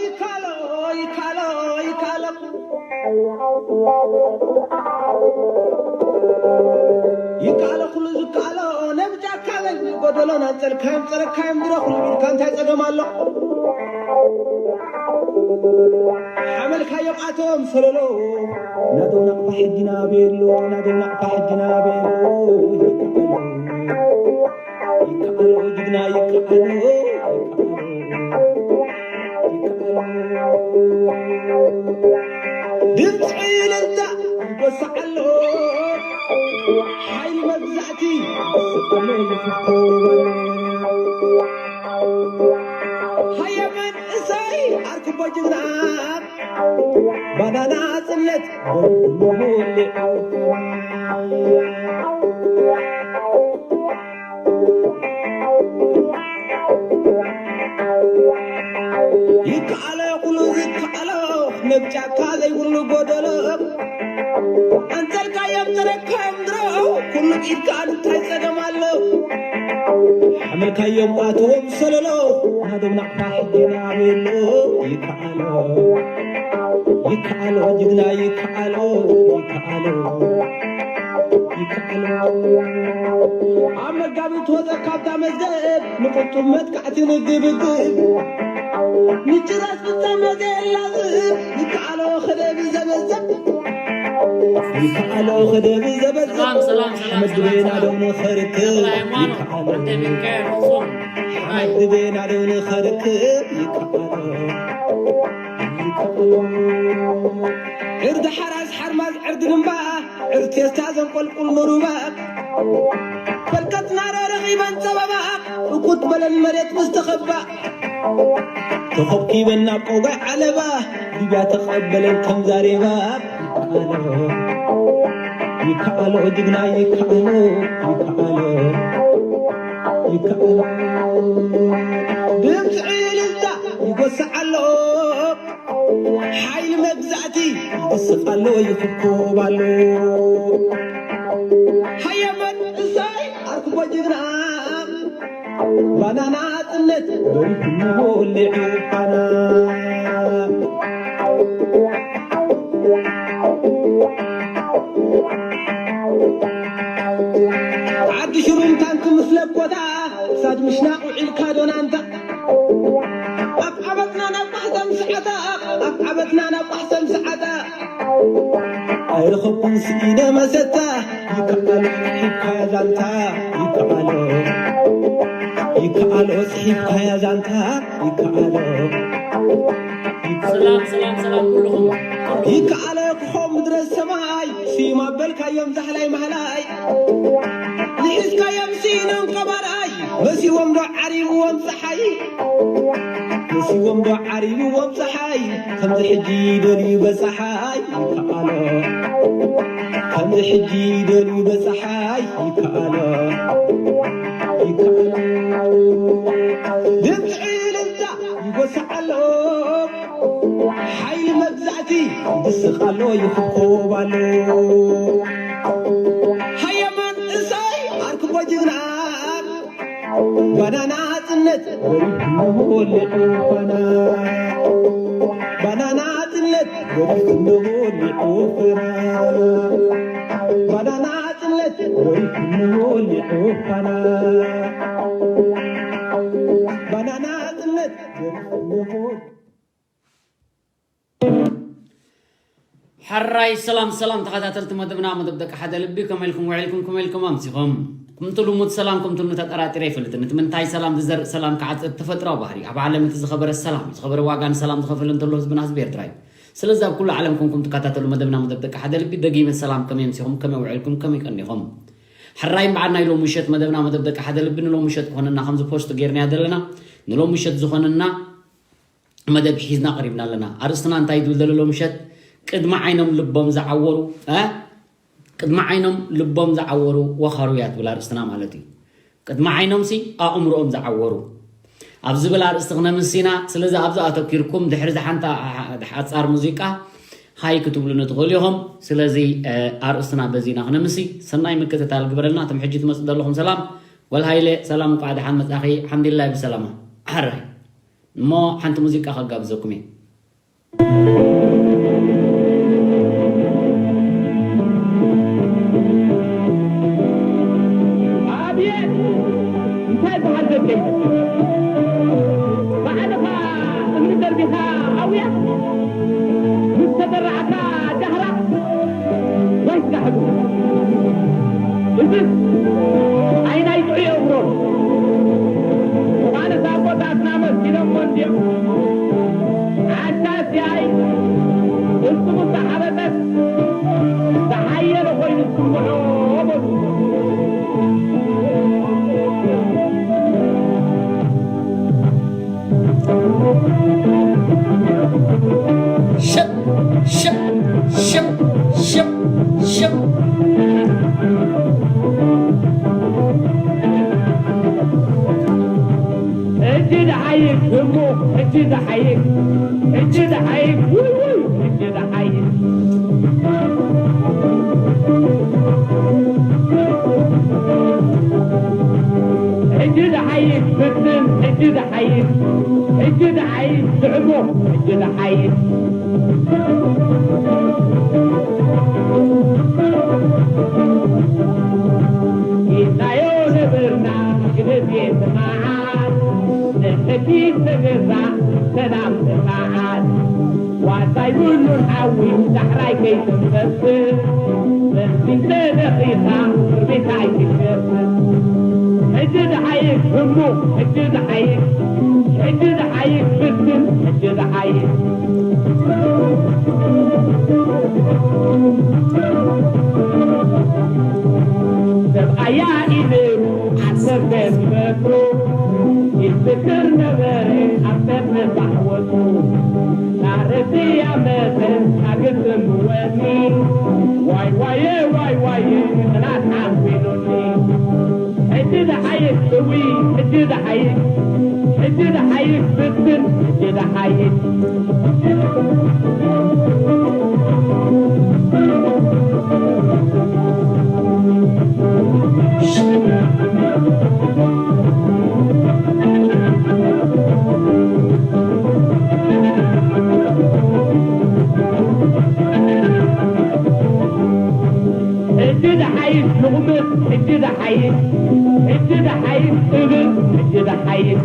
ይካሎ ይካሎ ይካሎ ይካሎ ኩሉ ዝካሎ ነብጃካ ለይ ጎደሎ ናንጸልካዮም ጸረካዮም ድሮ ኩሉ ቢልካ እንታይ ጸገም ኣሎ? ሓመልካዮም ኣቶም ሰለሎ ናደው ናቕፋ ሕጂ ናበየሎ ናደው ናቕፋ ሕጂ ናበየሎ ይካሎ ይካሎ ጅግና ይካሎ ይካሎ ድምፂ እልልታ ይጎስዓሎ ሓይሊ መግዛእቲ ይጎስዓሎ ይፍኮ ሃየ መንእሰይ ዓርኩቦ ጅግና ባናና ጽለት ይከኣሎ ኩሉ ዝከኣሎ ነብ ጫካ ዘይብሉ ጎደሎ ኣንጸልካዮም ተረካዮም ድሮ ኩሉ ኢድካ እንታይ ጸገም ኣሎ ሓመልካዮም ኣትዎም ሰለሎ ናዶም ናቕፋ ሕጂ ናበሎ ይከኣሎ ይከኣሎ ጅግና ይከኣሎ ይከኣሎ ይከኣሎ ኣብ መጋቢት ወፀ ካብታ መዝገብ ንቁጡብ መጥቃዕቲ ንግብግብ ንጭራስ ፍጻመ ዘየላዝብ ይከኣሎ ክደብ ዘበዘብ ይከኣሎ ክደብ ዘበዘብ ሰላም ሰላም ሰላም ሰላም መድቤና ሰላም ዶም ንኸርክብ ተክለ ሃይማኖት ይከኣሎ ወልደ ሚካኤል ፍጹም ሓመድ ቤና ዶ ንኸርክብ ይከኣሎ ዕርዲ ሓራስ ሓርማዝ ዕርዲ ድምባ ዕርቴስታ ዘንቆልቁል ንሩባ ፈልቀትና ረረኺበን ጸበባ እኩት በለን መሬት ምስ ተኸባ ተኸብኪበን ናብ ቆጓይ ዓለባ ሊብያ ተቐበለን ከም ዛሬባ ይከኣሎ ይከኣሎ ጅግና ይከኣሎ ይከኣሎ ይከኣሎ ድምፂ ዕልልታ ይጎስዕ ኣሎ ሓይሊ መግዛእቲ ይስቕ ኣሎ ይፍኮብ ኣሎ ሃየ መንእሰይ ኣርክቦ ጅግና ባናና ጽነት በሪኹ ወሊዑ ፋና ዓዲ ሽሩም ታንክ ምስ ለኮታ ክሳድ ምሽናቕ ውዒልካ ዶናንታ ኣብ ዓበትና ናብ ማሕዘም ሰዓታ ኣብ ዓበትና ናብ ማሕዘም ሰዓታ ኣይረኸብኩን ስኢነ መሰታ ይከኣሎ ሒብካያ ዛንታ ይከኣሎ ይከኣሎ ስሒብካያ ዛንታ ይከኣሎ ሰላም ሰላም ሰላም ኩልኹም ይከኣሎ ክኾም ምድረ ሰማይ ስዩም ኣበልካዮም ዛህላይ ማህላይ ንሒዝካዮም ስኢኖም ቀባርኣይ መሲዎም ዶ ዓሪብዎም ፀሓይ መሲዎም ዶ ዓሪብዎም ፀሓይ ከምዚ ሕጂ ደልዩ በፀሓይ ይከኣሎ ከምዚ ሕጂ ደልዩ በፀሓይ ይከኣሎ ይከኣሎ ድምፂ ዕልልታ ይጎስዕ ኣሎ ሓይሊ መግዛእቲ ይስቕ ኣሎ ይፍኮብ ኣሎ ሃየ መንእሰይ ኣርክቦ ጅግና ባናና ጽነት ወሊዑ ፋና ባናና ጽነት ወሊዑ ፋና ባናና ጽነት ወሊዑ ፋና ባናና ጽነት ወሊዑ ሓራይ ሰላም ሰላም ተኸታተልቲ መደብና መደብ ደቂ ሓደ ልቢ ከመይ ኢልኩም ውዒልኩም ከመይ ኢልኩም ኣምሲኹም? ከምቲ ልሙድ ሰላም ከምቲ ተጠራጢረ ኣይፈልጥን። እቲ ምንታይ ሰላም ዝዘርእ ሰላም ክዓጽድ ተፈጥራዊ ባህሪ። ኣብ ዓለም እቲ ዝኸበረ ሰላም እዩ። ዝኸበረ ዋጋ ንሰላም ዝኸፍል እንተሎ ህዝብና ህዝቢ ኤርትራ እዩ። ስለዚ ኣብ ኩሉ ዓለም ኮንኩም ትከታተሉ መደብና መደብ ደቂ ሓደ ልቢ ደጊመ ሰላም ከመይ ኣምሲኹም ከመይ ውዒልኩም ከመይ ቀኒኹም? ሕራይ እምበዓል ናይ ሎሚ ምሸት መደብና መደብ ደቂ ሓደ ልቢ ንሎሚ ምሸት ዝኾነና ከምዚ ፖስት ጌርናያ ዘለና ንሎሚ ምሸት ዝኾነና መደብ ሒዝና ቀሪብና ኣለና። ኣርእስትና እንታይ ይብል ዘሎ ሎምሸት? ቅድሚ ዓይኖም ልቦም ዝዓወሩ እ ቅድሚ ዓይኖም ልቦም ዝዓወሩ ወኻሩ እያ ትብል ኣርእስትና ማለት እዩ። ቅድሚ ዓይኖምሲ ኣእምሮኦም ዝዓወሩ ኣብ ዝብል ኣርእስቲ ክነምስ ኢና። ስለዚ ኣብዚ ኣተኪርኩም ድሕሪ ዝሓንታ ሓጻር ሙዚቃ ሃይ ክትብሉኒ ትኽእሉ ኢኹም። ስለዚ፣ እ፣ ኣርእስትና በዚና ክነምሲ። ሰናይ ምክትታል ግበረልና። እቶም ሕጂ ትመጽእ ዘለኹም ሰላም። ጓል ሃይለ፣ ሰላም፣ እንቋዕ ደሓን መጻኺ። ሓምድላህ ብሰላማ። ሕራይ። እሞ ሓንቲ ሙዚቃ ከጋብዘኩም እየ። ኣቤት! እንታይ በሃል ደቀይ? ባዕልኻ እምኒ ደርቢኻ ኣውያ? ምስ ተዘራዕካ ጃህራ ወይ ጋሕዱ? እዝስ ኣይናይ ጥዑይ እግሮን። ምዃንስ ኣቦታትና መሲሎሞ እንድዮም። ዓሻ ሲያይ ቅልጽሙ ዝተሓበጠት ዝሓየለ ኮይኑ ዝስምዖ በሉ። ሽቕ፣ ሽቕ፣ ሽቕ፣ ሽቕ፣ ሽቕ። ሕጂ ደሓይሽ እሞ፣ ሕጂ ደሓይሽ፣ ሕጂ ደሓይሽ፣ ውይ፣ ውይ፣ ሕጂ ደሓይሽ። ሕጂ ደሓይሽ ብትን፣ ሕጂ ደሓይሽ፣ ሕጂ ደሓይሽ ስዕሞ፣ ሕጂ ደሓይሽ። ኢልናዮ ነበርና ግደፍ የትመዓት፣ ንሕጊ ተገዛእ ሰላም ትመዓት። ዋዛ ይብሉን ሓዊ ዳሕራይ ከይትንበስር፣ በዚ ተደኺኻ እርቤት ኣይትገስር። ሕጂ ዝሓይሽ ህሙ፣ ሕጂ ዝሓይሽ፣ ሕጂ ዝሓይሽ ብትን፣ ሕጂ ዝሓይሽ። ሰብኣያ ኢሉ ዓሰርተ ሜትሮ ይፍክር ነበረ ኣብ ሰፈር ባሕወቱ። ናረቲ ኣመተ ኣግጥም ወኒ ዋይ ዋየ ዋይ ዋየ ጥላት ሓንቢሉኒ። ሕጂ ዝሓይሽ እዊ፣ ሕጂ ዝሓይሽ፣ ሕጂ ዝሓይሽ ብትን፣ ሕጂ ዝሓይሽ። ሕጂ ዝሓይሽ ልቑምጥ፣ ሕጂ ዝሓይሽ፣ ሕጂ ዝሓይሽ እብል፣ ሕጂ ዝሓይሽ።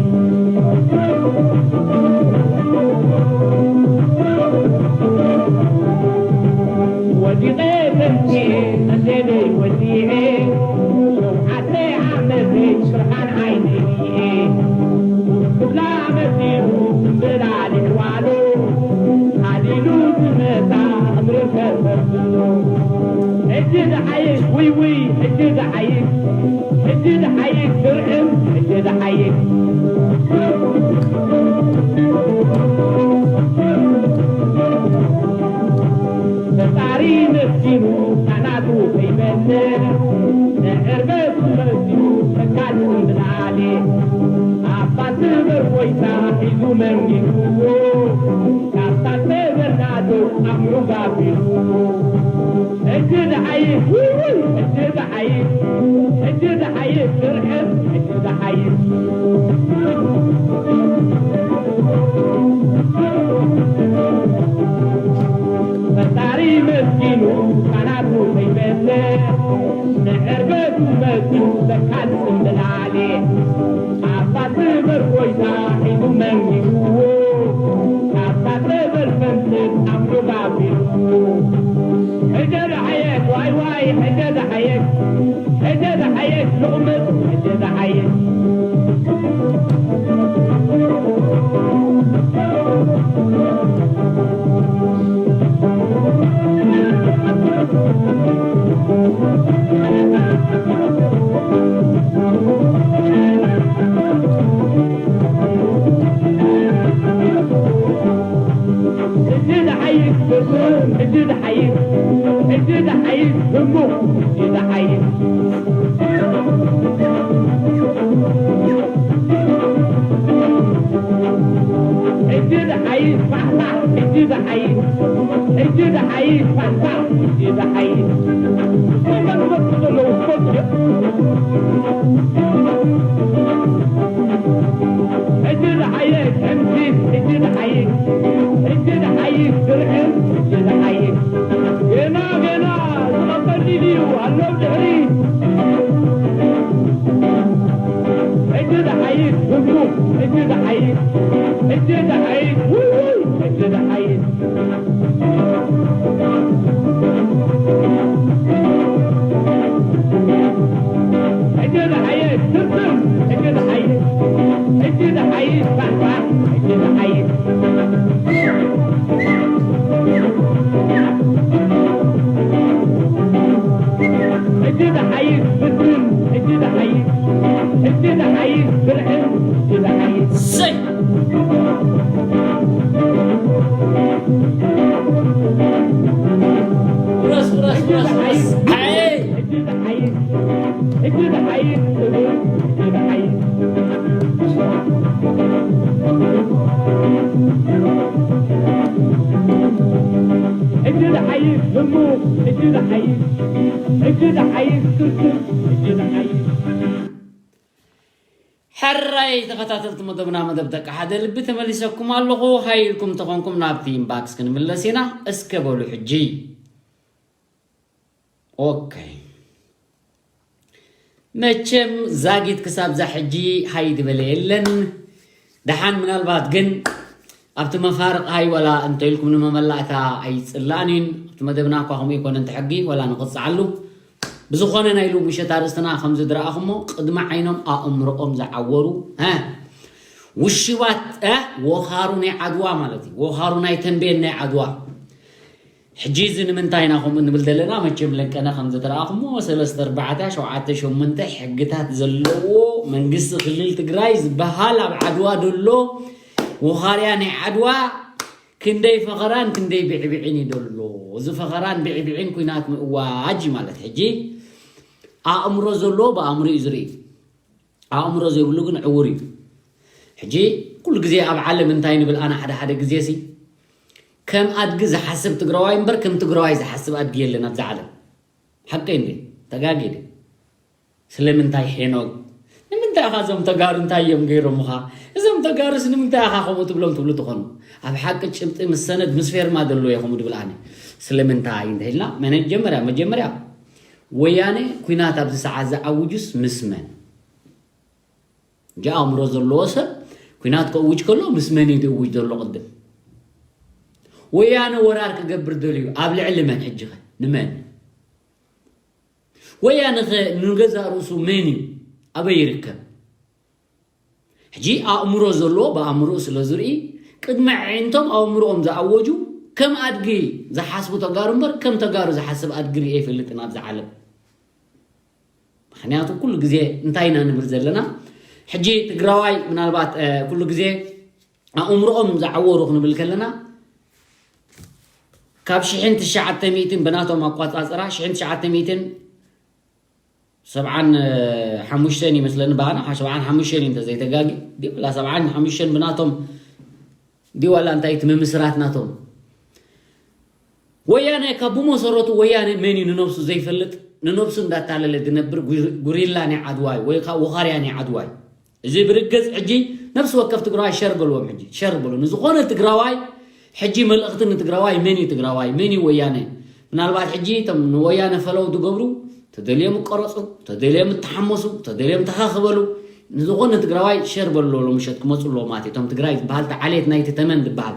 ወዲቐ ተንኪኤ፣ ቀንዴለይ ወዲኤ፣ ሸውዓተ ዓመተይ ብርሃን ዓይነይ ሪኤ። ክብላ መጺኡ ጽምብል ኣልዒልዋሉ፣ ሓዲሉ ዝመጻ እምሪ ከሰብሎ። ሕጂ ዝሓይሽ ውይ ውይ፣ ሕጂ ዝሓይሽ፣ ሕጂ ዝሓይሽ ስርዕም፣ ሕጂ ዝሓይሽ። ፈጣሪ መስኪኑ ካናቱ ከይበለ፣ ንዕርበቱ መሲሉ ተካሉ ንላዕሊ። ኣባ ስበር ጎይታ ሒዙ መንጊጉዎ፣ ካብታ ዝተበልናቶ ኣምዑ ጋቢሉዎ። ሕጂ ዝሓይሽ ውይ ውይ፣ ሕጂ ዝሓይሽ፣ ሕጂ ዝሓይሽ ስርዕም፣ ሕጂ ዝሓይሽ። ፈጣሪ መስኪኑ ካናቱ ከይበለ፣ ንዕርበቱ መሲሉ ተካሉ ንላዕሊ። ኣባ ስበር ጎይታ ሒዙ መንጊጉዎ፣ ካብታ ጸበል ፈንትት ኣምዑ ጋቢሉዎ። ሕጂ ዝሓየሽ ዋይ ዋይ፣ ሕጂ ዝሓየሽ፣ ሕጂ ዝሓየሽ ልቑምጥ፣ ሕጂ ዝሓየሽ። ሕጂ ዝሓይሽ ሕምሲት፣ ሕጂ ዝሓይሽ፣ ሕጂ ዝሓይሽ ስርዕን፣ ሕጂ ዝሓይሽ። ገና፣ ገና ዝቐበል ድዩ ኣሎ ድሕሪ? ሕጂ ዝሓይሽ ህዝቡ፣ ሕጂ ዝሓይሽ፣ ሕጂ ዝሓይሽ፣ ውይ፣ ውይ፣ ሕጂ ዝሓይሽ። ሕጂ ዝሓይሽ ስስን፣ ሕጂ ዝሓይሽ፣ ሕጂ ዝሓይሽ ፋሕፋሕ፣ ሕጂ ዝሓይሽ። ሕጂ ዝሓይሽ ስስን፣ ሕጂ ዝሓይሽ፣ ሕጂ ዝሓይሽ ብርዕን፣ ሕጂ ዝሓይሽ። ሰይ! ውረስ፣ ውረስ፣ ውረስ፣ ውረስ። ኣይ! ሕራይ ተኸታተልቲ መደብና፣ መደብ ደቂ ሓደ ልቢ ተመሊሰኩም ኣለኹ። ሃይ ኢልኩም ተኾንኩም ናብቲ ኢንባክስ ክንምለስ ኢና። እስከ በሉ ሕጂ። ኦኬ። መቸም ዛጊት ክሳብ ዛ ሕጂ ሃይ ዝበለ የለን። ደሓን ምናልባት ግን ኣብቲ መፋርቕ ሃይ ወላ እንተ ኢልኩም ንመመላእታ ኣይጽላእን እዩን። ኣብቲ መደብና እኳ ከምኡ ይኮነ እንተ ሕጊ ወላ ንቕጽዓሉ። ብዝኾነ ናይ ሎሚ ምሸት ኣርእስትና ከም ዝድረኣኹሞ ቅድሚ ዓይኖም ኣእምሮኦም ዝዓወሩ፣ እ፣ ውሽባት፣ እ፣ ወኻሩ ናይ ዓድዋ ማለት እዩ። ወኻሩ ናይ ተንቤን ናይ ዓድዋ። ሕጂ እዚ ንምንታይ ኢና ከምኡ ንብል ዘለና? መቸም ለንቀነ ከም ዝትረኣኹሞ ሰለስተ ኣርባዕተ ሸውዓተ ሸሞንተ ሕግታት ዘለዎ መንግስቲ ክልል ትግራይ ዝበሃል ኣብ ዓድዋ ደሎ ወኻርያ ናይ ዓድዋ ክንደይ ፈኸራን ክንደይ ብዕብዕን እዩ ደሎ። እዚ ፈኸራን ብዕብዕን ኩናት ምእዋጅ ማለት ሕጂ ኣእምሮ ዘለዎ ብኣእምሮ እዩ ዝርኢ። ኣእምሮ ዘይብሉ ግን ዕውር እዩ። ሕጂ ኩሉ ግዜ ኣብ ዓለም እንታይ ንብል ኣና ሓደ ሓደ ግዜ ሲ ከም ኣድጊ ዝሓስብ ትግራዋይ እምበር ከም ትግራዋይ ዝሓስብ ኣድጊ የለን ኣብዛ ዓለም። ሓቀይ እንዴ? ተጋጊ ድየ? ስለምንታይ ሄኖግ? ንምንታይ ኢኻ እዞም ተጋሩ እንታይ እዮም ገይሮምኻ? እዞም ተጋሩስ ንምንታይ ኢኻ ከምኡ ትብሎም ትብሉ ትኾኑ? ኣብ ሓቂ ጭብጢ ምስ ሰነድ ምስ ፌርማ ዘሎ እየ ከምኡ ድብል ኣነ። ስለምንታይ እንተኢልና መጀመርያ መጀመርያ ወያነ ኲናት ኣብዚ ሰዓት ዝኣውጁስ ምስ መን? እንጂ ኣእምሮ ዘለዎ ሰብ ኲናት ከእውጅ ከሎ ምስ መን እዩ ዝእውጅ ዘሎ ቅድም? ወያነ ወራር ክገብር ደልዩ ኣብ ልዕሊ መን? ሕጂ ኸ ንመን? ወያነ ኸ ንገዛእ ርእሱ መን እዩ? ኣበይ ይርከብ? ሕጂ ኣእምሮ ዘለዎ ብኣእምሮኡ ስለ ዝርኢ ቅድሚ ኣዒንቶም ኣእምሮኦም ዝኣወጁ ከም ኣድጊ ዝሓስቡ ተጋሩ እምበር ከም ተጋሩ ዝሓስብ ኣድጊ ርእየ ኣይፈልጥን ኣብዚ ዓለም። ምክንያቱ ኩሉ ግዜ እንታይ ኢና ንብል ዘለና? ሕጂ ትግራዋይ ምናልባት ኩሉ ግዜ ኣእምሮኦም ዝዓወሩ ክንብል ከለና ካብ ሽሕን ትሽዓተ ሚእትን ብናቶም ኣቋፃፅራ ሽሕን ትሽዓተ ሚእትን ሰብዓን ሓሙሽተን ይመስለኒ ባና ሰብዓን ሓሙሽተን እንተዘይተጋጊ ዲላ ሰብዓን ሓሙሽተን ብናቶም ዲዋላ እንታይ እቲ ምምስራት ናቶም ወያነ ካብ ብመሰረቱ ወያነ መን እዩ ንነብሱ ዘይፈልጥ ንነብሱ እንዳታለለ ዝነብር ጉሪላ ናይ ዓድዋይ ወይ ከዓ ወኻርያ ናይ ዓድዋይ እዚ ብርግፅ ሕጂ ነብሲ ወከፍ ትግራዋይ ሸር በልዎም ሕጂ ሸር በሉ ንዝኾነ ትግራዋይ ሕጂ መልእኽቲ ንትግራዋይ መን እዩ ትግራዋይ መን እዩ ወያነ ምናልባት ሕጂ እቶም ንወያነ ፈለው ዝገብሩ ተደልዮም ይቀረፁ ተደልዮም ይተሓመሱ ተደልዮም ተኻኽበሉ ንዝኾነ ትግራዋይ ሸር በሉ ሎምሸት ክመፁ ኣለዎ ማለት እቶም ትግራይ ዝበሃል ዓሌት ናይቲ ተመን ዝበሃል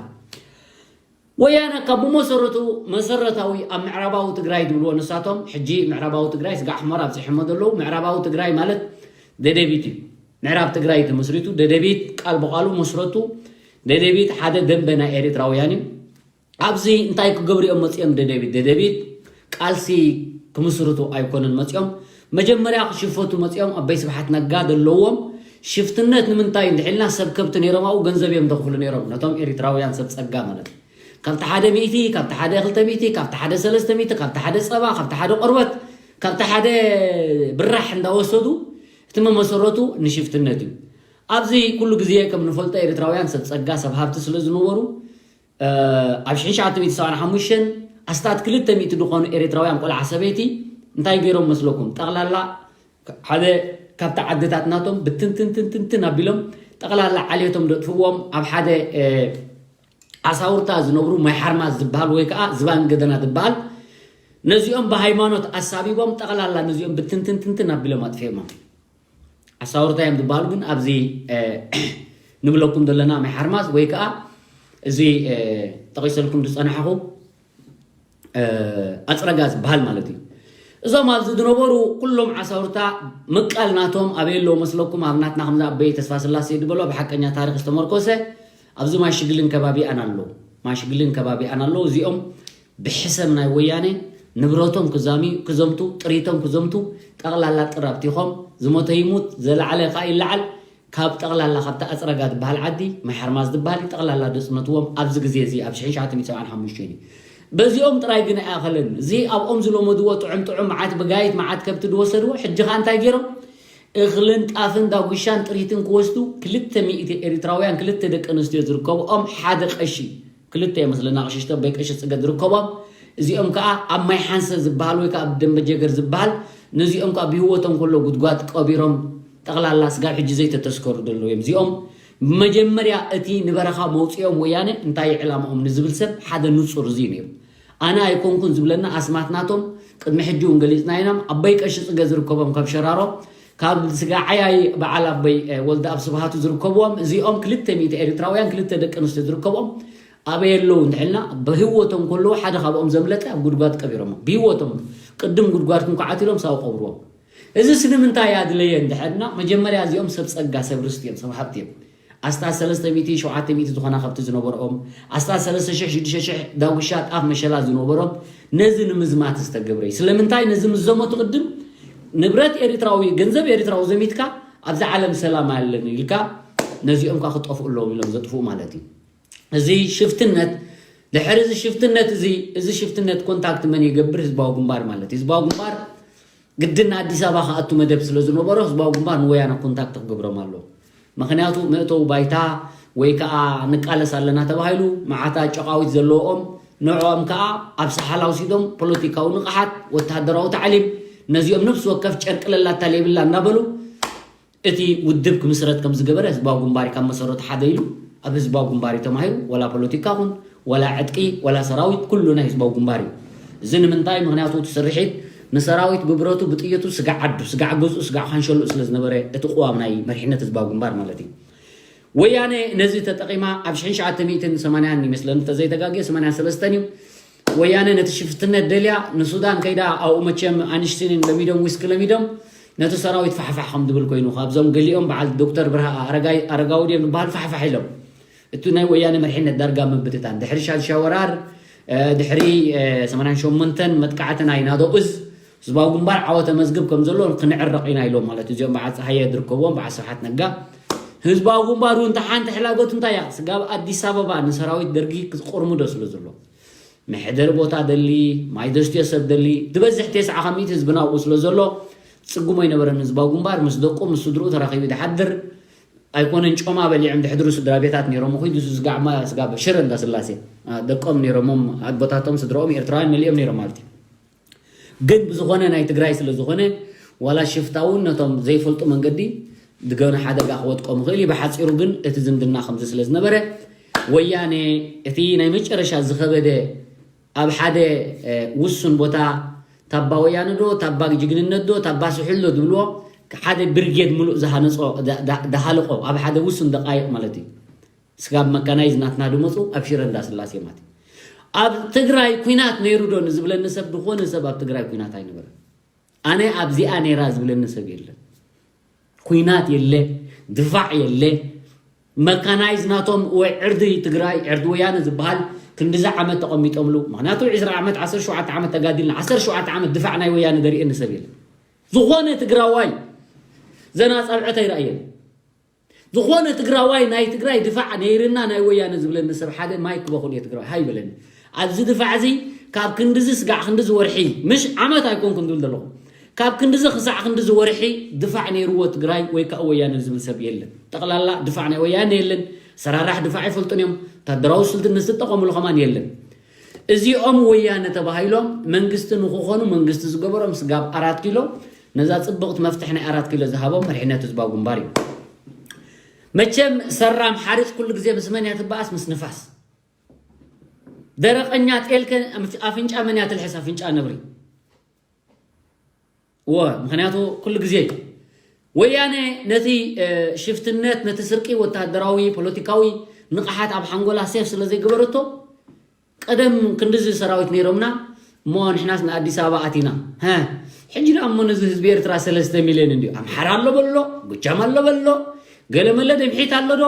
ወያነ ካብ ብመሰረቱ መሰረታዊ ኣብ ምዕራባዊ ትግራይ ዝብልዎ ንሳቶም ሕጂ ምዕራባዊ ትግራይ ስጋዕ ሕመራ ኣብፅሕሞ ዘለዉ ምዕራባዊ ትግራይ ማለት ደደቢት እዩ ምዕራብ ትግራይ ተመስሪቱ ደደቢት ቃል ብቃሉ መስረቱ ደደቢት ሓደ ደንበ ናይ ኤርትራውያን እዩ ኣብዚ እንታይ ክገብሩ እዮም መፅኦም ደደቢት ደደቢት ቃልሲ ክምስርቱ ኣይኮነን መፅኦም መጀመርያ ክሽፈቱ መፅኦም ኣበይ ስብሓት ነጋ ዘለዎም ሽፍትነት ንምንታይ እንድሕልና ሰብ ከብቲ ነይሮም ኣብኡ ገንዘብ እዮም ተኽፍሉ ነይሮም ነቶም ኤሪትራውያን ሰብ ፀጋ ማለት እዩ ካብቲ ሓደ ሚእቲ ካብቲ ሓደ ክልተ ሚእቲ ካብቲ ሓደ ሰለስተ ሚእቲ ካብቲ ሓደ ፀባ ካብቲ ሓደ ቆርበት ካብቲ ሓደ ብራሕ እንዳወሰዱ እቲ መመሰረቱ ንሽፍትነት እዩ ኣብዚ ኩሉ ግዜ ከም ንፈልጦ ኤሪትራውያን ሰብ ፀጋ ሰብ ሃብቲ ስለ ዝነበሩ ኣብ ሽሕን ትሽዓተ ሚእትን ሰብዓን ሓሙሽተን ኣስታት ክልተ ሚእቲ ዝኾኑ ኤሪትራውያን ቆልዓ ሰበይቲ እንታይ ገይሮም መስለኩም ጠቕላላ ሓደ ካብቲ ዓድታት ናቶም ብትንትንትንትንትን ኣቢሎም ጠቕላላ ዓሌቶም ደጥፍዎም ኣብ ሓደ ኣሳውርታ ዝነብሩ ማይ ሓርማዝ ዝበሃል ወይ ከዓ ዝባን ገደና ዝበሃል ነዚኦም ብሃይማኖት ኣሳቢቦም ጠቕላላ ነዚኦም ብትንትንትንትን ኣቢሎም ኣጥፊኦሞም። ኣሳውርታ እዮም ዝበሃሉ ግን ኣብዚ ንብለኩም ዘለና ማይ ሓርማዝ ወይ ከዓ እዚ ጠቂሰልኩም ዝፀናሕኹ ኣፅረጋ ዝበሃል ማለት እዩ። እዞም ኣብዚ ዝነበሩ ኩሎም ዓሳውርታ ምቃል ናቶም ኣበይ ኣለዉ መስለኩም? ኣብ ናትና ከምዚ ኣበይ ተስፋ ስላሴ ዝበሎ ብሓቀኛ ታሪክ ዝተመርኮሰ ኣብዚ ማሽግልን ከባቢኣን ኣሎ። ማሽግልን ከባቢኣን ኣሎ። እዚኦም ብሕሰም ናይ ወያነ ንብረቶም ክዛሚ ክዘምቱ ጥሪቶም ክዘምቱ ጠቕላላ ጥራብቲኾም ዝሞተ ይሙት ዘለዓለ ከዓ ይለዓል ካብ ጠቕላላ ካብቲ ኣፅረጋ ዝበሃል ዓዲ ማይ ሓርማዝ ዝበሃል ጠቕላላ ደፅነትዎም ኣብዚ ግዜ እዚ ኣብ ሽሕን ሸዓተ ሚእትን ሰብዓን ሓሙሽተን እዩ። በዚኦም ጥራይ ግን ኣይኣኸለን። እዚ ኣብኦም ዝለመድዎ ጥዑም ጥዑም መዓት ብጋይት መዓት ከብቲ ዝወሰድዎ ሕጂ ከዓ እንታይ ገይሮም እኽልን ጣፍን ዳጉሻን ጥሪትን ክወስዱ ክልተ ሚእቲ ኤሪትራውያን ክልተ ደቂ ኣንስትዮ ዝርከብኦም ሓደ ቀሺ ክልተ እዮም መስለና ቀሺ ሽተበይ ቀሺ ፅገ ዝርከቦም እዚኦም ከዓ ኣብ ማይ ሓንሰ ዝበሃል ወይ ከዓ ኣብ ደንበ ጀገር ዝበሃል ነዚኦም ከዓ ብህወቶም ከሎ ጉድጓድ ቀቢሮም ጠቕላላ ስጋብ ሕጂ ዘይተተስከሩ ዘለዉ እዮም እዚኦም መጀመርያ እቲ ንበረኻ መውፅኦም ወያነ እንታይ ዕላምኦም ንዝብል ሰብ ሓደ ንፁር እዚ ነይሩ ኣነ ኣይኮንኩን ዝብለና ኣስማት ናቶም ቅድሚ ሕጂ እውን ገሊፅና ኢና ኣቦይ ቀሺ ፅገ ዝርከቦም ካብ ሸራሮ ካብ ስጋ ዓያይ በዓል ኣቦይ ወልደኣብ ስብሃቱ ዝርከብዎም እዚኦም ክልተ ሚእቲ ኤርትራውያን ክልተ ደቂ ኣንስትዮ ዝርከብኦም ኣበይ ኣለዉ እንድሕልና ብህወቶም ከለዉ ሓደ ካብኦም ዘምለጠ ኣብ ጉድጓድ ቀቢሮሞ ብህወቶም ቅድም ጉድጓድኩም ክዓት ኢሎም ሳብ ቀብርዎም እዚስ ንምንታይ ኣድለየ እንድሕልና መጀመርያ እዚኦም ሰብ ፀጋ ሰብ ርስቲ እዮም ሰብ ሃብቲ እዮም ኣስታት ሰለስተ ሚእቲ ሸውዓተ ሚእቲ ዝኾና ከብቲ ዝነበርኦም ኣስታት ሰለስተ ሽሕ ሽዱሽተ ሽሕ ዳጉሻ ጣፍ መሸላ ዝነበሮም ነዚ ንምዝማት ዝተገብረ እዩ ስለምንታይ ነዚ ምስ ዘመቱ ቅድም ንብረት ኤሪትራዊ ገንዘብ ኤሪትራዊ ዘሚትካ ኣብዚ ዓለም ሰላም ኣለን ኢልካ ነዚኦም ካ ክጠፍኡ ኣለዎም ኢሎም ዘጥፍኡ ማለት እዩ እዚ ሽፍትነት ድሕሪ እዚ ሽፍትነት እዚ እዚ ሽፍትነት ኮንታክት መን ይገብር ህዝባዊ ግንባር ማለት እዩ ህዝባዊ ግንባር ግድን ኣዲስ ኣበባ ክኣቱ መደብ ስለ ዝነበሮ ህዝባዊ ግንባር ንወያነ ኮንታክት ክገብሮም ኣለዎ ምኽንያቱ መእተዊ ባይታ ወይ ከዓ ንቃለስ ኣለና ተባሂሉ መዓት ኣጨቓዊት ዘለዎም ንዕኦም ከዓ ኣብ ሰሓል ኣውሲዶም ፖለቲካዊ ንቕሓት ወታደራዊ ታዕሊም ነዚኦም ነፍሲ ወከፍ ጨርቂ ለላታ ለይብላ እናበሉ እቲ ውድብ ክምስረት ከም ዝገበረ ህዝባዊ ግንባር ካብ መሰረቱ ሓደ ኢሉ ኣብ ህዝባዊ ግንባር እዩ ተማሂሩ ወላ ፖለቲካ ኹን ወላ ዕጥቂ ወላ ሰራዊት ኩሉ ናይ ህዝባዊ ግንባር እዩ እዚ ንምንታይ ምክንያቱ እቲ ስርሒት ንሰራዊት ብብረቱ ብጥይቱ ስጋዕ ዓዱ ስጋዕ ገዝኡ ስጋዕ ካንሸልኡ ስለ ዝነበረ እቲ ቅዋም ናይ መሪሕነት ህዝባዊ ግንባር ማለት እዩ ወያነ ነዚ ተጠቒማ ኣብ ሽሕን ሸዓተ ሚእትን ሰማንያን ይመስለኒ እንተዘይተጋግየ ሰማንያን ሰለስተን እዩ ወያነ ነቲ ሽፍትነት ደልያ ንሱዳን ከይዳ ኣብኡ መቸም ኣንሽቲንን ለሚዶም ዊስኪ ለሚዶም ነቲ ሰራዊት ፋሕፋሕ ከም ዝብል ኮይኑ ካብዞም ገሊኦም በዓል ዶክተር ብርሃ ኣረጋይ ኣረጋዊ ድዮም ዝበሃሉ ፋሕፋሕ ኢሎም እቲ ናይ ወያነ መርሒነት ዳርጋ ምብትታን ድሕሪ ሻድሻ ወራር ድሕሪ ሰማንያን ሸሞንተን መጥቃዕቲ ናይ ናዶ እዝ ህዝባዊ ግንባር ዓወተ መዝግብ ከም ዘሎ ክንዕረቕ ኢና ኢሎም ማለት እዚኦም በዓል ፀሃየ ዝርከብዎም በዓል ስብሓት ነጋ ህዝባዊ ግንባር እውን ተሓንቲ ሕላጎት እንታይ እያ ስጋብ ኣዲስ ኣበባ ንሰራዊት ደርጊ ክቆርምዶ ስለ ዘሎ መሕደሪ ቦታ ደሊ ማይ ዘስትዮ ሰብ ደሊ ዝበዝሕ ቴስዓ ካብ ሚእቲ ህዝቢ ናብኡ ስለ ዘሎ ፅጉሞ ኣይነበረን ህዝባዊ ግንባር ምስ ደቁ ምስ ስድርኡ ተራኺቡ ዝሓድር ኣይኮነን ጮማ በሊዖም ድሕድሩ ስድራ ቤታት ነይሮም ኹይ ድሱ ዝጋዕማ ስጋብ ሽረ እንዳ ስላሴ ደቆም ነይሮሞም ኣቦታቶም ስድራኦም ኤርትራውያን መሊኦም ነይሮም ማለት እዩ ግን ብዝኾነ ናይ ትግራይ ስለ ዝኾነ ዋላ ሽፍታ እውን ነቶም ዘይፈልጡ መንገዲ ድገኑ ሓደጋ ክወድቆም ይኽእል እዩ ብሓፂሩ ግን እቲ ዝምድና ከምዚ ስለ ዝነበረ ወያነ እቲ ናይ መጨረሻ ዝኸበደ ኣብ ሓደ ውሱን ቦታ ታባ ወያነ ዶ ታባ ጅግንነት ዶ ታባ ስሑል ዶ ዝብልዎ ሓደ ብርጌድ ሙሉእ ዝሃነፆ ዝሃለቆ ኣብ ሓደ ውሱን ደቃይቕ ማለት እዩ ስጋብ መካናይዝ ናትና ድመፁ ኣብ ሽረ እንዳስላሴ ማለት እዩ ኣብ ትግራይ ኩናት ነይሩ ዶ ንዝብለኒ ሰብ ዝኾነ ሰብ ኣብ ትግራይ ኩናት ኣይነበረን ኣነ ኣብዚኣ ነይራ ዝብለኒ ሰብ የለን ኩናት የለ ድፋዕ የለ መካናይዝ ናቶም ወይ ዕርዲ ትግራይ ዕርዲ ወያነ ዝበሃል ክንድዚ ዓመት ተቐሚጦምሉ ምክንያቱ ዕስራ ዓመት ዓሰርተ ሸውዓተ ዓመት ተጋዲልና ዓሰርተ ሸውዓተ ዓመት ድፋዕ ናይ ወያነ ደርእየኒ ሰብ የለን ዝኾነ ትግራዋይ ዘና ፃብዐት ኣይረኣየን ዝኾነ ትግራዋይ ናይ ትግራይ ድፋዕ ነይርና ናይ ወያነ ዝብለኒ ሰብ ሓደ ማይ ክበኹል እየ ትግራዋይ ሃይ በለኒ ኣብዚ ድፋዕ እዚ ካብ ክንድዚ ስጋዕ ክንድዚ ወርሒ ምሽ ዓመት ኣይኮንኩን ዝብል ዘለኹ ካብ ክንድዚ ክሳዕ ክንድዚ ወርሒ ድፋዕ ነይርዎ ትግራይ ወይ ከዓ ወያነ ዝብል ሰብ የለን ጠቕላላ ድፋዕ ናይ ወያነ የለን ሰራራሕ ድፋዕ ይፈልጡን እዮም ወታደራዊ ስልቲ ንዝትጠቐምሉ ከማን የለን እዚኦም ወያነ ተባሂሎም መንግስቲ ንክኾኑ መንግስቲ ዝገበሮም ስጋብ ኣራት ኪሎ ነዛ ጽብቕቲ መፍትሒ ናይ ኣራት ኪሎ ዝሃቦም መሪሕነት ህዝባዊ ግንባር እዩ። መቸም ሰራም ሓሪጽ ኩሉ ግዜ ምስ መን እያ ትበኣስ? ምስ ንፋስ። ደረቐኛ ጤልከ ኣፍንጫ መን እያ ትልሕስ? ኣፍንጫ ነብሪ። እወ፣ ምኽንያቱ ኩሉ ግዜ እዩ። ወያነ ነቲ ሽፍትነት፣ ነቲ ስርቂ ወተሃደራዊ ፖለቲካዊ ንቕሓት ኣብ ሓንጎላ ሴፍ ስለ ዘይገበረቶ፣ ቀደም ክንድዚ ሰራዊት ነይሮምና እሞ ንሕናስ ንኣዲስ ኣበባ ኣቲና። ሕጂ ደኣ እሞ ነዚ ህዝቢ ኤርትራ ሰለስተ ሚልዮን እንዲዩ፣ ኣምሓራ ኣሎ በሎ፣ ጎጃም ኣሎ በሎ፣ ገለመለ ደምሒት ኣሎ ዶ፣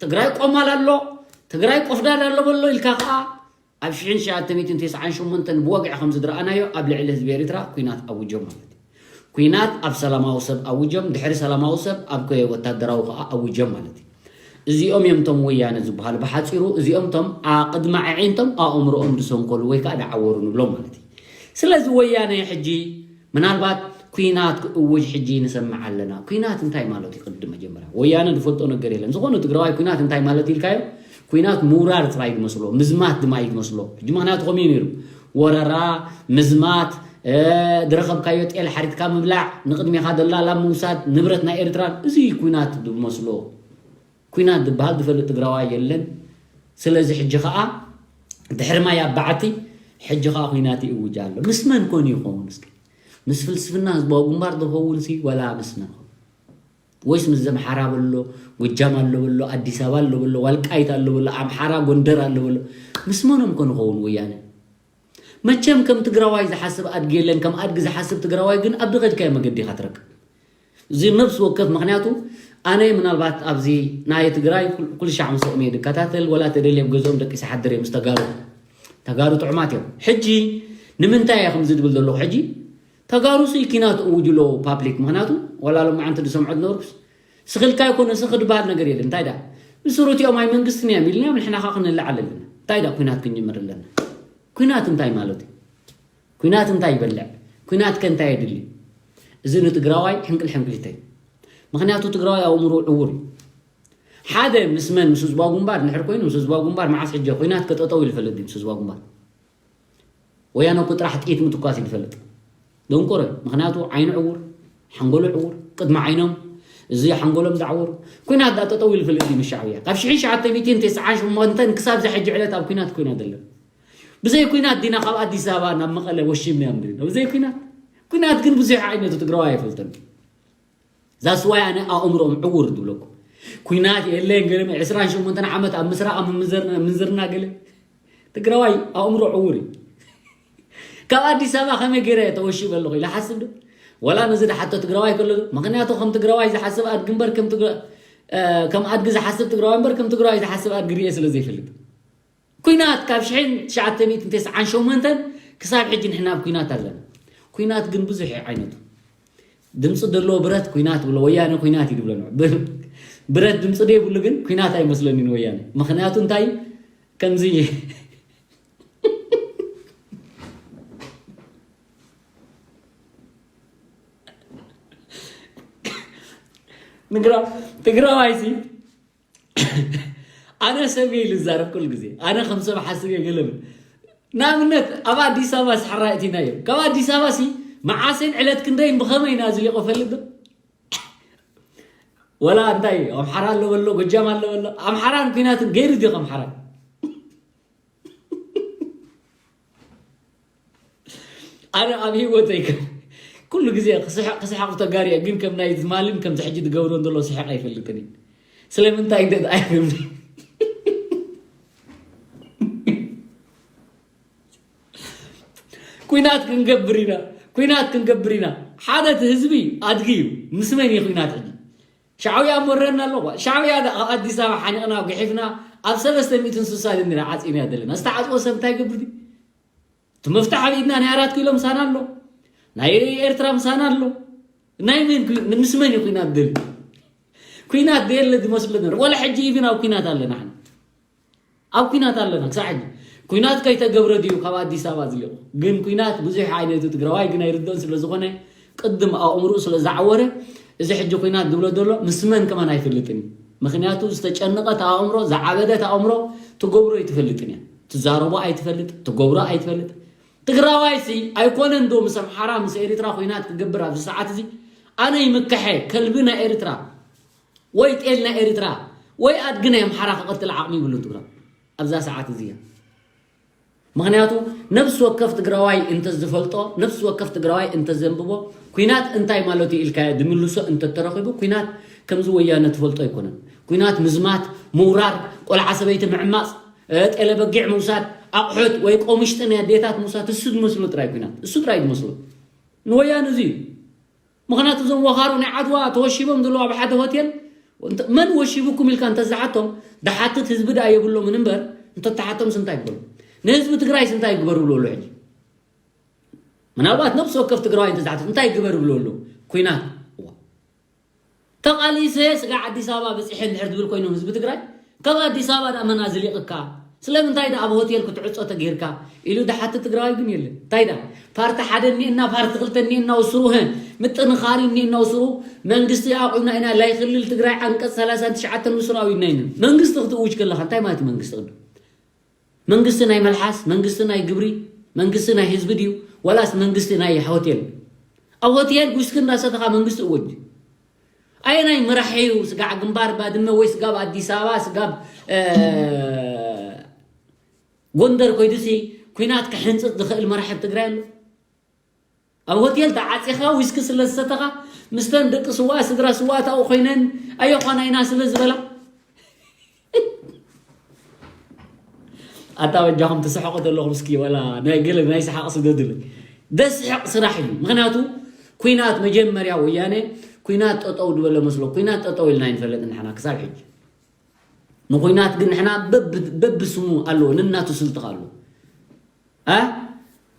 ትግራይ ቆማል ኣሎ፣ ትግራይ ቆፍዳድ ኣሎ በሎ ኢልካ ከዓ ኣብ ሽሕን ትሽዓተ ሚእትን ተስዓን ሸሞንተን ብወግዒ ከም ዝድረኣናዮ ኣብ ልዕሊ ህዝቢ ኤርትራ ኲናት ኣውጆም ማለት እዩ። ኲናት ኣብ ሰላማዊ ሰብ ኣውጆም፣ ድሕሪ ሰላማዊ ሰብ ኣብ ወታደራዊ ከዓ ኣውጆም ማለት እዩ። እዚኦም እዮም እቶም ወያነ ዝበሃሉ። ብሓፂሩ እዚኦም እቶም ኣቕድሚ ኣዒንቶም ኣእምሮኦም ዝሰንከሉ ወይ ከዓ ዝዓወሩ ንብሎም ማለት እዩ። ስለዚ ወያነ ሕጂ ምናልባት ኲናት ክእውጅ ሕጂ ንሰምዕ ኣለና። ኲናት እንታይ ማለት እዩ? ቅድም መጀመርያ ወያነ ዝፈልጦ ነገር የለን። ዝኾነ ትግራዋይ ኲናት እንታይ ማለት ኢልካዮ? ኲናት ምውራር ጥራይ ዝመስሎ፣ ምዝማት ድማ እዩ ዝመስሎ። ሕጂ ምኽንያቱ ከምኡ እዩ ነይሩ። ወረራ፣ ምዝማት፣ ዝረኸብካዮ ጤል ሓሪትካ ምብላዕ፣ ንቕድሜኻ ደላላ ምውሳድ፣ ንብረት ናይ ኤርትራ፣ እዚ ኲናት ዝመስሎ። ኲናት ዝበሃል ዝፈልጥ ትግራዋይ የለን። ስለዚ ሕጂ ኸዓ ድሕሪ ማይ ኣባዓቲ ሕጂ ኸዓ ኲናት ይእውጅ ኣሎ። ምስ መን ኮን ይኸውን እስኪ? ምስ ፍልስፍና ህዝባዊ ግንባር ዝኸውን ሲ ዋላ ምስ መን ኸውን? ወይስ ምስ ዘምሓራ በሎ፣ ጎጃም ኣሎ በሎ፣ ኣዲስ ኣበባ ኣሎ በሎ፣ ዋልቃይት ኣሎ በሎ፣ ኣምሓራ ጎንደር ኣሎ በሎ፣ ምስ መኖም ኮን ይኸውን ወያነ? መቸም ከም ትግራዋይ ዝሓስብ ኣድጊ የለን። ከም ኣድጊ ዝሓስብ ትግራዋይ ግን ኣብ ዝኸድካዮ መገዲ ኢኻ ትረክብ። እዚ ነብሲ ወከፍ፣ ምኽንያቱ ኣነ ምናልባት ኣብዚ ናይ ትግራይ ኩል- ኩሉ ሻዕ ምስኦም እየ ዝከታተል፣ ወላ ተደልየ ኣብ ገዝኦም ደቂሰ ሓድር እየ ምስ ተጋሩ። ተጋሩ ጥዑማት እዮም። ሕጂ ንምንታይ እየ ከምዚ ዝብል ዘለኹ? ሕጂ ተጋሩ ሲ ኪናት እውጅ ኣለዉ ፓብሊክ፣ ምኽንያቱ ወላ ሎም ዓንቲ ዝሰምዖ ዝነበርኩስ ስኽልካ ይኮነ ስኽ ድበሃል ነገር የለን። እንታይ ዳ ብስሩቲኦም ኣይ መንግስትን እዮም ኢልና ንሕና ካ ክንለዓል ኣለና። እንታይ ዳ ኩናት ክንጅምር ኣለና? ኩናት እንታይ ማለት እዩ? ኩናት እንታይ ይበልዕ? ኩናት ከ እንታይ የድሊ? እዚ ንትግራዋይ ሕንቅል ሕንቅሊተይ። ምኽንያቱ ትግራዋይ ኣእምሮ ዕውር እዩ። ሓደ ምስ መን? ምስ ህዝባዊ ግንባር እንድሕር ኮይኑ፣ ምስ ህዝባዊ ግንባር መዓስ ሕጂ ኩናት ከጠጠው ኢሉ ይፈልጥ ድዩ? ምስ ህዝባዊ ግንባር ወያነ እኮ ጥራሕ ጥይት ምትኳስ እዩ ዝፈልጥ። ደንቆሮ እዩ። ምኽንያቱ ዓይኑ ዕውር፣ ሓንጎሉ ዕውር፣ ቅድሚ ዓይኖም እዚ ሓንጎሎም ዝዓወሩ ኩናት ዳ ጠጠው ኢሉ ይፈልጥ ድዩ? ምስ ሻዕብያ ካብ ሽሕን ትሽዓተ ሚእትን ተስዓን ሸሞንተን ክሳብ እዛ ሕጂ ዕለት ኣብ ኩናት ኮይና ዘለን። ብዘይ ኩናት ዲና ካብ ኣዲስ ኣበባ ናብ መቐለ ወሺምናዮም ድሪና? ብዘይ ኩናት። ኩናት ግን ብዙሕ ዓይነቱ ትግራዋይ ኣይፈልጥን። ዛስዋይ ኣነ ኣእምሮኦም ዕውር ዝብለኩ ኩናት የለን ገለ ዕስራን ሸሞንተን ዓመት ኣብ ምስራቕ ምንዝርና ገለ ትግራዋይ ኣእምሮ ዕውር እዩ። ካብ ኣዲስ ኣበባ ከመይ ገይረ እየ ተወሺበ ኣለኹ ኢለ ሓስብ ዶ? ወላ ነዚ ዝሓቶ ትግራዋይ ከሎ ዶ? ምኽንያቱ ከም ትግራዋይ ዝሓስብ ኣድጊ እምበር ከም ትግራ- እ፣ ከም ኣድጊ ዝሓስብ ትግራዋይ እምበር ከም ትግራዋይ ዝሓስብ ኣድጊ ርእየ ስለ ዘይፈልጥ። ኩናት ካብ ሽሕን ትሽዓተ ሚእትን ተስዓን ሸሞንተን ክሳብ ሕጂ ንሕና ኣብ ኩናት ኣለና። ኩናት ግን ብዙሕ እዩ ዓይነቱ። ድምፂ ዘለዎ ብረት ኩናት ብሎ ወያነ ኩናት እዩ ዝብለና። ብ- ብረት ድምፂ ዘይብሉ ግን ኩናት ኣይመስለኒን ወያነ። ምኽንያቱ እንታይ እዩ? ከምዚ ንግራ ትግራዋይ ሲ ኣነ ሰብ እየ ኢሉ ዝዛረብ ኩሉ ግዜ። ኣነ ከም ሰብ ሓስብ እየ ገለ ብል። ንኣብነት ኣብ ኣዲስ ኣበባ ስሕራ እቲና እዮም። ካብ ኣዲስ ኣበባ ሲ መዓስን ዕለት ክንደይን ብኸመይ ኢና ዝሊቆ ፈልጥ ዶ? ወላ እንታይ ኣምሓራ ኣሎ በሎ፣ ጎጃም ኣሎ በሎ። ኣምሓራን ኩናትን ገይሩ ድዩ ኣምሓራ? ኣነ ኣብ ህይወተይ ከ- ኩሉ ግዜ ክስሕቕ ክስሕቕ ተጋርየ፣ ግን ከም ናይ ትማልን ከምዚ ሕጂ ዝገብሮ ዘሎ ስሕቕ ኣይፈልጥን እዩ። ስለምንታይ እንደ ኣይብም ኩናት ክንገብር ኢና፣ ኩናት ክንገብር ኢና። ሓደ እቲ ህዝቢ ኣድጊ እዩ። ምስ መን እዩ ኩናት ሕጂ? ሻዕብያ እሞ ረና ኣለዋ። ሻዕብያ ደኣ ኣብ ኣዲስ ኣበባ ሓኒቕና፣ ጉሒፍና፣ ኣብ ሰለስተ ሚእትን ስሳን እንድና ዓጺና ዘለና። ዝተዓጽወ ሰብ እንታይ ይገብር ድዩ? እቲ መፍትሕ ኣብ ኢድና ናይ ኣራት ኪሎ ምሳና ኣሎ። ናይ ኤርትራ ምሳና ኣሎ። ናይ መን ኩ- ምስ መን እዩ ኩናት ደሊ? ኩናት ደየለ ዝመስሎ ነር። ወላ ሕጂ ኢቭን ኣብ ኩናት ኣለና ንሕና። ኣብ ኩናት ኣለና ክሳዕ ሕጂ። ኩናት ከይተገብረ ድዩ ካብ ኣዲስ ኣበባ ዝሊቑ? ግን ኩናት ብዙሕ ዓይነቱ ትግራዋይ ግን ኣይርድኦን ስለ ዝኾነ፣ ቅድም ኣእምርኡ ስለ ዝዓወረ፣ እዚ ሕጂ ኩናት ዝብሎ ዘሎ ምስ መን ከማን ኣይፈልጥን እዩ። ምኽንያቱ ዝተጨነቐት ኣእምሮ፣ ዝዓበደት ኣእምሮ ትገብሮ ኣይትፈልጥን እያ። ትዛረቦ ኣይትፈልጥ፣ ትገብሮ ኣይትፈልጥ። ትግራዋይሲ ኣይኮነን ዶ ምስ ኣምሓራ ምስ ኤርትራ ኮይናት ክገብር ኣብዚ ሰዓት እዚ ኣነ ይምክሐ ከልቢ ናይ ኤርትራ ወይ ጤል ናይ ኤርትራ ወይ ኣድጊ ናይ ኣምሓራ ክቐትል ዓቕሚ ይብሉን ትግራይ ኣብዛ ሰዓት እዚኣ። ምክንያቱ ነብሲ ወከፍ ትግራዋይ እንተዝፈልጦ ነብሲ ወከፍ ትግራዋይ እንተዘንብቦ ኩናት እንታይ ማለት እዩ ኢልካ ድምልሶ እንተተረኺቡ ኩናት ከምዚ ወያነ ትፈልጦ ኣይኮነን። ኩናት ምዝማት፣ ምውራር፣ ቆልዓ ሰበይቲ ምዕማፅ፣ ጤለ በጊዕ ምውሳድ፣ ኣቑሑት ወይ ቆምሽጢ ናይ ኣዴታት ምውሳድ እሱ ዝመስሎ ጥራይ ኩናት እሱ ጥራይ ዝመስሎ ንወያነ እዚ እዩ። ምክንያቱ እዞም ወኻሩ ናይ ዓድዋ ተወሺቦም ዘለዉ ኣብ ሓደ ሆቴል መን ወሺቡኩም ኢልካ እንተዝሓቶም ድሓትት ህዝቢ ደኣ የብሎምን እምበር እንተተሓቶም እንታይ ይበሉ ንህዝቢ ትግራይ እንታይ ይግበሩ ብሎ ኣሎ ሕጂ ምናልባት ነብሲ ወከፍ ትግራዋይ እንተዝሓትት እንታይ ይግበር ብሎ ኣሎ ኩናት ተቓሊሰ ስጋዕ ኣዲስ ኣበባ በፂሐ እንድሕር ዝብል ኮይኖም ህዝቢ ትግራይ ካብ ኣዲስ ኣበባ ደኣ መን ኣዝሊቕካ ስለምንታይ ደኣ ኣብ ሆቴል ክትዕፆ ተገይርካ ኢሉ ድሓትት ትግራዋይ ግን የለን እንታይ ደኣ ፓርቲ ሓደ እኒኤና ፓርቲ ክልተ እኒኤና ውስሩ ህ ምጥንኻሪ እኒኤና ውስሩ መንግስቲ ኣቑምና ኢና ላይ ክልል ትግራይ ዓንቀፅ ሰላሳን ትሽዓተን ውስሩ ኣዊድና ኢና መንግስቲ ክትእውጅ ከለካ እንታይ ማለት እዩ መንግስቲ ቅድም መንግስቲ ናይ መልሓስ መንግስቲ ናይ ግብሪ መንግስቲ ናይ ህዝቢ ድዩ ዋላስ መንግስቲ ናይ ሆቴል ኣብ ሆቴል ዊስኪ እንዳሰተኻ መንግስቲ እወጅ ኣየናይ መራሒ እዩ ስጋዕ ግንባር ባድመ ወይ ስጋብ ኣዲስ ኣበባ ስጋብ ጎንደር ኮይዱሲ ኩናት ክሕንፅፅ ዝኽእል መራሒ ኣብ ትግራይ ኣሎ ኣብ ሆቴል ተዓፂኻ ዊስኪ ስለ ዝሰተኻ ምስተን ደቂ ስዋ ስድራ ስዋታኡ ኮይነን ኣየኳናይና ስለ ዝበላ ኣታ በጃኹም ትስሕቁ ዘለኹም እስኪ ወላ ናይ ገለ ናይ ሰሓቅ ስደዱለይ ደስሕቅ ስራሕ እዩ ምክንያቱ ኩናት መጀመርያ ወያነ ኩናት ጠጠው ዝበለ መስሎ ኩናት ጠጠው ኢልና ይንፈለጥ ንሕና ክሳብ ሕጂ ንኩናት ግን ንሕና በብስሙ ኣለዎ ንናቱ ስልትኻ ኣለዎ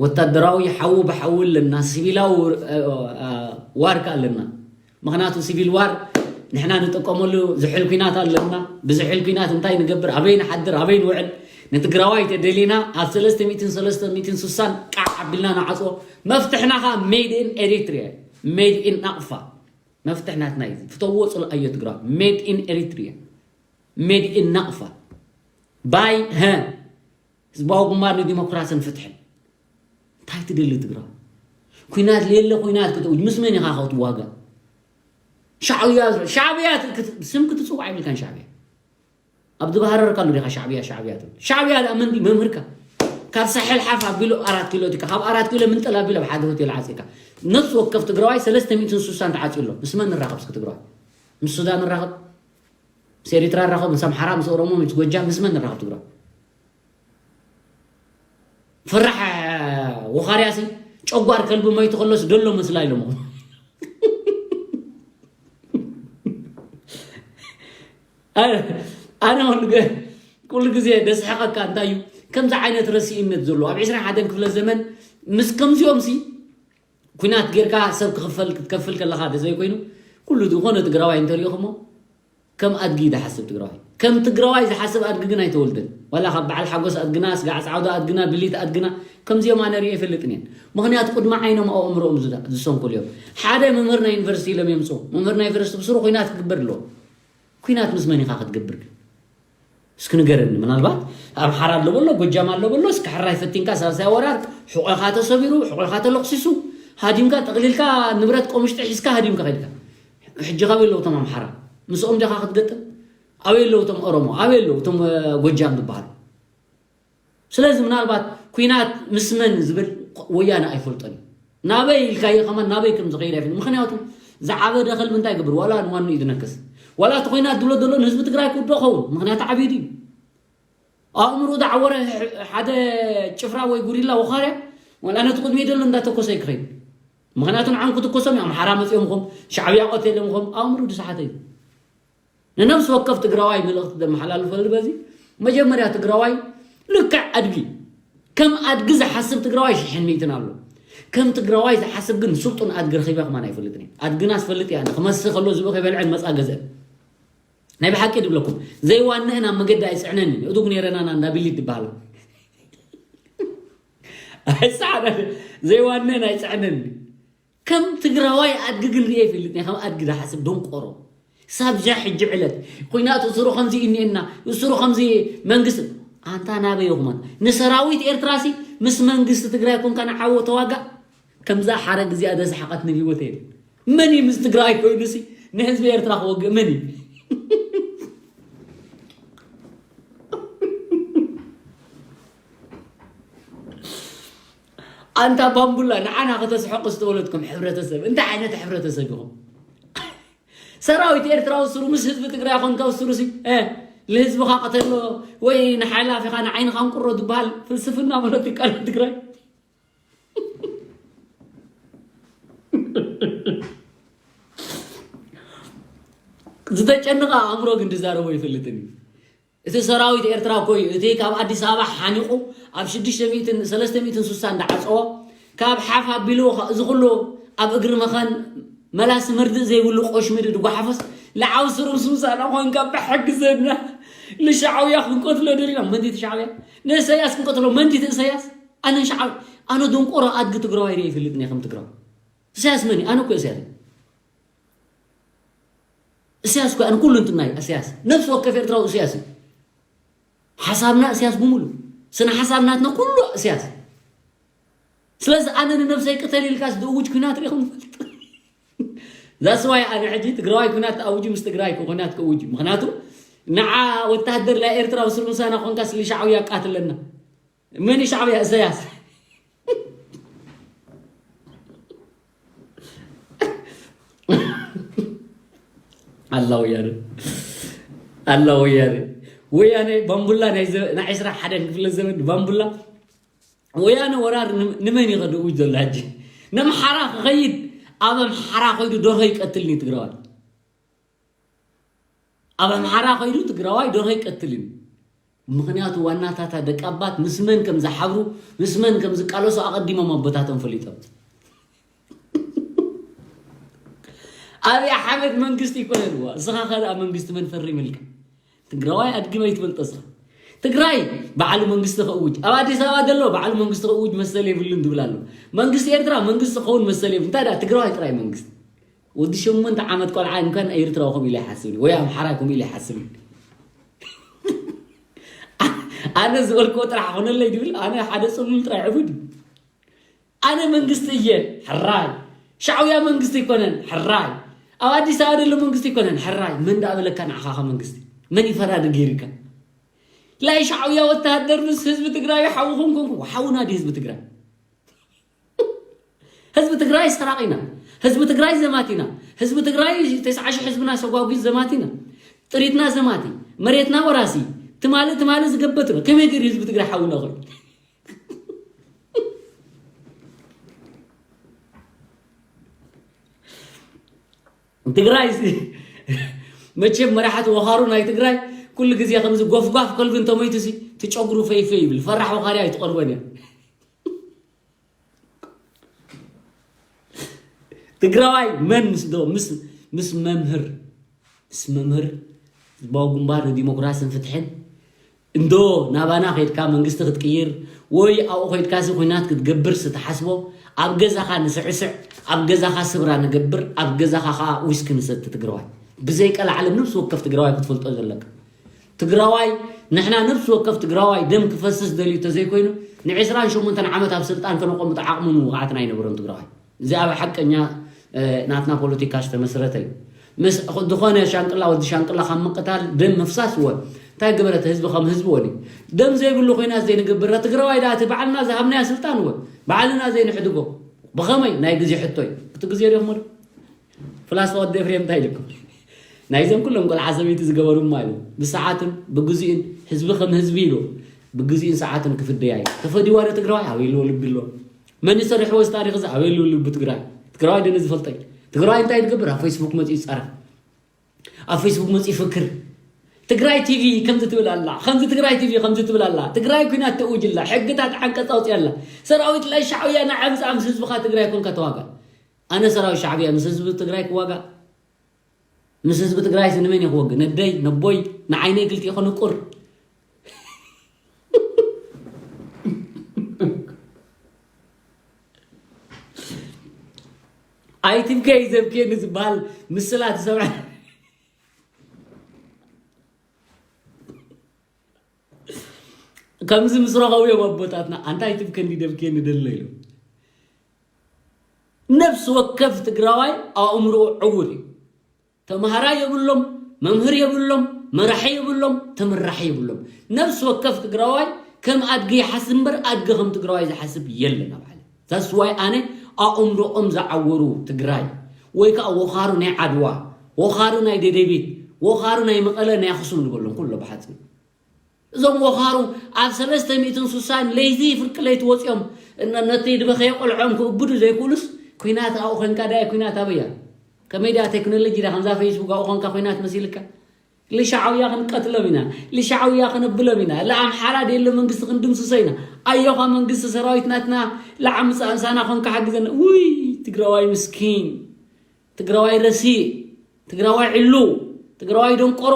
ወታደራዊ ሓዊ ብሓዊ ኣለና ሲቪላዊ ዋርክ ኣለና ምክንያቱ ሲቪል ዋር ንሕና ንጥቀመሉ ዝሕል ኩናት ኣለና ብዝሕል ኩናት እንታይ ንገብር ኣበይ ንሓድር ኣበይ ንውዕል ንትግራዋይ ተደሊና ኣብ ሰለስተ ሚእትን ሰለስተ ሚእትን ስሳን ቃዕ ኣቢልና ንዓፅዎ መፍትሕና ከዓ ሜድ ኢን ኤሪትሪያ ሜድ ኢን ናቕፋ መፍትሕ ናትና እዩ ፍተዎ ፅልኣዮ ትግራዋይ ሜድ ኢን ኤሪትሪያ ሜድ ኢን ናቕፋ ባይ ሀ ህዝባዊ ግንባር ንዲሞክራስን ፍትሕን እንታይ ትደሊ ትግራዋይ ኩናት ሌለ ኩናት ክትውጅ ምስ መን ኢኻ ክትዋጋ ሻዕብያ ሻዕብያ ስም ክትፅዋዕ ይብልካን ሻዕብያ ኣብ ዝበሃረርካሉ ዲኻ ሻዕብያ ሻዕብያ ትብል ሻዕብያ ደኣ መንዲ መምህርካ ካብ ሳሕል ሓፍ ኣቢሉ ኣራት ኪሎ ዲካ ካብ ኣራት ኪሎ ምንጠል ኣቢሉ ኣብ ሓደ ሆቴል ዓፂካ ነፍሲ ወከፍ ትግራዋይ ሰለስተ ሚእትን ስሳን ተዓፅዩ ኣሎ ምስ መን ንራኸብ እስኪ ትግራዋይ ምስ ሱዳን ንራኸብ ምስ ኤሪትራ ንራኸብ ምስ ኣምሓራ ምስ ኦሮሞ ምስ ጎጃም ምስ መን ንራኸብ ትግራዋይ ፈራሕ ወኻርያሲ ጨጓር ከልቢ መይቱ ከሎስ ደሎ መስላ ኢሎም ኣነ ኩሉ ግዜ ደስሕቐካ እንታይ እዩ ከምዚ ዓይነት ረሲእነት ዘሎ ኣብ ዕስራን ሓደን ክፍለ ዘመን ምስ ከምዚኦም ሲ ኩናት ጌርካ ሰብ ክኽፈል ክትከፍል ከለኻ ተዘይኮይኑ ኩሉ ዝኾነ ትግራዋይ እንተሪኢኹሞ ከም ኣድጊ እዩ ዝሓስብ ትግራዋይ ከም ትግራዋይ ዝሓስብ ኣድጊ ግን ኣይተወልደን ዋላ ካብ በዓል ሓጎስ ኣድግና ስጋዕ ፃዕዶ ኣድግና ብሊት ኣድግና ከምዚኦም ኣነ ሪኦ ይፈልጥን እየን ምክንያቱ ቅድሚ ዓይኖም ኣእምሮኦም ዝሰንኩል እዮም ሓደ መምህር ናይ ዩኒቨርሲቲ ኢሎም የምፅኡ መምህር ናይ ዩኒቨርሲቲ ብስሩ ኩናት ክግበር ኣለዎ ኩናት ምስ መን ኢኻ ክትገብር ግን እስኪ ንገረኒ ምናልባት ኣምሓራ ኣሎ በሎ ጎጃም ኣሎ በሎ እስኪ ሕራይ ፈቲንካ ሳልሳይ ወራር ሕቆኻ ተሰቢሩ ሕቆኻ ተለኩሲሱ ሃዲምካ ጠቕሊልካ ንብረት ቆምሽጢ ሒዝካ ሃዲምካ ከድካ ሕጂ ካበይ ኣለዉ እቶም ኣምሓራ ምስኦም ዲኻ ክትገጥም ኣበይ ኣለዉ እቶም ኦሮሞ ኣበይ ኣለዉ እቶም ጎጃም ዝበሃሉ ስለዚ ምናልባት ኩናት ምስ መን ዝብል ወያነ ኣይፈልጦን እዩ ናበይ ኢልካዮ ከማን ናበይ ከም ዝኸይድ ኣይፈልጥ ምክንያቱ ዝዓበደ ከልቢ እንታይ ይገብር ዋላ ንዋኑ እዩ ዝነክስ ዋላ እቲ ኮይናት ዝብሎ ዘሎ ንህዝቢ ትግራይ ክውዶ ኸውን ምክንያቱ ዓብዩ ድዩ ኣእምሩ ዝዓወረ ሓደ ጭፍራ ወይ ጉሪላ ወኻርያ ዋላ ነቲ ቅድሚ ዘሎ እንዳተኮሰ ይክኸይድ ምክንያቱ ንዓም ክትኮሶም ኣምሓራ መፅኦም ኹም ሻዕብያ ቆቴሎም ኹም ኣእምሩ ዝሰሓተ እዩ ንነብሲ ወከፍ ትግራዋይ መልእኽቲ ዘመሓላልፈሉ በዚ መጀመርያ ትግራዋይ ልክዕ ኣድጊ ከም ኣድጊ ዝሓስብ ትግራዋይ ሽሕን ሚእትን ኣሎ ከም ትግራዋይ ዝሓስብ ግን ስልጡን ኣድጊ ረኺበ ከማን ኣይፈልጥን እየ ኣድግና ዝፈልጥ እያ ክመስል ከሎ ዝብኢ ከይበልዐን መፃ ገዝአን ናይ ብሓቂ ድብለኩም ዘይዋንእን ኣብ መገዲ ኣይፅዕነን እዱግ ነይረናና እንዳቢሊት ዝበሃል ኣይፃዕነ ዘይዋንእን ኣይፅዕነን ከም ትግራዋይ ኣድጊ ግን ርየ ይፈልጥ ከም ኣድጊ ዝሓስብ ደንቆሮ ሳብዛ ሕጂ ዕለት ኩናት እስሩ ከምዚ እኒኤና እስሩ ከምዚ መንግስቲ ኣንታ ናበይ ይኹመን ንሰራዊት ኤርትራሲ ምስ መንግስቲ ትግራይ ኮንካ ንዓወ ተዋጋእ። ከምዛ ሓረግ እዚኣ ዘስሓቐትኒ ህይወት የለን። መን እዩ ምስ ትግራይ ኮይኑሲ ንህዝቢ ኤርትራ ክወግእ? መን እዩ? ኣንታ ባምቡላ፣ ንዓና ከተስሕቑ ዝተወለድኩም ሕብረተሰብ፣ እንታይ ዓይነት ሕብረተሰብ ኢኹም? ሰራዊት ኤርትራ ወስሩ፣ ምስ ህዝቢ ትግራይ ኮንካ ወስሩ ሲ፣ እ፣ ለህዝብኻ ቅተሎ ወይ ንሓላፊኻ ንዓይንኻ እንቁሮ ዝበሃል ፍልስፍና ፖለቲካ ትግራይ። ዝተጨነቐ ኣእምሮ ግን ዝዛረቦ ይፈልጥን እዩ። እቲ ሰራዊት ኤርትራ እኮ እዩ፣ እቲ ካብ ኣዲስ ኣበባ ሓኒቑ ኣብ ሽዱሽተ ሚእትን ሰለስተ ሚእትን ስሳን ዝዓጸዎ፣ ካብ ሓፍ ኣቢልዎ ኸ-፣ እዚ ኩሉ ኣብ እግሪ መኸን መላሲ መርድእ ዘይብሉ ቆሽሚ ድጓሓፈስ፣ ለዓው ስሩም ስምሳና ኾንካ ብሕግዘና፣ ንሻዕብያ ክንቀትሎ ደሊና። መን እቲ ሻዕብያ? ንእሰያስ ክንቀትሎ። መን እቲ እሰያስ? ኣነ ሻዕብ-፣ ኣነ ደንቆሮ ኣድጊ ትግራዋይ ርኤ ይፈልጥን እየ ከም ትግራዋይ። እሰያስ መን እዩ? ኣነ እኮ እሰያስ እየ። እሰያስ እኮ ኣነ ኩሉ እንትናይ እሰያስ። ነፍሲ ወከፍ ኤርትራዊ እሰያስ እዩ። ሓሳብና እሰያስ ብምሉ። ስነ ሓሳብ ናትና ኩሉ እሰያስ። ስለዚ ኣነ ንነብሰይ ቅተል ኢልካስ ዝእውጅ ኲናት ርኢኹም ይፈልጥ? ዛስዋይ ኣነ ሕጂ ትግራዋይ ኲናት ተኣውጁ ምስ ትግራይ እኮ ኲናት ከእውጅ። ምኽንያቱ ንዓ ወታደር ናይ ኤርትራ ብስር ምሳና ኮንካስ ንሻዕብያ ኣቃትለና። መን እዩ ሻዕብያ? እሰያስ። ኣላ ወያነ፣ ኣላ ወያነ። ወያነ ባምቡላ ናይ ዘ-፣ ናይ ዕስራ ሓደን ክፍለ ዘመን ባምቡላ። ወያነ ወራር ን-፣ ንመን እዩ ከድእውጅ ዘሎ ሕጂ? ነምሓራ ክኸይድ፣ ኣብ ኣምሓራ ከይዱ ደርሆ ይቀትልን እዩ ትግራዋይ። ኣብ ኣምሓራ ከይዱ ትግራዋይ ደርሆ ይቀትልን። ምኽንያቱ ዋናታታ ደቂ ኣባት ምስ መን ከም ዝሓብሩ፣ ምስ መን ከም ዝቃለሱ ኣቐዲሞም ኣቦታቶም ፈሊጦም። ኣብይ ኣሕመድ መንግስቲ ይኮነልዎ። እስኻ ኸ ደኣ መንግስቲ መን ፈሪምልካ? ትግራዋይ ኣድጊ መን ትፈልጦ እስኻ? ትግራይ ባዕሉ መንግስቲ ከእውጅ፣ ኣብ ኣዲስ ኣበባ ዘሎ ባዕሉ መንግስቲ ከእውጅ መሰል የብሉን ዝብል ኣሎ። መንግስቲ ኤርትራ መንግስቲ ክኸውን መሰል የብሉ። እንታይ ደኣ ትግራዋይ ጥራይ መንግስቲ? ወዲ ሸሞንተ ዓመት ቆልዓ እንኳን ኤርትራዊ ከምኡ ኢለ ይሓስብን ወይ ኣምሓራይ ከምኡ ኢለ ይሓስብን። ኣነ ዝበልክዎ ጥራሕ ኾነለይ ድብል፣ ኣነ ሓደ ጽሉል ጥራይ ዕቡድ። ኣነ መንግስቲ እየ፣ ሕራይ። ሻዕብያ መንግስቲ ኣይኮነን፣ ሕራይ። ኣብ ኣዲስ ኣበባ ዘሎ መንግስቲ ኣይኮነን፣ ሕራይ። መን ደኣ በለካ ንዓኻ ከ መንግስቲ? መን እዩ ፈራዲ ገይሩካ? ላይ ሻዕብያ ወተሃደር ምስ ህዝቢ ትግራይ ሓውኹም ኮንኩ፣ ሓውና ድዩ ህዝቢ ትግራይ? ህዝቢ ትግራይ ሰራቒና፣ ህዝቢ ትግራይ ዘማቲና፣ ህዝቢ ትግራይ ተስዓ ሺሕ ህዝብና ሰጓጒ ዘማቲና፣ ጥሪትና ዘማቲ፣ መሬትና ወራሲ፣ ትማሊ ትማሊ ዝገበት ነው። ከመይ ገይሩ ህዝቢ ትግራይ ሓውና ኮይኑ? ትግራይ ሲ-፣ መቸም መራሕቲ ወኻሩ ናይ ትግራይ ኩሉ ግዜ ከምዚ ጎፍጓፍ ከልቢ እንተሞይቱ ሲ ትጨጉሩ ፈይፈይ ይብል። ፈራሕ ወኻሪ ኣይትቐርቦን እያ። ትግራዋይ መን ምስ ዶ-፣ ምስ፣ ምስ መምህር፣ ምስ መምህር ህዝባዊ ግንባር ንዲሞክራስን ፍትሕን እንዶ ናባና ኸይድካ መንግስቲ ክትቅይር ወይ ኣብኡ ኸይድካ ሲ ኹናት ክትገብር ስትሓስቦ ኣብ ገዛኻ ንስዕስዕ፣ ኣብ ገዛኻ ስብራ ንገብር፣ ኣብ ገዛኻ ኸዓ ዊስኪ ንሰቲ ትግራዋይ። ብዘይ ቀልዓለም ነብሲ ወከፍ ትግራዋይ ክትፈልጦ ዘለካ። ትግራዋይ፣ ንሕና ነብሲ ወከፍ ትግራዋይ ደም ክፈስስ ደልዩ ተዘይኮይኑ ንዕስራን ሸሞንተን ዓመት ኣብ ስልጣን ከነቆምጦ ዓቕምን ውቕዓትን ኣይነበሮን ትግራዋይ። እዚ ኣብ ሓቀኛ፣ እ፣ ናትና ፖለቲካ ዝተመስረተ እዩ። ምስ ዝኾነ ሻንቅላ ወዲ ሻንቅላ ካብ ምቅታል ደም ምፍሳስ እወ እንታይ ገበረት ህዝቢ ከም ህዝቢ ወዲ ደም ዘይብሉ ኮይና ዘይንገብር ትግራዋይ ደኣ እቲ ባዕልና ዝሃብናያ ስልጣን እወ ባዕልና ዘይንሕድጎ ብኸመይ ናይ ግዜ ሕቶ እዩ። እቲ ግዜ ሪእኹሞ ዶ? ፍላስፋ ወዲ ኤፍሬም እንታይ ኢልኩም? ናይዞም ኩሎም ቆልዓ ሰበይቲ ዝገበሩማ እዩ። ብሰዓትን ብግዚኡን ህዝቢ ከም ህዝቢ ኢሉ ብግዚኡን ሰዓትን ክፍደያ እዩ። ተፈዲዋ ዶ ትግራዋይ? ኣበይ ኣለዎ ልቢ ኣሎ? መን ይሰርሕዎ እዚ ታሪኽ እዚ? ኣበይ ኣለዎ ልቢ ትግራይ? ትግራዋይ ደነ ዝፈልጠይ? ትግራዋይ እንታይ ትገብር? ኣብ ፌስቡክ መፂኡ ይፃረፍ። ኣብ ፌስቡክ መፂኡ ይፍክር። ትግራይ ቲቪ ከምዚ ትብል ኣላ፣ ከምዚ ትግራይ ቲቪ ከምዚ ትብል ኣላ፣ ትግራይ ኩናት ተእውጅ ኣላ፣ ሕግታት ዓንቀፅ ኣውፅያ ኣላ። ሰራዊት ላይ ሻዕብያ ንዓ ምፅኣ ምስ ህዝብኻ ትግራይ ኮንካ ተዋጋእ። ኣነ ሰራዊት ሻዕብያ ምስ ህዝቢ ትግራይ ክዋጋእ? ምስ ህዝቢ ትግራይስ ንመን እየ ክወግእ? ነደይ፣ ነቦይ፣ ንዓይነይ ክልቲኡ ከንቁር? ኣይትብከ እዩ ዘብክየኒ ዝበሃል ምስላ ትሰምዐ። ከምዚ ምስ ረኸቡ እዮም ኣቦታትና ኣንታ ኣይትብከኒ ደብክየኒ ደሎ ኢሉ። ነፍሲ ወከፍ ትግራዋይ ኣእምርኡ ዕውር እዩ። ተምሃራይ የብሎም፣ መምህር የብሎም፣ መራሒ የብሎም፣ ተመራሒ የብሎም። ነፍሲ ወከፍ ትግራዋይ ከም ኣድጊ ይሓስብ እምበር ኣድጊ ከም ትግራዋይ ዝሓስብ የለን ኣብ ዓለም። That's why ኣነ ኣእምሮኦም ዝዓወሩ ትግራይ ወይ ከዓ ወኻሩ ናይ ዓድዋ፣ ወኻሩ ናይ ደደቢት፣ ወኻሩ ናይ መቐለ፣ ናይ ኣኽሱም ንበሎም ኩሎ ብሓፂሩ። እዞም ወኻሩ ኣብ ሰለስተ ሚእትን ስሳን ለይቲ ፍርቂ ለይቲ ወፂኦም እነ- ነቲ ድበኸየ ቆልዖም ክእብዱ ዘይክእሉስ ኩናት ኣብኡ ኮንካ ዳየ ኩናት ኣበያ ከመይ ድያ ቴክኖሎጂ ዳ ከምዛ ፌስቡክ ኣብኡ ኮንካ ኩናት መሲልካ ልሻዓውያ ክንቀትሎም ኢና ልሻዓውያ ክነብሎም ኢና ለኣምሓራ ደየለ መንግስቲ ክንድምስሶ ኢና ኣዮኻ መንግስቲ ሰራዊት ናትና ለዓምፃእ ምሳና ኮንካ ሓግዘና ውይ ትግራዋይ ምስኪን ትግራዋይ ረሲእ ትግራዋይ ዕሉ ትግራዋይ ደንቆሮ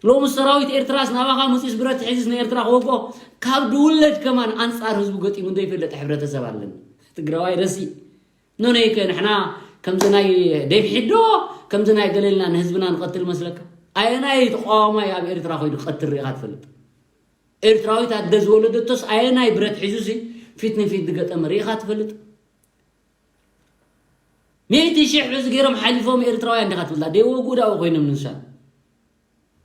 ሎሚ ሰራዊት ኤርትራስ ናባኻ መፂኡስ ብረት ሒዙስ ንኤርትራ ክወግኦ ካብ ድውለድ ከማን ኣንፃር ህዝቡ ገጢሙ ዘይፈልጥ ሕብረተሰብ ኣለና ትግራዋይ ረሲእ ኖነይከ ንሕና ከምዚ ናይ ዴቪድ ዶ ከምዚ ናይ ገለልና ንህዝብና ንቐትል መስለካ ኣየናይ ተቃዋማይ ኣብ ኤርትራ ኮይዱ ቀትል ርኢኻ ትፈልጥ ኤርትራዊት ኣደ ዝወለደቶስ ኣየናይ ብረት ሒዙሲ ፊት ንፊት ዝገጠመ ርኢኻ ትፈልጥ ሚእቲ ሽሕ በዚ ገይሮም ሓሊፎም ኤርትራውያን ዲኻ ትብላ ደይወጉ ዳኡ ኮይኖም ንሳ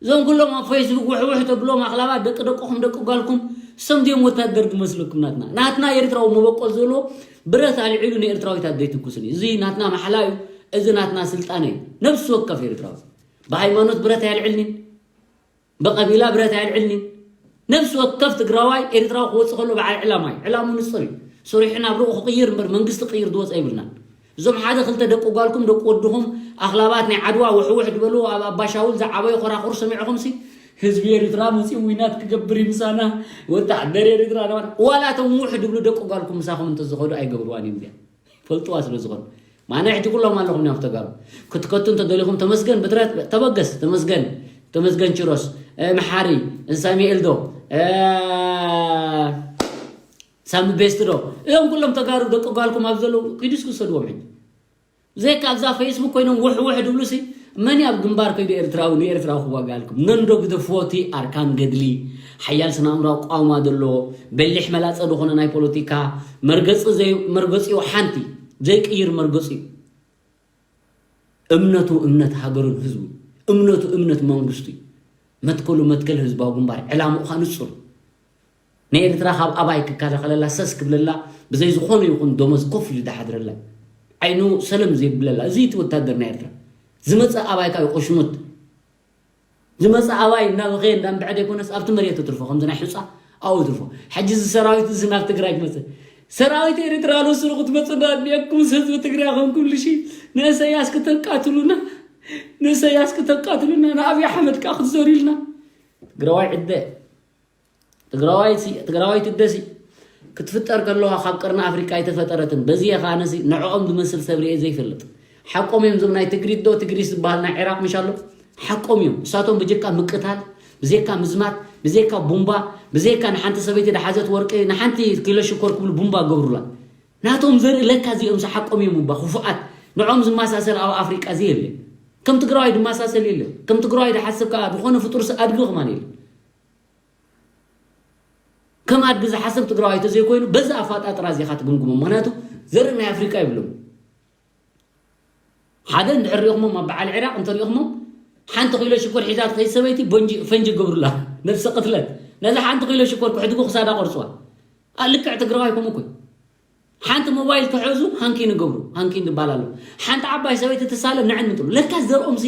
እዞም ኩሎም ኣብ ፌስቡክ ውሕውሕ ተብሎም ኣኽላባት ደቂ ደቅኹም ደቂ ጓልኩም ሰም ድዮም ወታደር ዝመስለኩም ናትና ናትና ኤርትራዊ መበቆል ዘለዎ ብረት ኣልዒሉ ንኤርትራዊታት ዘይትኩስን እዩ እዚ ናትና ማሕላ እዩ እዚ ናትና ስልጣነ እዩ ነብሲ ወከፍ ኤርትራዊ ብሃይማኖት ብረት ኣያልዕልኒን ብቐቢላ ብረት ኣያልዕልኒን ነብሲ ወከፍ ትግራዋይ ኤርትራዊ ክወፅእ ከሎ በዓል ዕላማ እዩ ዕላሙ ንፅር እዩ ሰሪሑ ናብ ርኡ ክቕይር እምበር መንግስቲ ቅይር ዝወፀ ይብልናን እዞም ሓደ ክልተ ደቂ ጓልኩም ደቂ ወድኹም ኣኽላባት ናይ ዓድዋ ውሕውሕ ዝበልዎ ኣብ ኣባሻውል ዝዓበዩ ኮራኹር ሰሚዕኹምሲ ህዝቢ ኤርትራ መፂኡ ዊናት ክገብር እዩ ምሳና ወታደር ኤርትራ ነባና ዋላ እቶም ውሕ ድብሉ ደቂ ጓልኩም ምሳኹም እንተዝኸዱ ኣይገብርዋን እዮም እዚኣ ፈልጥዋ ስለ ዝኾኑ ማና ሕጂ ኩሎም ኣለኹም እዮም ተጋሩ ክትከቱ እንተደሊኹም ተመስገን ብትረት ተበገስ ተመስገን ተመስገን ችሮስ መሓሪ ሳሚኤል ዶ ሳሚ ቤስት ዶ እዞም ኩሎም ተጋሩ ደቂ ጓልኩም ኣብ ዘለዉ ኪዱስ ክሰድዎም ሕጂ ብዘይካ ኣብዛ ፌስቡክ ኮይኖም ውሕ ውሕ ድብሉ ሲ መን ኣብ ግንባር ከይዱ ኤርትራዊ ንኤርትራዊ ክዋጋልኩም ነንዶ ግደፍዎ እቲ ኣርካን ገድሊ ሓያል ስነ ኣእምራዊ ቋውማ ዘለዎ በሊሕ መላፀ ዝኾነ ናይ ፖለቲካ መርገፂ ዘይ መርገፂኡ ሓንቲ ዘይቅይር መርገፂ እዩ እምነቱ እምነት ሃገሩን ህዝቡ እምነቱ እምነት መንግስቱ እዩ መትከሉ መትከል ህዝባዊ ግንባር ዕላምኡ ከዓ ንፁር ንኤርትራ ካብ ኣባይ ክከላኸለላ ሰስ ክብለላ ብዘይ ዝኾነ ይኹን ደሞዝ ኮፍ ኢሉ ዝሓድረላ ዓይኑ ሰለም ዘይብለላ እዚ እቲ ወታደር ናይ ኤርትራ ዝመፀ ኣባይ ካብ ቆሽሙት ዝመፀ ኣባይ እናበኸየ እንዳንብዐ ዘይኮነስ ኣብቲ መሬት ትርፎ ከምዚ ናይ ሑፃ ኣብኡ ትርፎ ሕጂ እዚ ሰራዊት እዚ ናብ ትግራይ ክመፅእ ሰራዊት ኤርትራ ልስሩ ክትመፁ እንዳድልየኩም ምስ ህዝቢ ትግራይ ኮንኩም ልሺ ንእሰያስ ክተቃትሉና ንእሰያስ ክተቃትሉና ንኣብይ ኣሕመድ ከዓ ክትዘሩልና ትግራዋይ ዕደ ትግራዋይሲ ትግራዋይት እደሲ ክትፍጠር ከለዋ ካብ ቀርኒ ኣፍሪቃ ኣይተፈጠረትን በዚ እየ ከዓነሲ ንዕኦም ዝመስል ሰብ ርኤ ዘይፈልጥ ሓቆም እዮም ዞም ናይ ትግሪት ዶ ትግሪስ ዝበሃል ናይ ዒራቅ ምሽ ኣሎ ሓቆም እዮም እሳቶም ብጀካ ምቅታል ብዘይካ ምዝማት ብዘይካ ቡምባ ብዘይካ ንሓንቲ ሰበይቲ ድሓዘት ወርቂ ንሓንቲ ኪሎ ሽኮር ክብሉ ቡምባ ገብሩላ ናቶም ዘርኢ ለካ እዚኦም ሓቆም እዮም እባ ክፉኣት ንዕኦም ዝመሳሰል ኣብ ኣፍሪቃ እዚ የለ ከም ትግራዋይ ድመሳሰል የለ ከም ትግራዋይ ድሓስብ ከዓ ዝኾነ ፍጡርሲ ኣድጊ ከማን የለ ከም ኣድጊ ዝሓስብ ትግራዋይ ተዘይኮይኑ በዚ ኣፋጣጥራ እዚኻ ትግምግሞ ምክንያቱ ዘርኢ ናይ ኣፍሪቃ ይብሎም ሓደ እንድሕር ሪእኹሞም ኣብ በዓል ዒራቅ እንተሪእኹሞም ሓንቲ ኪሎ ሽኮር ሒዛ ትኸይድ ሰበይቲ ቦንጂ ፈንጂ ገብሩላ ነብሰ ቅትለት ነዚ ሓንቲ ኪሎ ሽኮር ክሕድጉ ክሳዳ ቆርፅዋ ልክዕ ትግራዋይ ከምኡ ኮይ ሓንቲ ሞባይል ክሕዙ ሃንኪን ይገብሩ ሃንኪን ዝበሃል ኣሎ ሓንቲ ዓባይ ሰበይቲ ትሳለም ንዕን ምጥሉ ለካ ዘርኦም ሲ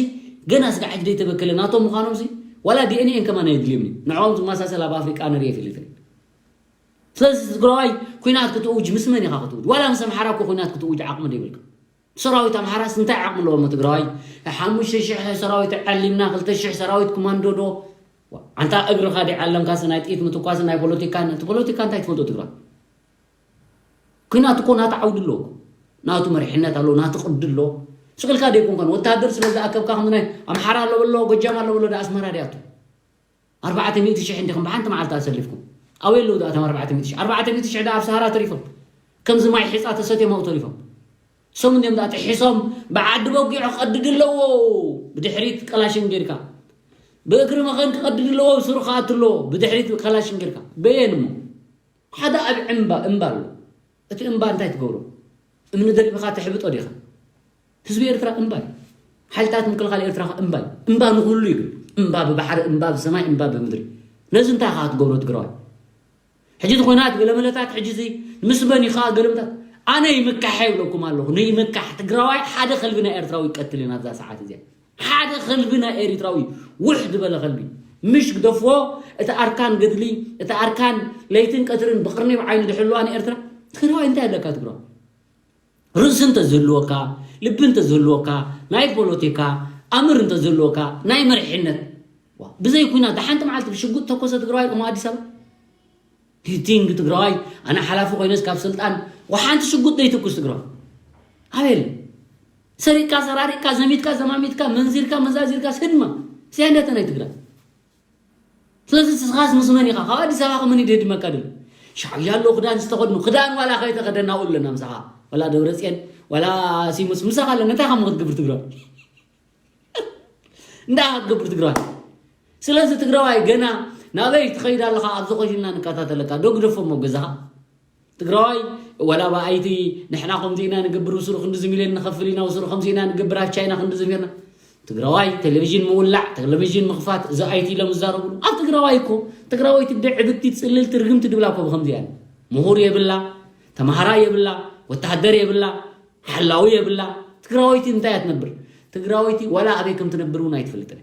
ገና ስጋ ሕጂ ዘይተበከለ ናቶም ምዃኖም ሲ ዋላ ዲኤንኤን ከማን ኣየድልዮም እዩ ንዕኦም ዝመሳሰል ኣብ ኣፍሪቃ ንርኢ ይፈልጥ ስለዚ ትግራዋይ ኩናት ክትእውጅ ምስ መን ኢኻ ክትእውጅ ዋላ ምስ ኣምሓራ እኮ ኩናት ክትእውጅ ዓቕሚ ዘይብልካ ሰራዊት ኣምሓራስ እንታይ ዓቕሚ ኣለዎ ትግራዋይ ሓሙሽተ ሽሕ ሰራዊት ዓሊምና ክልተ ሽሕ ሰራዊት ኮማንዶ ዶ ኣንታ እግርኻ ዲ ዓለምካስ ናይ ጥይት ምትኳስ ናይ ፖለቲካ እቲ ፖለቲካ እንታይ ትፈልጦ ትግራዋይ ኩናት እኮ ናቱ ዓውዲ ኣለዎ ናቱ መሪሕነት ኣለዎ ናቱ ቅዲ ኣለዎ ስቅልካ ደይኮንካን ወታደር ስለ ዝኣከብካ ከምዚ ናይ ኣምሓራ ኣሎ በሎ ጎጃም ኣሎ በሎ ኣስመራ ድያቱ ኣርባዕተ ሚእቲ ሽሕ እንዲኹም ብሓንቲ መዓልቲ ኣሰሊፍኩም ኣበይ ኣለዉ ዳኣቶም ኣርባዕተ ሚእቲ ሽሕ ኣርባዕተ ሚእቲ ሽሕ ዳኣ ኣብ ሰሃራ ተሪፎም ከምዚ ማይ ሒፃ ተሰትዮም ኣብኡ ተሪፎም ሰሙን ድዮም ዳኣ ጥሒሶም ብዓዲ በጊዖ ክቐድድ ኣለዎ ብድሕሪት ቀላሽን ጌርካ ብእግሪ መኸን ክቐድድ ኣለዎ፣ ብስሩ ክኣቱ ኣለዎ። ብድሕሪት ካላሽን ጌርካ በየን እሞ ሓደ ኣብ ዕምባ እምባ ኣሎ። እቲ እምባ እንታይ ትገብሮ? እምኒ ደሪብኻ ተሕብጦ ዲኻ? ህዝቢ ኤርትራ እምባ እዩ። ሓይልታት ምክልኻል ኤርትራ እምባ እዩ። እምባ ንኹሉ እዩ ግን። እምባ ብባሕሪ፣ እምባ ብሰማይ፣ እምባ ብምድሪ። ነዚ እንታይ ኢኻ ክትገብሮ ትግራዋይ? ሕጂ ዝኾናት ገለመለታት ሕጂ እዚ ምስ መን ኢኻ ገለመታት? ኣነ ይምካሕ ይብለኩም ኣለኹ። ንይምካሕ ትግራዋይ ሓደ ከልቢ ናይ ኤርትራዊ ይቀትል እዩ ናብዛ ሰዓት እዚኣ። ሓደ ከልቢ ናይ ኤሪትራዊ ውሕ ዝበለ ከልቢ። ምሽ ግደፍዎ፣ እቲ ኣርካን ገድሊ፣ እቲ ኣርካን ለይትን ቀትርን ብቅርኒ ብዓይኒ ድሕልዋ ንኤርትራ። ትግራዋይ እንታይ ኣለካ ትግራዋይ? ርእሲ እንተዝህልወካ፣ ልቢ እንተዝህልወካ፣ ናይ ፖለቲካ ኣምር እንተዝህልወካ፣ ናይ መሪሕነት። ዋ፣ ብዘይ ኩናት ሓንቲ መዓልቲ ብሽጉጥ ተኮሰ ትግራዋይ ከም ኣዲስ ኣበባ? ሂቲንግ ትግራዋይ ኣነ ሓላፊ ኮይነስ ካብ ስልጣን ወሓንቲ ሽጉጥ ዘይትኩስ ትግራዋይ ኣበል ሰሪቅካ ሰራሪቅካ ዘሚትካ ዘማሚትካ መንዚርካ መዛዚርካ ስድማ ሲያንደተ ናይ ትግራይ። ስለዚ ስኻስ ምስ መን ኢኻ ካብ ኣዲስ ኣበባ ከመን ይደድመካ ድል ሻዕብያ ኣለዉ ክዳን ዝተኸድኑ ክዳን ዋላ ከይተኸደና ኣለና ምሳኻ ዋላ ደብረፅየን ዋላ ሲሙስ ምሳኻ ኣለና እንታይ ከም ክትገብር ትግራይ እንዳ ክትገብር ትግራዋይ። ስለዚ ትግራዋይ ገና ናበይ ትኸይድ ኣለኻ ኣብዚ ቆይና ንከታተለካ ዶ ግደፎ እሞ ገዛኻ ትግራዋይ ዋላ ብኣይቲ ንሕና ከምዚ ኢና ንገብር ውስሩ ክንድዚ ሚልዮን ንኸፍል ኢና ውስሩ ከምዚ ኢና ንገብር ኣብ ቻይና ክንድዚ ጌርና ትግራዋይ ቴሌቪዥን ምውላዕ ቴሌቪዥን ምኽፋት እዚ ኣይቲ ኢሎም ዝዛረብሉ ኣብ ትግራዋይ እኮ ትግራወይቲ ደ ዕብድቲ ፅልልቲ ርግምቲ ድብላ እኮ ብከምዚ እያ ምሁር የብላ ተምሃራይ የብላ ወታደር የብላ ሓላዊ የብላ ትግራወይቲ እንታይ እያ ትነብር ትግራወይቲ ዋላ ኣበይ ከም ትነብር እውን ኣይትፈልጥን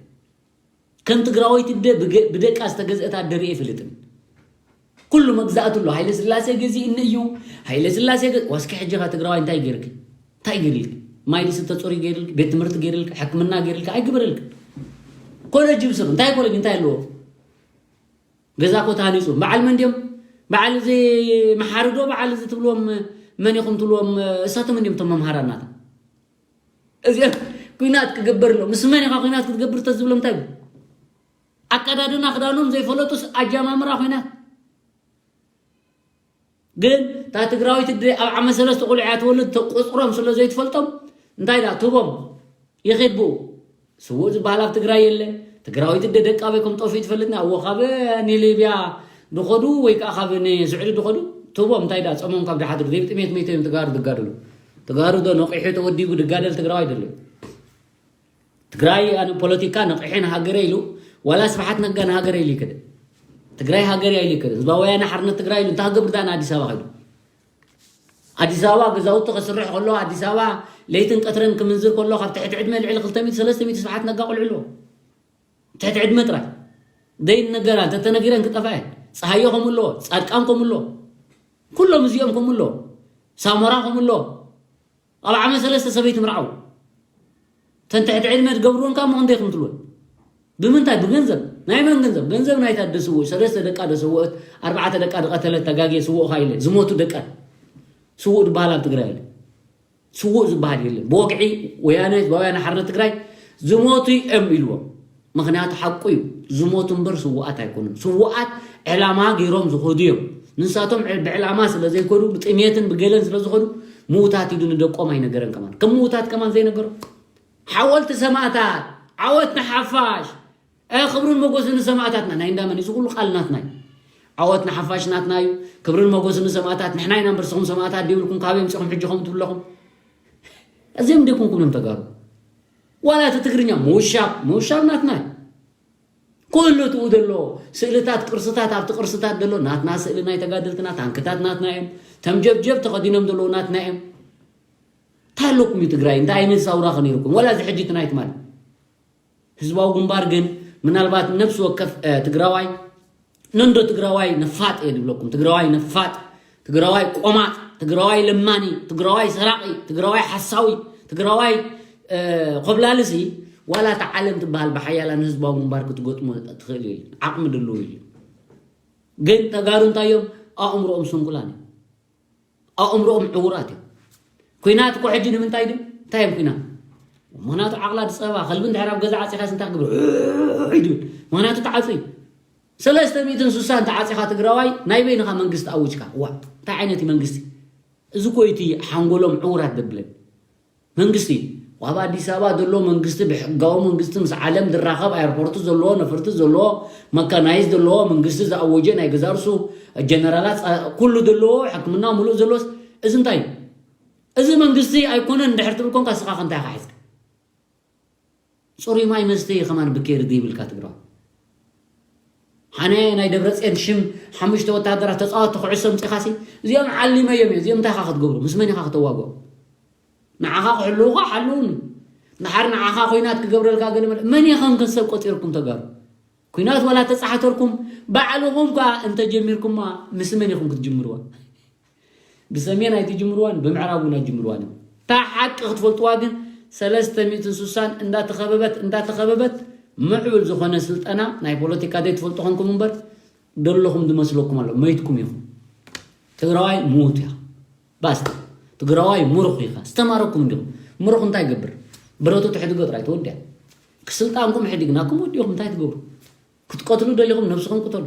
ከም ትግራወይቲ ደ ብደቃ ዝተገዝአት ኣደርኢ ይፈልጥን ኩሉ መግዛእቱ ኣሎ ሃይለ ስላሴ ገዚእኒ እዩ ሃይለ ስላሴ ዋስኪ ሕጂ ኻ ትግራዋይ እንታይ ገይርክ እንታይ ገይርልክ ማይ ዝስተ ፁሪ ገይርልክ ቤት ትምህርቲ ገይርልክ ሕክምና ገይርልክ ኣይግበረልክ ኮለጅ ብስሩ እንታይ ኮለጅ እንታይ ኣለዎ ገዛ ኮ ተሃኒፁ በዓል መን ድዮም በዓል እዚ መሓርዶ በዓል እዚ ትብልዎም መን ኢኹም ትብልዎም እሳቶም እንዲዮም ቶም መምሃራናታ እዚ ኩናት ክግበር ኣሎ ምስ መን ኢኻ ኩናት ክትገብር ተዝብሎ እንታይ ኣቀዳድና ክዳኖም ዘይፈለጡስ ኣጃማምራ ኩናት ግን እታ ትግራዊት ድ ኣብ ዓመት ሰለስተ ቆልዑ እያ ትወልድ ቁፅሮም ስለ ዘይትፈልጦም እንታይ ዳ ትቦም ይኸድ ብኡ ስዉእ ዝበሃል ኣብ ትግራይ የለ ትግራዊት ደ ደቂ ኣበይ ከም ጠፍኡ ትፈልጥና እዎ ካብ ንሊብያ ድኸዱ ወይ ከዓ ካብ ንስዑዲ ድኸዱ ትቦም እንታይ ዳ ፀሞም ካብ ድሓድሩ ዘይብጥሜት መይቶ እዮም ትጋሩ ዝጋደሉ ትጋሩ ዶ ነቂሑ ተወዲቡ ድጋደል ትግራዋይ ደሎ ትግራይ ኣነ ፖለቲካ ነቂሐ ንሃገረ ኢሉ ዋላ ስብሓት ነጋ ንሃገረ ኢሉ ይክደ ትግራይ ሃገር ኢሉ ይክደ ህዝባዊ ወያነ ሓርነት ትግራይ ኢሉ እንታይ ክገብር ዳኣ ንኣዲስ ኣበባ ከይዱ ኣዲስ ኣበባ ገዛውቲ ከስርሕ ከሎ ኣዲስ ኣበባ ለይትን ቀትረን ክምንዝር ከሎ ካብ ትሕቲ ዕድመ ልዕሊ ክልተ ሚእቲ ሰለስተ ሚእቲ ስብሓት ነጋ ቆልዑ ኣለዎ ትሕቲ ዕድመ ጥራይ ዘይነገራ እንተተነጊረን ክጠፍኣ እየን ፀሃዮ ከምኡ ኣለዎ ፃድቃን ከምኡ ኣለዎ ኩሎም እዚኦም ከምኡ ኣለዎ ሳሞራ ከምኡ ኣለዎ ኣብ ዓመት ሰለስተ ሰበይቲ ምርዓው ተን ትሕቲ ዕድመ ትገብርወን ካብ ምኽንደይ ከም ትልወን ብምንታይ ብገንዘብ ናይ መን ገንዘብ ገንዘብ ናይ ታደ ስውእ ሰለስተ ደቃ ዶ ሰውእት ኣርባዕተ ደቃ ዝቐተለት ተጋግየ ስውእ ካ ኢለ ዝሞቱ ደቃ ስውእ ዝበሃል ኣብ ትግራይ የለ ስውእ ዝበሃል የለ ብወግዒ ወያነ ህዝባውያን ሓርነት ትግራይ ዝሞቱ እዮም ኢልዎም ምኽንያቱ ሓቁ እዩ ዝሞቱ እምበር ስውኣት ኣይኮኑን ስውኣት ዕላማ ገይሮም ዝኸዱ እዮም ንሳቶም ብዕላማ ስለ ዘይኮዱ ብጥሜትን ብገለን ስለ ዝኸዱ ምውታት ኢሉ ንደቆም ኣይነገረን ከማን ከም ምውታት ከማን ዘይነገሮም ሓወልቲ ሰማእታት ዓወት ንሓፋሽ ክብርን መጎስን ንሰማእታትና ናይ እንዳመን እዚ ኩሉ ቃል ናትና እዩ ዓወት ንሓፋሽ ናትና እዩ ክብርን መጎስን ንሰማእታት ንሕና ኢና እምበር ንስኹም ሰማእታት ዘይብልኩም ካበይ ኣምፂኹም ሕጂ ከምኡ ትብለኹም እዚኦም ደይኮንኩም እዮም ተጋሩ ዋላ እቲ ትግርኛ ምውሻብ ምውሻብ ናትና እዩ ኩሉ ትኡ ዘሎ ስእልታት ቅርስታት ኣብቲ ቅርስታት ዘሎ ናትና ስእሊ ናይ ተጋደልትና ታንክታት ናትና እዮም ተምጀብጀብ ተኸዲኖም ዘለዉ ናትና እዮም እንታይ ኣለኩም እዩ ትግራይ እንታይ ዓይነት ሳውራ ከነይርኩም ወላ እዚ ሕጂ እቲ ናይ ትማሊ ህዝባዊ ግንባር ግን ምናልባት ነብሲ ወከፍ ትግራዋይ ነንዶ ትግራዋይ ነፋጥ እየ ዝብለኩም ትግራዋይ ነፋጥ ትግራዋይ ቆማጥ ትግራዋይ ለማኒ ትግራዋይ ሰራቂ ትግራዋይ ሓሳዊ ትግራዋይ ኮብላልሲ ዋላ እታ ዓለም ትበሃል ብሓያላ ንህዝባዊ ግንባር ክትገጥሞ ትኽእል የለን ዓቕሚ ድልው የለን ግን ተጋሩ እንታይ እዮም ኣእምሮኦም ስንኩላን እዮም ኣእምሮኦም ዕውራት እዮም ኩናት እኮ ሕጂ ንምንታይ ድም እንታይ እዮም ኩናት ምክንያቱ ዓቕላ ድፀባ ከልቢ እንድሕር ኣብ ገዛ ዓፂኻስ እንታይ ክገብር ድብል ምክንያቱ ተዓፁ እዩ ሰለስተ ሚእትን ስሳን ተዓፂኻ ትግራዋይ ናይ በይንኻ መንግስቲ ኣውጅካ ዋ እንታይ ዓይነት እዩ መንግስቲ እዚ ኮይቲ ሓንጎሎም ዕውራት ደብለን መንግስቲ ኣብ ኣዲስ ኣበባ ዘሎ መንግስቲ ብሕጋዊ መንግስቲ ምስ ዓለም ዝራኸብ፣ ኣየርፖርት ዘለዎ፣ ነፈርቲ ዘለዎ፣ መካናይዝ ዘለዎ፣ መንግስቲ ዝኣወጀ ናይ ገዛእ ርእሱ ጀነራላት ፃ- ኩሉ ዘለዎ፣ ሕክምና ሙሉእ ዘሎስ፣ እዚ እንታይ እዩ? እዚ መንግስቲ ኣይኮነን እንድሕር ትብል ኮንካ፣ ስኻ ከ እንታይ ኢኻ ሒዝካ? ፅሩይ ማይ መስተ እዩ ከማን ብኬር ዘይብልካ ትግራዋይ። ሓነ ናይ ደብረፅዮን ሽም ሓሙሽተ ወታደራት ተፃወትቲ ኩዕሶ ምፂኻሲ፣ እዚኦም ዓሊመዮም እዮም። እዚኦም እንታይ ኢኻ ክትገብሩ? ምስ መን ኢኻ ክተዋግኦም? ንዓኻ ክሕልውኻ ሓልውኒ። ንሓር ንዓኻ ኮይናት ክገብረልካ ገለ መለ መን ኢኸም ከሰብ ቆፂርኩም ተጋሩ? ኩናት ዋላ ተፃሓተርኩም ባዕልኹም ከኣ እንተጀሚርኩማ ምስ መን ኢኹም ክትጅምርዋ? ብሰሜን ኣይትጅምርዋን ብምዕራብ እውን ኣይትጅምርዋን። እታ ሓቂ ክትፈልጥዋ ግን ሰለስተ ሚእትን ስሳን እንዳተኸበበት እንዳተኸበበት ምዕብል ዝኾነ ስልጠና ናይ ፖለቲካ ዘይትፈልጡ ኾንኩም እምበር ደለኹም ዝመስለኩም ኣሎ። መይትኩም ኢኹም። ትግራዋይ ምዉት ኢኻ። ባስ ትግራዋይ ምሩኽ ኢኻ። ዝተማረኩም እንዲኹም። ምሩኽ እንታይ ይገብር? ብረቱ ትሕድጎ ጥራይ ተወዲያ። ክስልጣንኩም ሕዲግናኩም ወዲኹም እንታይ ትገብሩ? ክትቀትሉ ደሊኹም ነብስኹም ቅተሉ።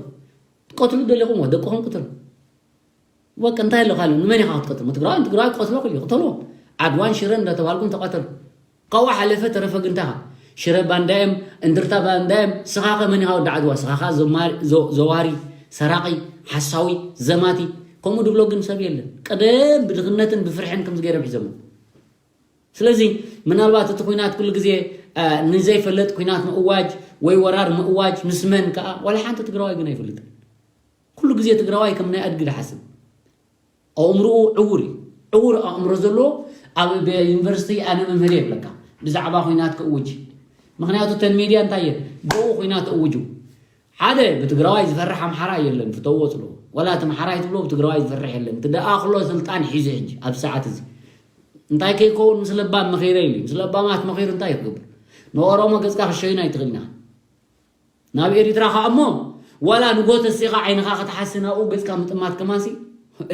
ክትቀትሉ ደሊኹም ደቅኹም ቅተሉ። ወቅ እንታይ ኣሎ ካልእ? ንመን ኢኻ ክትቀትል? ትግራዋይ ንትግራዋይ ክቀትሎ ክልዩ ቅተልዎ። ዓድዋን ሽረን እንዳተባልኩም ተቐተሉ። ካብኡ ሓለፈ ተረፈ ግን እንታይ ኢኻ? ሽረ ባንዳየም፣ እንድርታ ባንዳየም፣ ስኻኸ መን ኢኻ ወዲ ዓድዋ? ስኻኻ ዘማሪ- ዘ- ዘዋሪ፣ ሰራቒ፣ ሓሳዊ፣ ዘማቲ፣ ከምኡ ድብሎ ግን ሰብ የለን። ቀደም ብድኽነትን ብፍርሕን ከምዚ ገይሮም ሒዞሞ። ስለዚ ምናልባት እቲ ኩናት ኩሉ ግዜ አ፣ ንዘይፈለጥ ኩናት ምእዋጅ ወይ ወራር ምእዋጅ ምስ መን ከኣ ዋላ ሓንቲ ትግራዋይ ግን ኣይፈልጥን። ኩሉ ግዜ ትግራዋይ ከም ናይ ኣድጊ ድሓስብ። ኣእምርኡ ዕውር እዩ። ዕውር ኣእምሮ ዘለዎ ኣብ ዩኒቨርሲቲ ኣነ መምህር የብለካ ብዛዕባ ኩናት ክእውጅ። ምክንያቱ እተን ሚድያ እንታይ እየን ብኡ ኩናት እውጁ። ሓደ ብትግራዋይ ዝፈርሕ ኣምሓራ የለን ፍተዎ ፅልዎ። ዋላ እቲ ኣምሓራይ ትብሎ ብትግራዋይ ዝፈርሕ የለን። እቲ ደኣኽሎ ስልጣን ሒዙ ሕጂ ኣብ ሰዓት እዚ እንታይ ከይከውን ምስ ለባም መኺረ ኢሉ ምስ ለባማት መኺሩ እንታይ ክገብር? ንኦሮሞ ገፅካ ክሸይን ኣይትኽእልና። ናብ ኤሪትራ ከዓ እሞ ዋላ ንጎ ተሲኻ ዓይንኻ ክትሓሲ ናብኡ ገፅካ ምጥማት ከማንሲ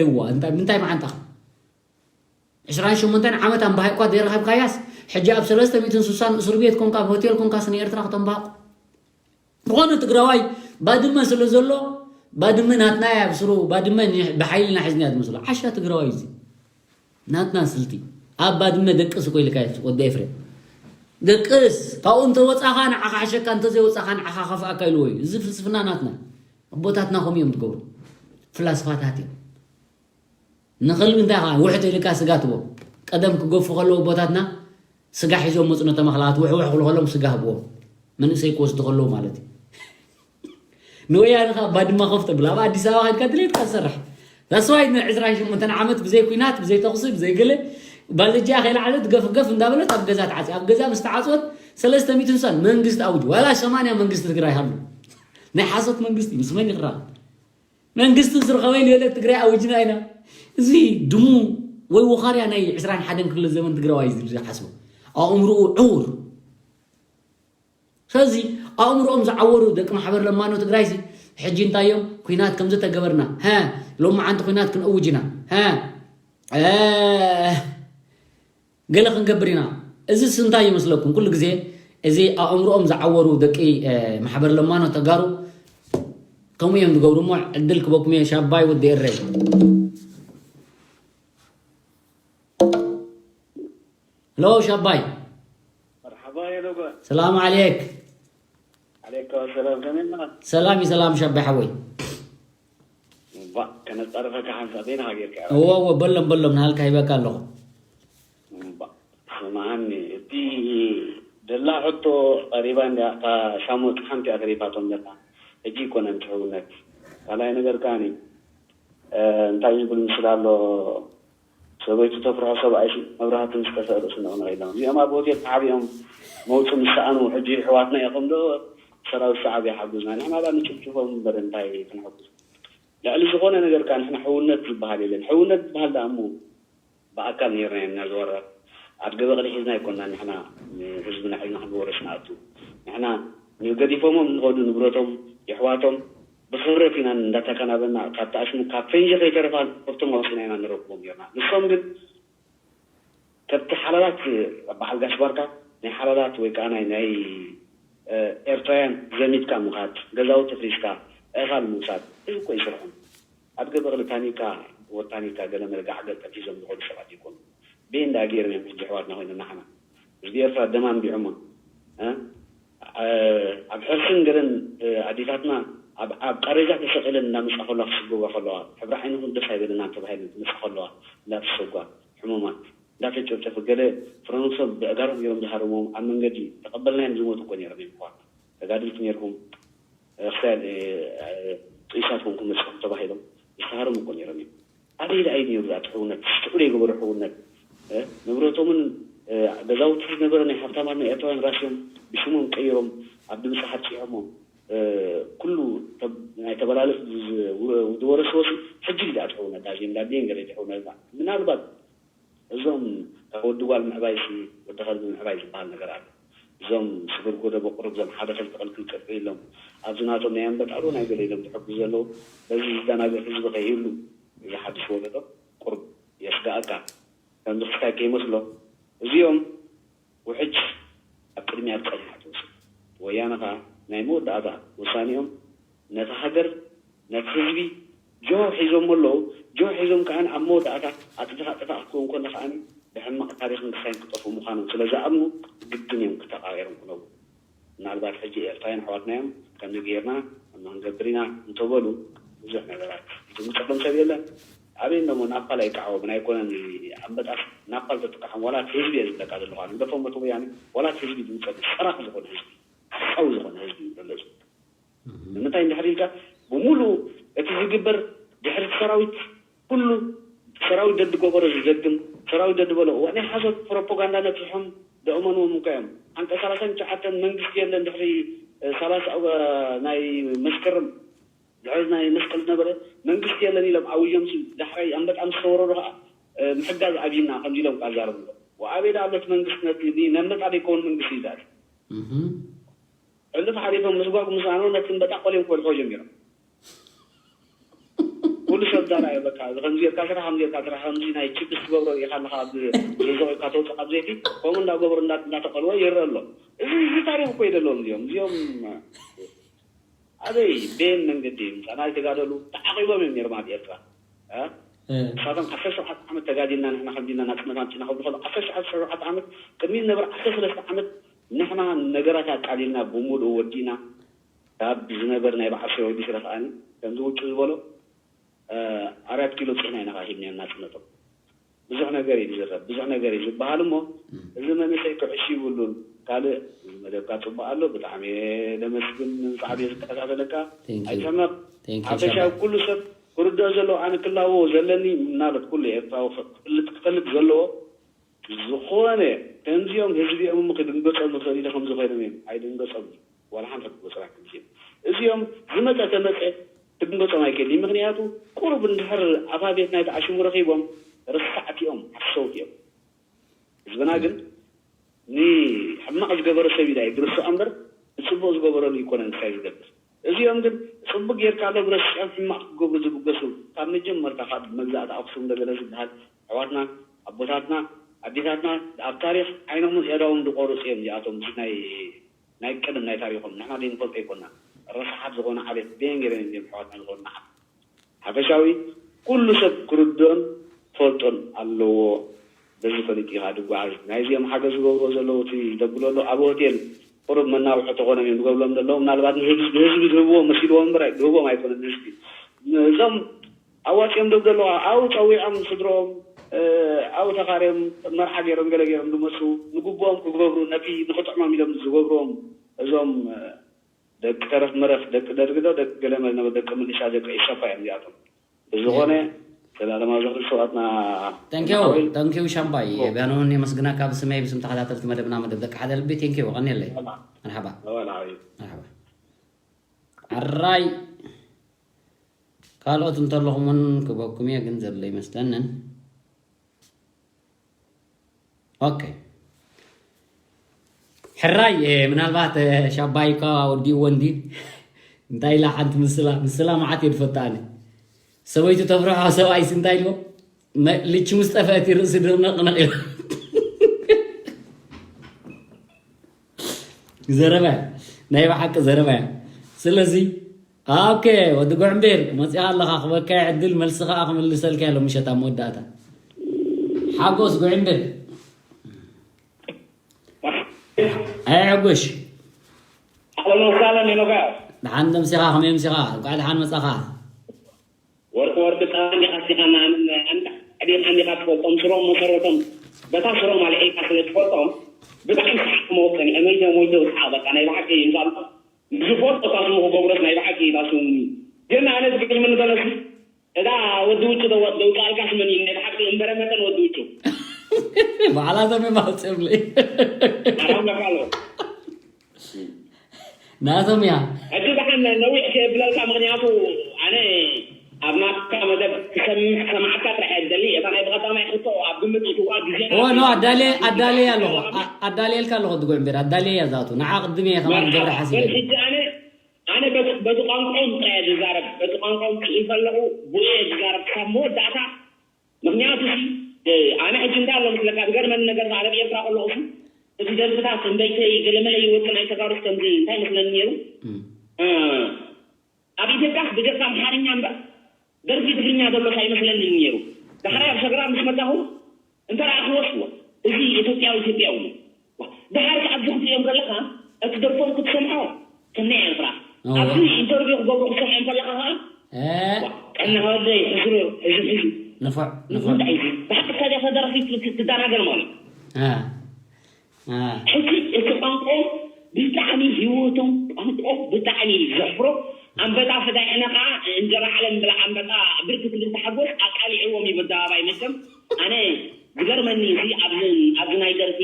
እዋ እንታይ ምንታይ መዓንጣኻ ዕስራን ሸሞንተን ዓመት ኣምባሃይቋ ዘይረኸብካያስ ሕጂ ኣብ ሰለስተ ሚእትን ስሳን እስር ቤት ኮንካ ኣብ ሆቴል ኮንካስ ንኤርትራ ክተምባሃቁ ዝኾነ ትግራዋይ ባድመ ስለ ዘሎ ባድመ ናትና እያ ብስሩ ባድመ ኒ- ብሓይልና ሒዝና እያ ትመስሎ ዓሻ ትግራዋይ እዚ ናትና ስልቲ ኣብ ባድመ ደቅስ እኮ ኢልካ ወዲ ኤፍሬም ደቅስ ካብኡ እንተወፃኻ ንዓኻ ሓሸካ እንተዘይወፃኻ ንዓኻ ከፍኣካ ኢልዎ እዩ እዚ ፍልስፍና ናትና ኣቦታትና ከምኡ እዮም ትገብሩ ፍላስፋታት እዮም ንኸልቢ እንታይ ከዓ ውሕጥ ኢልካ ስጋ ትቦ ቀደም ክገፉ ከለዉ ኣቦታትና ስጋ ሒዞም መፁ ነተማኽላት ውሕውሕ ክብሉ ከሎም ስጋ ህብዎም መንእሰይ ክወስዱ ከለዉ ማለት እዩ ንወያነ ከዓ ባድማ ከፍ ተብል ኣብ ኣዲስ ኣበባ ከድካ ድሌትካ ትሰርሕ ዛስዋይ ዕስራን ሸሞንተን ዓመት ብዘይ ኩናት ብዘይ ተኽሲ ብዘይ ገለ ባልጃ ከይለዓለት ገፍገፍ እንዳበለት ኣብ ገዛ ተዓፂ ኣብ ገዛ ምስ ተዓፅወት ሰለስተ ሚእትን ስሳን መንግስቲ ኣውጅ ዋላ ሰማንያ መንግስቲ ትግራይ ሃሉ ናይ ሓሶት መንግስቲ ምስ መን ይኽራ መንግስቲ ዝረኸበ ኢሉ የለ ትግራይ ኣውጅና ኢና እዚ ድሙ ወይ ወኻርያ ናይ ዕስራን ሓደን ክፍለ ዘመን ትግራዋይ ዝሓስቡ ኣእምርኡ ዕውር ስለዚ ኣእምርኦም ዝዓወሩ ደቂ ማሕበር ለማኖ ትግራይ ሲ ሕጂ እንታዮም ኩናት ከም ዝተገበርና ሀ ሎማዓንቲ ኩናት ክንእውጅ ኢና ሀ ገለ ክንገብር ኢና እዚ ስንታይ ይመስለኩም ኩሉ ግዜ እዚ ኣእምሮኦም ዝዓወሩ ደቂ ማሕበር ለማኖ ተጋሩ ከምኡ እዮም ዝገብሩ እሞ ዕድል ክበኩም እየ ሻባይ ወዲ ኤረይ ሎ ሻባይ مرحبا يا لوغا ሰላም ዓሌክ عليك السلام ከመይ ኣለኻ ሰላም እዩ ሰላም ሻባይ ሓወይ እባ ከነጻርፈካ ሓንሳብ በይንኻ ጌርካ እወ እወ በሎም በሎም ንሃልካ ሂበካ ኣለኹ እባ ስምዓኒ እቲ ደላ ሕቶ ቀሪባ እንድያ እታ ሻሞት ሓንቲ እያ ተሪፋቶም ዘላ ሕጂ ይኮነ እንትሕውነት ካልኣይ ነገር ከዓኒ እንታይ ይብል ምስል ኣሎ ሰበይቱ ተፍርሖ ሰብኣይ መብራህቲ ምስ ከሰእ ርእሱ ነቕንቕ ኢሎም እዚኦም ኣብ ሆቴል ተሓቢኦም መውፁ ምስ ሰኣኑ ሕጂ ኣሕዋትና ኢኹም ዶ ሰራዊት ሰዓብ ይሓጉዝና ንሕና ዳ ንጭፍጭፎም እምበር እንታይ ክንሕጉዝ ልዕሊ ዝኾነ ነገር ከ ንሕና ሕውነት ዝበሃል የለን ሕውነት ዝበሃል ደኣ እሞ ብኣካል ነይርና ኢና ዝወረር ኣድገ በቕሊ ሒዝና ኣይኮንና ንሕና ንህዝብና ሒዝና ክንወርስ ንኣቱ ንሕና ንገዲፎሞም ዝኸዱ ንብረቶም የሕዋቶም ብኽብረት ኢና እንዳተከናበና ካብ ተኣስሙ ካብ ፈንጂ ከይተረፋ ከብቶም ኣውፅና ኢና ንረክቦም ጌርና ንሶም ግን ከብቲ ሓላላት በዓል ጋሽ ባርካ ናይ ሓላላት ወይ ከዓ ናይ ናይ ኤርትራውያን ዘሚትካ ምኻድ ገዛውቲ ፍሪስካ ኣእኻል ምውሳድ እዚ እኮ ይስርሖም ኣድገ በቕሊ ታኒካ ወታኒካ ገለ መለ ጋዕ ገጠም ሒዞም ዝኸዱ ሰባት ይኮኑ ቤንዳ ገይሮም እዮም ሕጂ ኣሕዋትና ኮይኖም ንዓና ህዝቢ ኤርትራ ደም ኣንቢዖሞ ኣብ ሕርስን ገለን ኣዴታትና ኣብ ቃሬዛ ተሰቒለን እናመፃ ከለዋ ክስጎጋ ከለዋ ሕብሪ ዓይንኹም ደስ ኣይበለናን ተባሂለን ክመፃ ከለዋ እንዳተሰጓ ሕሙማት እንዳተጨፍጨፉ ገለ ፍረንሶም ብእጋሮም ገይሮም ዝሃረምዎም ኣብ መንገዲ ተቐበልናዮም ዝሞቱ እኮ ነይሮም እዮም። ተጋደልቲ ነይርኩም ክሳይ ጥይሳት ኮንኩም መፅኹም ተባሂሎም ዝተሃረሙ እኮ ነይሮም እዮም። ኣበይ ደኣ እዩ ነይሩ እቲ ሕውነት? ስዑድ የገበሩ ሕውነት ንብረቶምን ገዛውቲ ዝነበረ ናይ ሃብታማት ናይ ኤርትራውያን ራስዮም ብሽሞም ቀይሮም ኣብ ድምፂ ሓፂሖሞ ኩሉ ናይ ተበላልፍ ዝወረስዎ ሕጂ እዩ ደኣ እቲ ሕውነት ኣጀንዳ ድየን ገለ ሕውነት ምናልባት እዞም ካብ ወዲ ጓል ምዕባይ ሲ ወዲ ከልቢ ምዕባይ ዝበሃል ነገር ኣሎ። እዞም ስግር ጎደቦ ቁሩብ እዞም ሓደ ክልተ ቅልቅል ቅርቂ ኢሎም ኣብዚ ናቶም ናይ ኣንበጣ ዶ ናይ ገለ ኢሎም ዝሕግዙ ዘለዉ በዚ ዝደናገር ህዝቢ ከይህሉ እዚ ሓድሽ ወለዶ ቁሩብ የስጋኣካ። ከምዚ ክስታይ ከይመስሎ እዚኦም ውሕጅ ኣብ ቅድሚያ ጸኒሓ ትወስድ። ወያነ ከኣ ናይ መወዳእታ ውሳኔኦም ነታ ሃገር ነቲ ህዝቢ ጆ ሒዞሞ ኣለዉ። ጆ ሒዞም ከኣ ኣብ መወዳእታ ኣጥፍኣ ጥፋእ ክትከውን ከሎ ከኣ ብሕማቕ ታሪኽን ክሳይን ክጠፍኡ ምዃኖም ስለ ዝኣምኑ ግድን እዮም ክተቓቒሮም ክነብሩ። ምናልባት ሕጂ ኤርትራውያን ኣሕዋትና እዮም ከምዚ ጌርና ከምዚ ክንገብር ኢና እንተበሉ ብዙሕ ነገራት ዝምፀሎም ሰብ የለን። ኣበይ እሞ ናፓል ኣይከዓቦምን ኣይኮነን ኣንበጣስ ናፓል ተጥቅዖም ዋላ እቲ ህዝቢ እየ ዝብለካ ዘለኹ ኣነ ግደፎም እቲ ወያነ ዋላ እቲ ህዝቢ ዝምፀሉ ሰራቂ ዝኾነ ህዝቢ ሓሳዊ ዝኾነ ህዝቢ እዩ ዘሎ እዚ ንምንታይ እንድሕር ኢልካ ብሙሉኡ እቲ ዝግበር ድሕሪ እቲ ሰራዊት ኩሉ ሰራዊት ደድገበሮ ዝደግም ሰራዊት ደድበሎ እዋ ናይ ሓሶት ፕሮፓጋንዳ ነፊሖም ደእመንዎም እኳ እዮም ዓንቀ ሰላሳን ትሽዓተን መንግስቲ የለን ድሕሪ ሰላሳ ናይ መስከረም ድሕሪ ናይ መስቀል ዝነበረ መንግስቲ የለን ኢሎም ኣውጆም ዳሕራይ ኣንበጣ ምስ ተወረሩ ከዓ ምሕጋዝ ኣብይና ከምዚ ኢሎም ቃዛረብሎ ወኣበይ ደኣ ኣሎ እቲ መንግስቲ ነቲ ነመጣ ደይከውን መንግስቲ ይዛል ዕልፍ ሓሊፎም ምስጓግ ምስ ኣነው ነቲ እምበጣ ቆልዮም ክበልሖ ጀሚሮም። ኩሉ ሰብ ዳራ እዩ በቃ እዚ ከምዚ ጌርካ ስራሕ ከምዚ ጌርካ ስራሕ ከምዚ ናይ ችፕስ ትገብሮ ኢኻ ኣለኻ ኣብዚ ርዝቕ ኢልካ ተውፅእ ካብ ዘይቲ ከምኡ እንዳገበሩ እንዳ- እንዳተቐልወ ይረአ ኣሎ። እዚ እዚ ታሪኽ እኮ ይደለዎም እዚኦም እዚኦም ኣበይ ቤን መንገዲ ምፃና ይተጋደሉ ተዓቂቦም እዮም ነይሮም ኣብ ኤርትራ እ? እ፣ ንሳቶም ዓሰርተ ሸውዓተ ዓመት ተጋዲልና ንሕና ከምዚ ኢልና ናፅነት ኣምፂና ክብሉ ከለዉ ዓሰርተ ሸውዓተ ዓመት ቅድሚ ዝነበረ ዓሰርተ ሰለስተ ዓመት ንሕና ነገራት ኣቃሊልና ብሙሉእ ወዲእና ካብ ዝነበር ናይ በዓል ሸወዲ ስረ ከዓኒ ከምዚ ውጩ ዝበሎ ኣራት ኪሎ ፅሕና ኢና ሂብናዮም ናፅነቶም ብዙሕ ነገር እዩ ዝረብ ብዙሕ ነገር እዩ ዝበሃል እሞ እዚ መንእሰይ ክዕሽ ይብሉን ካልእ እዚ መደብካ ፅቡቅ ኣሎ ብጣዕሚ እየ ለመስግን ንፃዕብ እየ ዝከታተለካ ኣይትሕመቅ ሓፈሻዊ ኩሉ ሰብ ክርድኦ ዘለዎ ኣነ ክላዎ ዘለኒ ምናለት ኩሉ ኤርትራዊ ክፈልጥ ክፈልጥ ዘለዎ ዝኾነ ከምዚኦም ህዝቢኦም እሞ ክድንገጾም ይኽእል ኢለ ከምዚ ኮይኖም እዮም ኣይድንገጾም ዋላ ሓንቲ ክትጎጽራ ከምዚኦም እዚኦም ዝመጸ ተመጸ ትድንገጾም ኣይክእል እዩ ምኽንያቱ ቁሩብ እንድሕር ኣፋቤት ናይቲ ኣሽሙ ረኺቦም ረሳዕቲ እዮም ሓሰውቲ እዮም ህዝብና ግን ንሕማቕ ዝገበረ ሰብ ኢዳ እዩ ዝርስዖ እምበር ንፅቡቕ ዝገበረሉ ይኮነን ክሳይ ዝገብር እዚኦም ግን ፅቡቅ ጌርካ ኣሎም ረሲዖም ሕማቅ ክገብሩ ዝብገሱ ካብ መጀመርታ ካብ መግዛእቲ ኣክሱም እንደገለ ዝበሃል ኣሕዋትና ኣቦታትና ኣዴታትና ኣብ ታሪክ ዓይኖምን ኤዳዎም ዝቆርፁ እዮም እዚኣቶም እዚ ናይ ናይ ቀደም ናይ ታሪኮም ንሕና ዘይንፈልጦ ኣይኮና ረስሓት ዝኮነ ዓሌት በየን ገበን እዮም ኣሕዋትና ዝኮኑ ንዓና ሓፈሻዊ ኩሉ ሰብ ክርድኦን ክፈልጦን ኣለዎ። በዚ ፈሊጡ ኢኻ ድጓዓዝ። ናይዚኦም ሓገዝ ዝገብርዎ ዘለዉ እቲ ደብሎ ኣሎ ኣብ ሆቴል ቁሩብ መናውሒ ተኾኖም እዮም ዝገብርሎም ዘለዉ። ምናልባት ንህዝቢ ንህዝቢ ዝህብዎ መሲልዎም እምበር ዝህብዎም ኣይኮነን ንህዝቢ። እዞም ኣዋፂኦም ደብ ዘለዋ ኣብኡ ፀዊዖም ስድርኦም ኣብኡ ተኻርዮም መርዓ ገይሮም ገለ ገይሮም ዝመፁ ንግብኦም ክገብሩ ነቲ ንክጥዕሞም ኢሎም ዝገብርዎም እዞም ደቂ ተረፍ መረፍ ደቂ ደርጊ ዶ ደቂ ገለመለ ነበሩ ደቂ ምልሻ ደቂ ኢሰፓ እዮም እዚኣቶም ብዝኾነ ዘላለማዊ ዝኽሪ ሰውኣትና ተንኪው ሓወይ ተንኪው ሻምባይ ኦ። ቢያኖን የመስግናካ ብስመይ ብስም ተኸታተልቲ መደብና መደብ ደቂ ሓደ ልቢ ቴንኪው ቀኒለይ መርሓባ መርሓባ ኣራይ ካልኦት እንተለኹም እውን ክበኩም እየ ግን ዘለ ይመስለንን ኦኬ ሕራይ ምናልባት ሻባይካ ወዲእዎ እንዲ እንታይ ኢላ ሓንቲ ምስላ ምስላ መዓት እየ ዝፈታ ኣነ ሰበይቱ ተፍርሖ ሰብኣይስ እንታይ ኢልዎ ልቺ ምስ ጠፍአት ርእሲ ድርነቅነቅ ኢሉ ዘረባ ናይ ብሓቂ ዘረባ እያ ስለዚ ኦኬ ወዲ ጉዕምቤር መፂኻ ኣለኻ ክበካይ ዕድል መልሲ ከዓ ክምልሰልካ ሎ ምሸት ኣብ መወዳእታ ሓጎስ ጉዕምቤር ኣይ ሕጉሽ። ኣህለን ወሳለን ሄኖካ። ደሓን ደምሲኻ፣ ከመይ ምሲኻ? እንኳዕ ደሓን መጻኻ። ወርቂ ወርቂ ጸባ እንዲኻ ስቲኻና። ኣንታ ዕዴኻ እንዲኻ ትፈልጦም ስሮም መሰረቶም በታ ስሮም ኣልዒልካ ስለ ትፈልጦም ብጣዕሚ ሰሓቕ መወሰኒ እመይተ ሞይተ ውስሓቕ በቃ ናይ ብሓቂ ይዛሉ ዝፈልጦ ታስሙ ክገብሮስ ናይ ብሓቂ ታስሙ ግን ኣነ ዝገርምኒ ዘለሲ እዛ ወዲ ውጭ ደውጣልካ ስመኒ ናይ ብሓቂ እምበረ መጠን ወዲ ውጭ በዓላቶም የማውፅእምለይ ኣራም በቃሎ ናቶም እያ ሕጂ ደሓን ነዊሕ ከየብለልካ ምክንያቱ ኣነ ኣብ ናትካ መደብ ክሰምዕ ክሰማዓካ ጥራሕ እየ ዝደሊ እታ ናይ ብቐዳማይ ሕቶ ኣብ ግምት እትዋ ግዜ ኖ ኣዳልየ ኣለኹ ኣዳልየልካ ኣለኹ ድጎ እምበር ኣዳልየ እያ ዛቱ ንዓ ቅድም እየ ከማን ገብረ ሓሲበ ሕጂ ኣነ ኣነ በቲ ቋንቋኦም ጥራሕ እየ ዝዛረብ በቲ ቋንቋኦም ክኢል ከለኹ ብኡ እየ ዝዛረብ ክሳብ መወዳእታ ምክንያቱ ኣነ ሕጂ እንታይ ኣሎ መስለካ ዝገርመኒ ነገር ኣብ ኤርትራ ከለኹ እቲ ደርፍታት እንደይተይ ገለመለ ይወፅእ ናይ ተጋሩስ ከምዚ እንታይ መስለኒ ነይሩ ኣብ ኢትዮጵያ ብደቂ ኣምሓርኛ እምበር ደርፊ ትግርኛ ዘሎ ኣይመስለኒ ነይሩ ዳሕራይ ኣብ ሰገራ ምስ መጣኹ እንተ ረኣኽዎስ እዚ ኢትዮጵያዊ ኢትዮጵያዊ እዩ ድሓር ኣብዚ ክትሪኦም ዘለኻ እቲ ደርፎም ክትሰምዖ ከመይ ኤርትራ ኣብዚ ኢንተርቪው ክገብሩ ክትሰምዖም ከለኻ ከዓ ቀና ወደይ ሕዝሩ ሕዝብ ሕዝብ ንፉዕ ንፉዕ እንታይ እዩ ብሓቂ ታዲያ ተደራፊ ትደናገር ማለት ሕጂ እቲ ቋንቋ ብጣዕሚ ህይወቶም ቋንቋ ብጣዕሚ እዩ ዘፍሮ ኣንበጣ ፈዳይሕና ከዓ እንጀራ ዓለም ብላ ኣንበጣ ብርክት ልተሓጎስ ኣቃሊዕዎም እዩ በደባባይ መቸም ኣነ ዝገርመኒ እዚ ኣብዚ ኣብዚ ናይ ደርፊ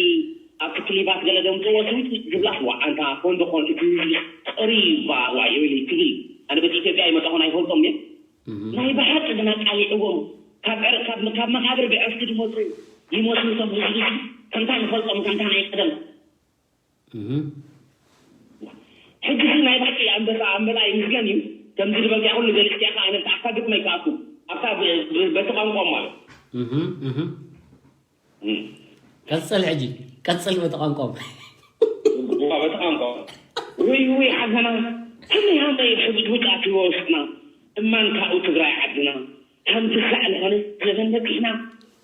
ኣብቲ ክሊባት ገለ ደምፅዎ ስዊት ዝብላስ ዋ ኣንታ ኮን ዶ ኮን እቲ ህዝቢ ፅሩይ ባ ዋ ይብል ትብል ኣነ በቲ ኢትዮጵያ ይመጣኹን ኣይፈልጦም እየ ናይ ብሓቂ ግን ኣቃሊዕዎም ካብ ዕር- ካብ ካብ መቃብር ብዕርፊ ዝመፁ ይመስሉ እቶም ህዝቢ እዚ ከምታ ንፈልጦም ከምታ ናይ ቀደም ሕጂ እዚ ናይ ብሓቂ ኣንበሳ ኣንበጣ ይምስገን እዩ ከምዚ ዝበልካ ኩሉ ገሊፅካ ኢኻ ኣነ ብኣካ ግጥመ ይከኣኩም ኣብታ ብ- ብ- በቲ ቋንቋ ማለት ቀፅል ሕጂ ቀፅል በቲ ቋንቋ በቲ ቋንቋ ውይ ውይ ሓዘና ከመይ ሃመይ ሕብጥብጥ ኣትዎ ውስጥና እማን ካብኡ ትግራይ ዓድና ከምቲ ሳዕ ዝኾነ ዘበን በፂሕና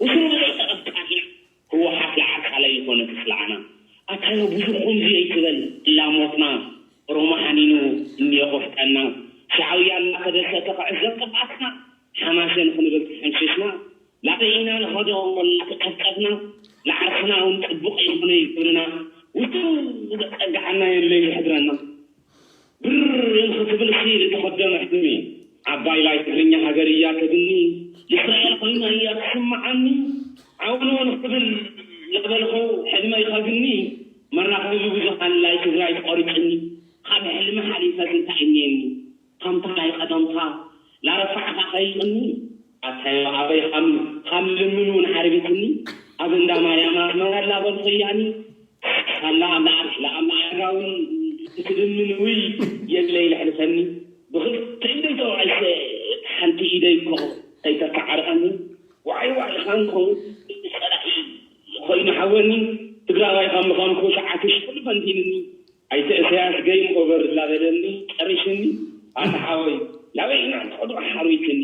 ውስሩ ብዘይተቐጣቂና ህወሓት ለዓርካ ለይኾነ ክፍልዓና ኣታዮ ብዙ ከምዚ ኣይትበል እላሞትና ኦሮሞ ሓኒኑ እኒኦ ቆፍጠና ሻዕውያ እናተደሰተ ክዕዘብ ጥፍኣትና ሓማሴን ክንብል ተሐንሽሽና ላበይ ኢና ንኸዶ እናተቀብቀብና ንዓርስና እውን ፅቡቕ ኣይኮነ ይብልና ውትው ዘፀግዓና የለ ይሕድረና ብር እንክትብል ሲ ዝተኸደመ ሕልሚ ዓባይ ላይ ትግርኛ ሃገር እያ ተግኒ እስራኤል ኮይና እያ ትስምዓኒ ዓውንውን ክብል ላበልኹ ሕልመይ ከግኒ መራኸቢ ብዙሃን ላይ ትግራይ ተቆሪፅኒ ካብ ሕልሚ ሓሊፈ እንታይ እኒየኒ ከምታ ናይ ቀደምካ ላረፋዕካ ከይቕኒ ኣታዮ ኣበይ ካብ ካብ ልምን እውን ሓርቢትኒ ኣብ እንዳ ማርያም ኣስመራ ላበልኩ እያኒ ሳላ ኣምላኣር ለኣምላኣራዊ ትልምን ውይ የለይ ለሕልፈኒ ብክልተ ኢደይ ተወዐሰ ሓንቲ ኢደይ እኮ ከይተተዓርቐኒ ዋይ ዋይ ኻንኮ ፀላኢ ኮይኑ ሓወኒ ትግራዋይ ካብ ምዃንኩ ሰዓትሽ ኩሉ ፈንቲንኒ ኣይተ እሰያስ ገይም ኦቨር ላበለኒ ጨሪሽኒ ኣታ ሓወይ ላበይ ኢና ንኸዱ ሓሩይትኒ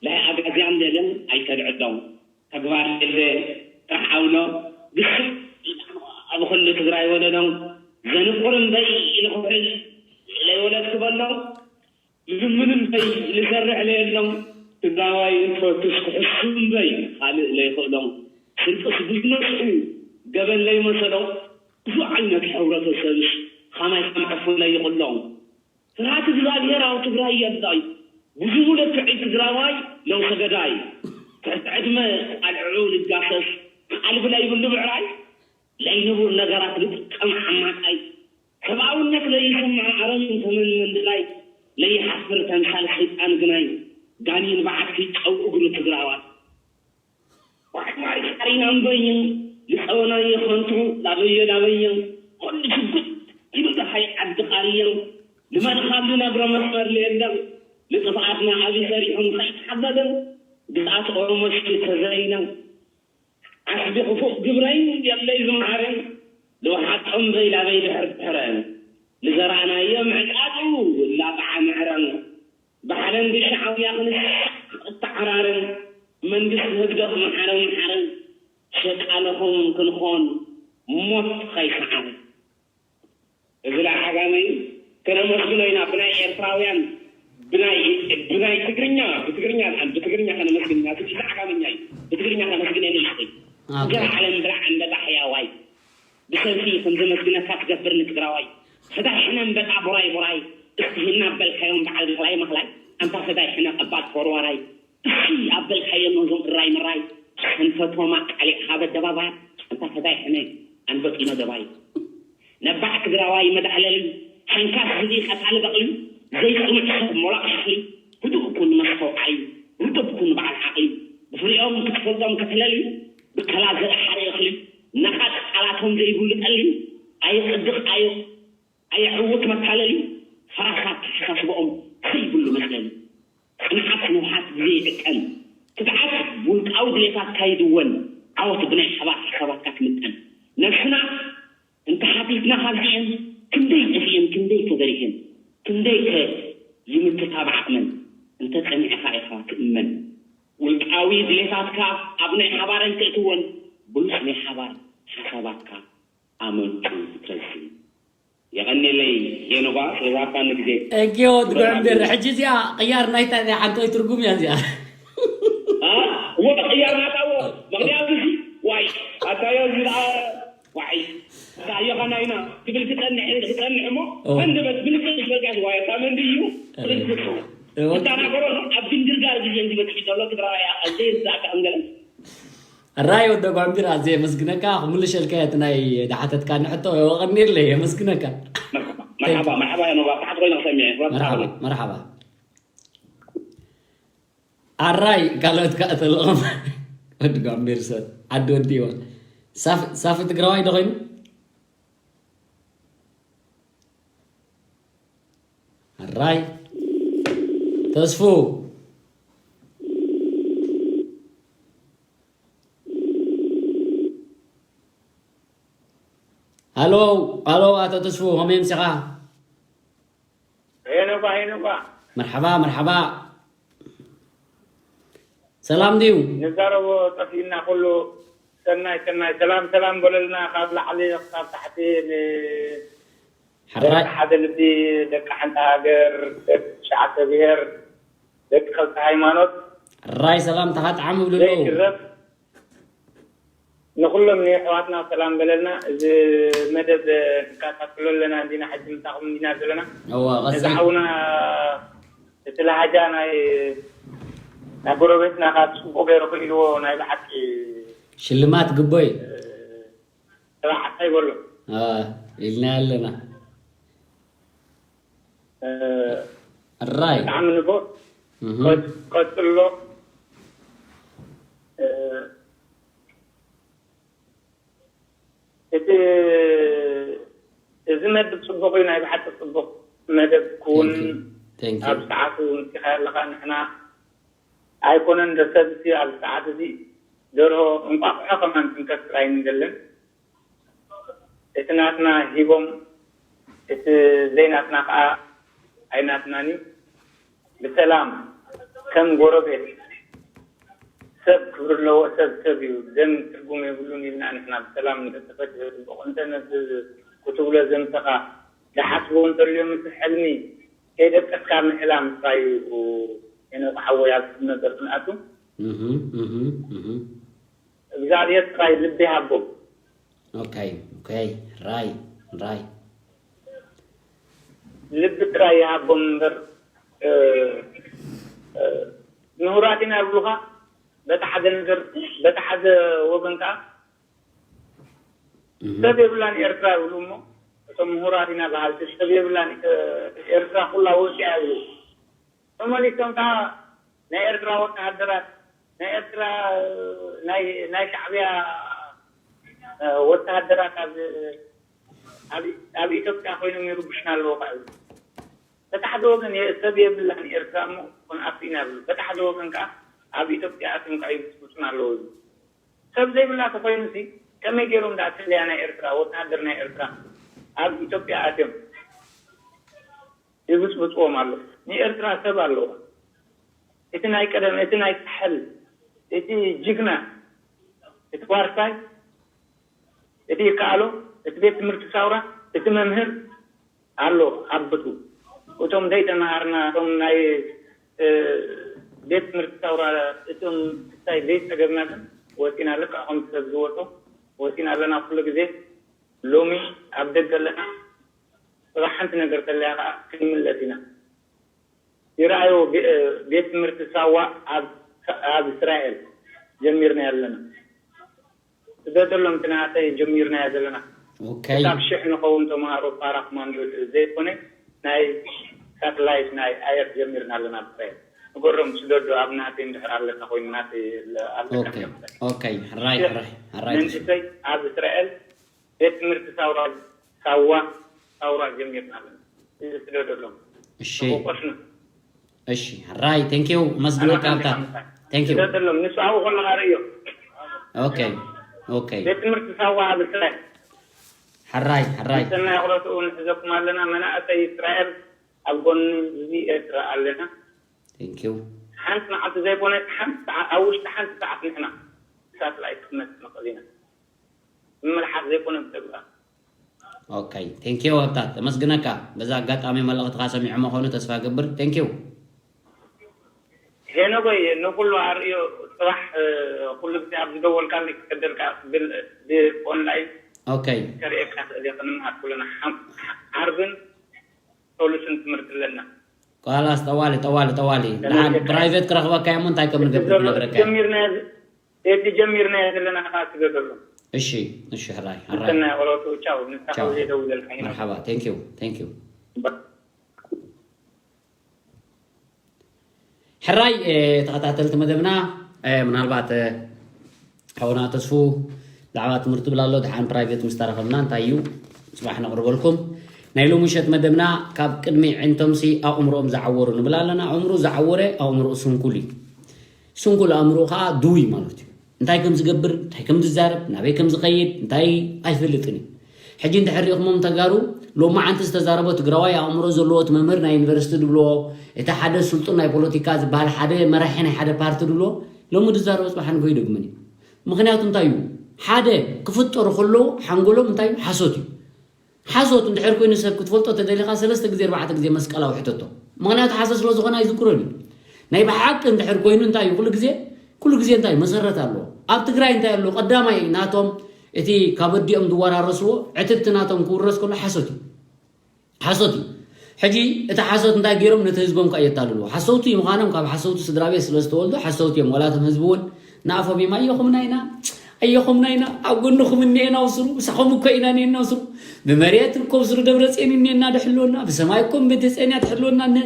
ናይ ኣጋዝያን ደልን ኣይተድዕዶም ተግባር የለ ጥራሕ ኣውሎ ግስዕ ኣብ ኩሉ ትግራይ ወለዶም ዘንቁር እምበይ ኢልኩሕል ለይወለድኩ በሎ ዝምን እምበይ ዝሰርሕ ለየሎም ትግራዋይ እንትፈትሽ ክሕሱ እምበይ ካልእ ለይኽእሎም ስንቅስ ብዝነስሑ ገበን ለይመሰሎም ብዙ ዓይነት ሕብረተሰብስ ኻማይ ከም ዕፉን ለይኽሎም ፍርሃት እግዚኣብሔር ኣብ ትግራይ የዳይ ብዙ ለክዒ ትግራዋይ ለውሰ ገዳይ ትሕቲ ዕድመ ቃልዕዑ ልጋሰስ ቃልቢ ለይብሉ ብዕራይ ለይንቡር ነገራት ልጥቀም ዓማቃይ ሰብኣውነት ለይስምዖ ኣረምን ተመን መንድላይ ለይሓፍር ተምሳል ሰይጣን ግናይ ጋኔን በዓቲ ጨው እግሩ ትግራዋይ ዋሕማይ ሳሪና እምበይን ልፀወናየ ከንቱ ላበየ ላበየ ኩሉ ሽጉጥ ኢሉ ፀሓይ ዓዲ ቃርየን ልመድኻሉ ነግሮ መስመር ልየለን ልጥፍኣትና ዓብዪ ሰሪሑ ንኸይተሓበልን ግዝኣት ኦሮሞ ሽግር ተዘሪና ዓስቢ ክፉእ ግብረይ የለይ ዝመሃረን ልውሓጦም ዘይላበይ ድሕር ድሕረን ልዘራእናዮ ምዕቃጡ ላጥዓ ምዕረን ብሓለንጊ ሻዕብያ ክንሳእ እተዓራረን መንግስቲ ህግደፍ መሓረ መሓረን ሸቃልኹም ክንኾን ሞት ኸይሰዓረ። እዚ ደኣ ዓጋመ እዩ። ከነመስግኖ ኢና ብናይ ኤርትራውያን፣ ብናይ፣ ብናይ ትግርኛ፣ ብትግርኛ፣ ብትግርኛ ከነመስግን ኢና። ትግርኛ ዓጋመኛ እዩ። ብትግርኛ ከነመስግን የለን። ኣንታ ዓለም ብላዕ ኣንበጣ ሕያዋይ። ብሰልፊ ከም ዘመስግነካ ክገብር ንትግራዋይ። ፈዳይ ሕነ ኣንበጣ ቡራይ ቡራይ። እስቲ ሂና በልካዮም በዓል ምኽላይ ምኽላይ። ኣንታ ፈዳይ ሕነ ቀባጽ ወርዋራይ። እሺ ኣበልካዮ ነዞም እራይ ምራይ። ሕንፈቶም ኣቃሊዕካ በደባባይ። ኣንታ ፈዳይ ሕነ ኣንበጢኖ ደባይ። ነባዕ ትግራዋይ መዳዕለሊ። ሓንካስ ግዜ ቀታሊ በቕሊ። ዘይጽኑዕ ሰብ ሞላቕ ሸኽሊ። ህዱእ ኩን መስተውዓሊ። ርጡብ ኩን በዓል ዓቕሊ። ብፍሪኦም ክትፈልጦም ከተለሊ። ብከላ ዘርእ ሓደ እኽሊ። ነቓጽ ቃላቶም ዘይብሉ ጠሊ። ኣየጽድቕ ኣዮ ኣየዕውት መታለሊ። ፈራሳት ተሓሳስበኦም ዘይብሉ መጽለሊ። ጽንዓት ንውሓት ግዜ ይዕቀን። ትግዓት ውልቃዊ ድሌታትካ ይድወን። ዓወት ብናይ ሓባር ሓሳባትካ ትምጠን። ነብስና እንተሓቲትና ካብዚኤን ክንደይ ጠፊኤን ክንደይ ከ በሪሄን ክንደይ ከ ይምክታ ብዓቕመን። እንተ ጸኒዕካ ኢኻ ትእመን። ውልቃዊ ድሌታትካ ኣብ ናይ ሓባር ኣይተእትወን። ብሉጽ ናይ ሓባር ሓሳባትካ ኣመንጩ ትረዝን። የቐንየለይ ሄኖኻ ስለዝሃብካኒ ግዜ። እንኪዮ ትግርምብር። ሕጂ እዚኣ ቅያር ናይታ እዚኣ ሓንቶይ ትርጉም እያ እዚኣ። ኣ? እሞ ቅያር ናታ እሞ ምኽንያቱ እዚ ዋይ ኣታዮ እዚ ደኣ ዋይ ኣታዮ ኸናይና ትብል ክጸንሕ ክጸንሕ እሞ ኦ። መንደበት ብልጽ ዝበልካስ ዋይ ኣታ መንዲ እዩ እ። ብልጽ እ፣ ወ- እታ ናገሮ ኣብ ድንግርጋር ግዜ እንዲመጽእ ዘሎ ትግራዋይ ዘይርዳእካ እንገለ ኣራይ ወደ ጓምቢራ ኣዝየ የመስግነካ። ክምልሸልካ እቲ ናይ ድሓተትካኒ ሕቶ የወቐኒለይ። የመስግነካ። መርሓባ፣ መርሓባ፣ መርሓባ፣ ያ ኖባ፣ ታሕት ኮይነ ክሰምዕ እየ። መርሓባ፣ መርሓባ። ኣራይ ካልኦት ከኣ ተልእኾም። ወዲ ጓምቢር ሰብ ዓዲ ወዲእዋ። ሳፍ-፣ ሳፊ ትግራዋይ ዶ ኮይኑ? ኣራይ ተስፉ። ሃሎ፣ ሃሎ፣ ኣቶ ተስፉ፣ ከመይ ኣምሲኻ? ሄኖባ፣ ሄኖባ። መርሓባ፣ መርሓባ። ሰላም ድዩ? ንዛረቦ ጠፊእና ኩሉ። ሰናይ፣ ሰናይ። ሰላም፣ ሰላም በለልና። ካብ ላዕሊ ክሳብ ታሕቲ ን-፣ ሕራይ። ደቂ ሓደ ልቢ፣ ደቂ ሓንቲ ሃገር፣ ደቂ ትሽዓተ ብሄር፣ ደቂ ክልተ ሃይማኖት፣ ሕራይ ሰላምታኻ ጥዓም ይብሉ ኣለዉ። ዘይትረፍ ንኹሎም ንየሕዋትና ሰላም በለልና። እዚ መደብ ንከታተሎ ኣለና እንዲና፣ ሕጂ ምሳኹም እንዲና ዘለና። እዋ፣ ነዚ ቀጽል። ሓውና እቲ ለሃጃ ናይ፣ ናይ ጎረቤትና ካብ ጽቡቕ ገይሩ ክኢልዎ ናይ ብሓቂ ሽልማት ግቦይ። ስራሕ እንታይ በሎ? አ፣ ኢልና ኣለና። እ፣ ራይ። ብጣዕሚ ንፉዕ። እህ። ቀጽ-፣ ቀጽሎ። እ፣ እቲ፣ እዚ መደብ ጽቡቕ እዩ፣ ናይ ብሓቂ ጽቡቕ መደብ ክውን Thank you. Thank you. ኣብ ሰዓቱ ምጺኻ ኣለኻ። ንሕና ኣይኮነን ዶ ሰብ እቲ ኣብ ሰዓት እዚ ደርሆ እንቋቑሖ ከማን ክንከስር ኣይንደልን። እቲ ናትና ሂቦም፣ እቲ ዘይናትና ከኣ ኣይናትናን እዩ። ብሰላም ከም ጎረቤት ሰብ ክብሪ ኣለዎ፣ ሰብ ሰብ እዩ፣ ደም ትርጉም የብሉን ኢልና ንሕና ብሰላም እንተተፈትሑ ጽቡቕ። እንተ ነዚ ክትብሎ ዘምሰኻ ዝሓስቦ እንተልዮም እቲ ሕልሚ ከይደቀስካ ምሕላም ጥራይ እዩ። ሄኖክ ሓወይ ኣብ ቁም ነገር ክንኣቱ እህ፣ እህ፣ እህ። እግዚኣብሔር ጥራይ ልቢ ይሃቦም። ኦኬ፣ ኦኬ፣ ራይ፣ ራይ። ልቢ ጥራይ ይሃቦም እምበር፣ እ፣ እ፣ ምሁራት ኢና ይብሉኻ፣ በቲ ሓደ ነገር፣ በቲ ሓደ ወገን ከኣ እህ። ሰብ የብላን ኤርትራ ይብሉ እሞ፣ እቶም ምሁራት ኢና በሃልቲ ሰብ የብላን፣ እ፣ ኤርትራ ኩላ ወጺኣ ይብሉ። ተመሊሶም ከኣ ናይ ኤርትራ ወተሃደራት፣ ናይ ኤርትራ፣ ናይ፣ ናይ ሻዕብያ፣ እ፣ ወተሃደራት ኣብ፣ ኣብ፣ ኣብ ኢትዮጵያ ኮይኖም ይርብሹና ኣለዉ ከኣ ይብሉ። በቲ ሓደ ወገን የ-፣ ሰብ የብላን ኤርትራ እሞ ክንኣቱ ኢና ይብሉ። በቲ ሓደ ወገን ከኣ ኣብ ኢትዮጵያ ኣትዮም ከኣ ይብስብሱና ኣለዉ ይብሉ። ሰብ ዘይብላ ተኾይኑሲ ከመይ ገይሮም ደኣ ስለያ ናይ ኤርትራ፣ ወተሃደር ናይ ኤርትራ ኣብ ኢትዮጵያ ኣትዮም ይብጽብጽዎም ኣሎ። ንኤርትራ ሰብ ኣለዋ። እቲ ናይ ቀደም፣ እቲ ናይ ሳሕል፣ እቲ ጅግና፣ እቲ ዋርሳይ፣ እቲ ይከኣሎ፣ እቲ ቤት ትምህርቲ ሳውራ፣ እቲ መምህር ኣሎ ኣብ ቦትኡ። እቶም ዘይተመሃርና፣ እቶም ናይ ቤት ትምህርቲ ሳውራ፣ እቶም ክሳይ ዘይፀገብና ግን ወፂና፣ ልክዕ ከም ሰብ ዝወፁ ወፂና ኣለና ኩሉ ግዜ። ሎሚ ኣብ ደገ ኣለና። ጽባሕ ሓንቲ ነገር ተለያ ከዓ ክንምለስ ኢና። ይረኣዮ፣ ቤት ትምህርቲ ሳዋ ኣብ እስራኤል ጀሚርና ኣለና። ስደደሎም፣ ትናተይ ጀሚርናዮ ዘለና። ክሳብ ሽሕ ንኸውን ተምሃሮ ፓራ ኮማንዶ ዘይኮነ፣ ናይ ሳትላይት ናይ ኣየር ጀሚርና ኣለና ብስራኤል። ንገሮም፣ ስደዶ ኣብ ናተይ እንድሕር ኣለካ ኮይኑ፣ ናተይ ኣለካ። ሕራይ ሕራይ ሕራይ። መንእሰይ ኣብ እስራኤል ቤት ትምህርቲ ሳውራ፣ ሳዋ ሳውራ ጀሚርና ኣለና። ስደደሎም። እሺ እሺ። ሕራይ፣ ቴንኪው። መስግነካ ኣብታ። ቴንኪው። ስደደሎም፣ ንሱ ኣብኡ ከለካ ርእዮ። ኦኬ ኦኬ። ቤት ትምህርቲ ሳዋ ኣብ እስራኤል። ሕራይ ሕራይ። ሰናይ ኣኽሎትኡ ንሕዘኩም ኣለና። መናእሰይ እስራኤል ኣብ ጎኒ ህዝቢ ኤርትራ ኣለና። ቴንኪው። ሓንቲ መዓልቲ ዘይኮነት ሓንቲ ሰዓት፣ ኣብ ውሽጢ ሓንቲ ሰዓት ንሕና ሳትላይት ክትመጽእ ንኽእል ኢና። ምምልሓስ ዘይኮነ ብተግባር። ኦኬ ቴንኪው። ኣብታ ተመስግነካ። በዛ ኣጋጣሚ መልእኽትኻ ሰሚዖ ምዃኑ ተስፋ ገብር። ቴንኪው። ሄኖጎይ፣ ንኩሉ ኣርእዮ። ጽባሕ ኩሉ ግዜ ኣብ ዝደወልካኒ ክቀደልካ ብል ብኦንላይን ኦኬ ከርእየካ ክእል እየ። ክንምሃር ኩልና ዓርብን ሰሉስን ትምህርቲ ኣለና። ኳላስ ጠዋሊ ጠዋሊ ጠዋሊ። ንሓን ፕራይቬት ክረኽበካ እሞ እንታይ ከም ንገብር ክነግረካ እየ። ጀሚርና የዚ ጀሚርና ዘለና ኸዓ ስገደሉ። እሺ እሺ። ሕራይ ሕራይ። ሰናይ ቆሎቱ። ቻው። ንስኻ ቻው። ከብዘይ ደውለልካ ኢና። መርሓባ። Thank you thank you። ሕራይ ተኸታተልቲ መደብና፣ ምናልባት ሓውና ተስፉ ብዛዕባ ትምህርቲ ብላ ኣሎ። ድሓን ፕራይቬት ምስ ተረኸብና እንታይ እዩ ጽባሕ ነቕርበልኩም። ናይ ሎሚ ምሸት መደብና ካብ ቅድሚ ዕንቶምሲ ኣእምሮኦም ዝዓወሩ ንብል ኣለና። ኣእምሮ ዝዓወረ ኣእምሮኡ ስንኩል እዩ። ስንኩል ኣእምሮኡ ከዓ ድውይ ማለት እዩ። እንታይ ከም ዝገብር፣ እንታይ ከም ዝዛረብ፣ ናበይ ከም ዝኸይድ እንታይ ኣይፈልጥን እዩ። ሕጂ እንድሕር ሪእኹሞም ተጋሩ፣ ሎማዓንቲ ዝተዛረቦ ትግራዋይ ኣእምሮ ዘለዎ እቲ መምህር ናይ ዩኒቨርሲቲ ድብሎ፣ እቲ ሓደ ስልጡን ናይ ፖለቲካ ዝበሃል ሓደ መራሒ ናይ ሓደ ፓርቲ ድብሎ፣ ሎሚ ዝዛረቦ ጽባሕ ንግሆ ይደግምን እዩ። ምኽንያቱ እንታይ እዩ? ሓደ ክፍጠሩ ከለዉ ሓንጎሎም እንታይ እዩ? ሓሶት እዩ። ሓሶት እንድሕር ኮይኑ ሰብ ክትፈልጦ ተደሊኻ ሰለስተ ግዜ ኣርባዕተ ግዜ መስቀል ኣውሕተቶ። ምኽንያቱ ሓሶት ስለ ዝኾነ ኣይዝክሮን እዩ። ናይ ብሓቂ እንድሕር ኮይኑ እንታይ እዩ? ኩሉ ግዜ ኩሉ ግዜ እንታይ መሰረት ኣለዎ? ኣብ ትግራይ እንታይ ኣለዎ? ቀዳማይ ናቶም እቲ ካብ ኣዲኦም ዝወራረስዎ ዕትብቲ ናቶም ክውረስ ከሎ ሓሶት እዩ። ሓሶት እዩ። ሕጂ እቲ ሓሶት እንታይ ገይሮም ነቲ ህዝቦም ከዓ የታልልዎ። ሓሰውቲ ምዃኖም ካብ ሓሰውቲ ስድራ ቤት ስለ ዝተወልዱ ሓሰውቲ እዮም። ዋላ እቶም ህዝቢ እውን ንኣፎም እዮም ኣየኹምና ኢና ኣየኹምና ኢና ኣብ ጎንኹም እኒኤና ውስሩ ምሳኹም እኮ ኢና እኒኤና ውስሩ ብመሬት እኮ ውስሩ ደብረፅዮን እኒኤና ድሕልወና ብሰማይ እኮ ምድፅዮን እያ ትሕልወና እነ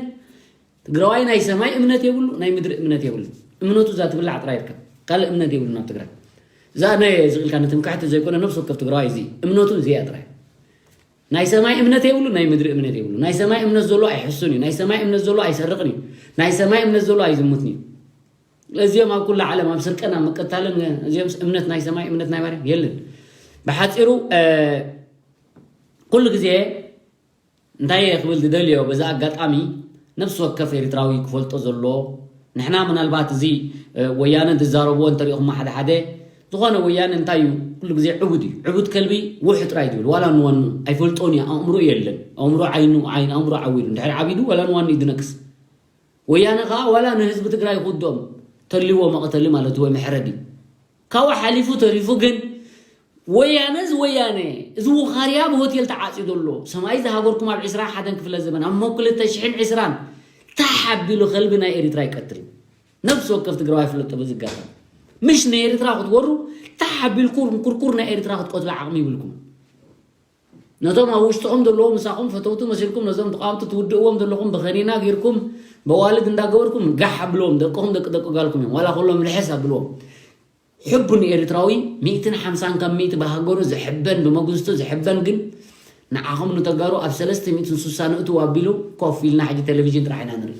ትግራዋይ ናይ ሰማይ እምነት የብሉ ናይ ምድሪ እምነት የብሉ። እምነቱ እዛ ትብላዕ ጥራይ ይርከብ ካልእ እምነት የብሉ ናብ ትግራይ። እዛ ናይ ዝቕልካ ንትምክሕቲ ዘይኮነ ነብሲ ወከፍ ትግራዋይ እዚ እምነቱ እዚ እያ ጥራይ። ናይ ሰማይ እምነት የብሉ ናይ ምድሪ እምነት የብሉ። ናይ ሰማይ እምነት ዘሎ ኣይሕሱን እዩ። ናይ ሰማይ እምነት ዘሎ ኣይሰርቕን እዩ። ናይ ሰማይ እምነት ዘሎ ኣይዝሙትን እዩ። እዚኦም ኣብ ኩላ ዓለም ኣብ ስርቅን ኣብ ምቅታልን እዚኦም እምነት ናይ ሰማይ እምነት ናይ ማርያም የለን። ብሓፂሩ ኩሉ ግዜ እንታይ እየ ክብል ዝደልዮ በዚ ኣጋጣሚ ነብሲ ወከፍ ኤርትራዊ ክፈልጦ ዘሎ ንሕና ምናልባት እዚ ወያነ ዝዛረብዎ እንተሪእኹሞ ሓደ ሓደ ዝኾነ ወያነ እንታይ እዩ ኩሉ ግዜ ዕቡድ እዩ ዕቡድ ከልቢ ውሕ ጥራይ ዝብል ዋላ ንወኑ ኣይፈልጦን እዩ ኣእምሮ የለን ኣእምሮ ዓይኑ ዓይን ኣእምሮ ዓዊዱ እንድሕር ዓቢዱ ዋላ ንወኑ እዩ ዝነክስ ወያነ ከዓ ዋላ ንህዝቢ ትግራይ ክውድኦም ተልዎ መቐተሊ ማለት ወይ መሕረዲ ካብኡ ሓሊፉ ተሪፉ ግን ወያነ እዚ ወያነ እዚ ውኻርያ ብሆቴል ተዓፅዩ ዘሎ ሰማይ ዝሃገርኩም ኣብ ዕስራ ሓደን ክፍለ ዘበን ኣብ ሞ ክልተ ሽሕን ዕስራን ታሕ ኣቢሉ ከልቢ ናይ ኤሪትራ ይቀትል ነብሲ ወከፍ ትግራዋይ ፍለጦ በዚ ኣጋጣሚ ምሽ ንኤሪትራ ክትወሩ ታሕ ኣቢልኩም ኩርኩር ናይ ኤሪትራ ክትቀትሉ ዓቕሚ ይብልኩም ነቶም ኣብ ውሽጥኹም ዘለዉ ምሳኹም ፈተውቲ መሲልኩም ነዞም ተቃወምቲ ትውድእዎም ዘለኹም ብኸኒና ጌርኩም በዋልድ እንዳገበርኩም ጋሕ ኣብልዎም ደቅኹም ደቂ ደቂ ጋልኩም እዮም ዋላ ከሎም ልሕስ ኣብልዎም ሕቡን ኤርትራዊ ሚእትን ሓምሳን ካብ ሚእቲ ብሃገሩ ዝሕበን ብመጉዝቱ ዝሕበን ግን ንዓኹም ንተጋሩ ኣብ ሰለስተ ሚእትን ስሳን እትው ኣቢሉ ኮፍ ኢልና ሕጂ ቴሌቪዥን ጥራሕ ኢና ንርኢ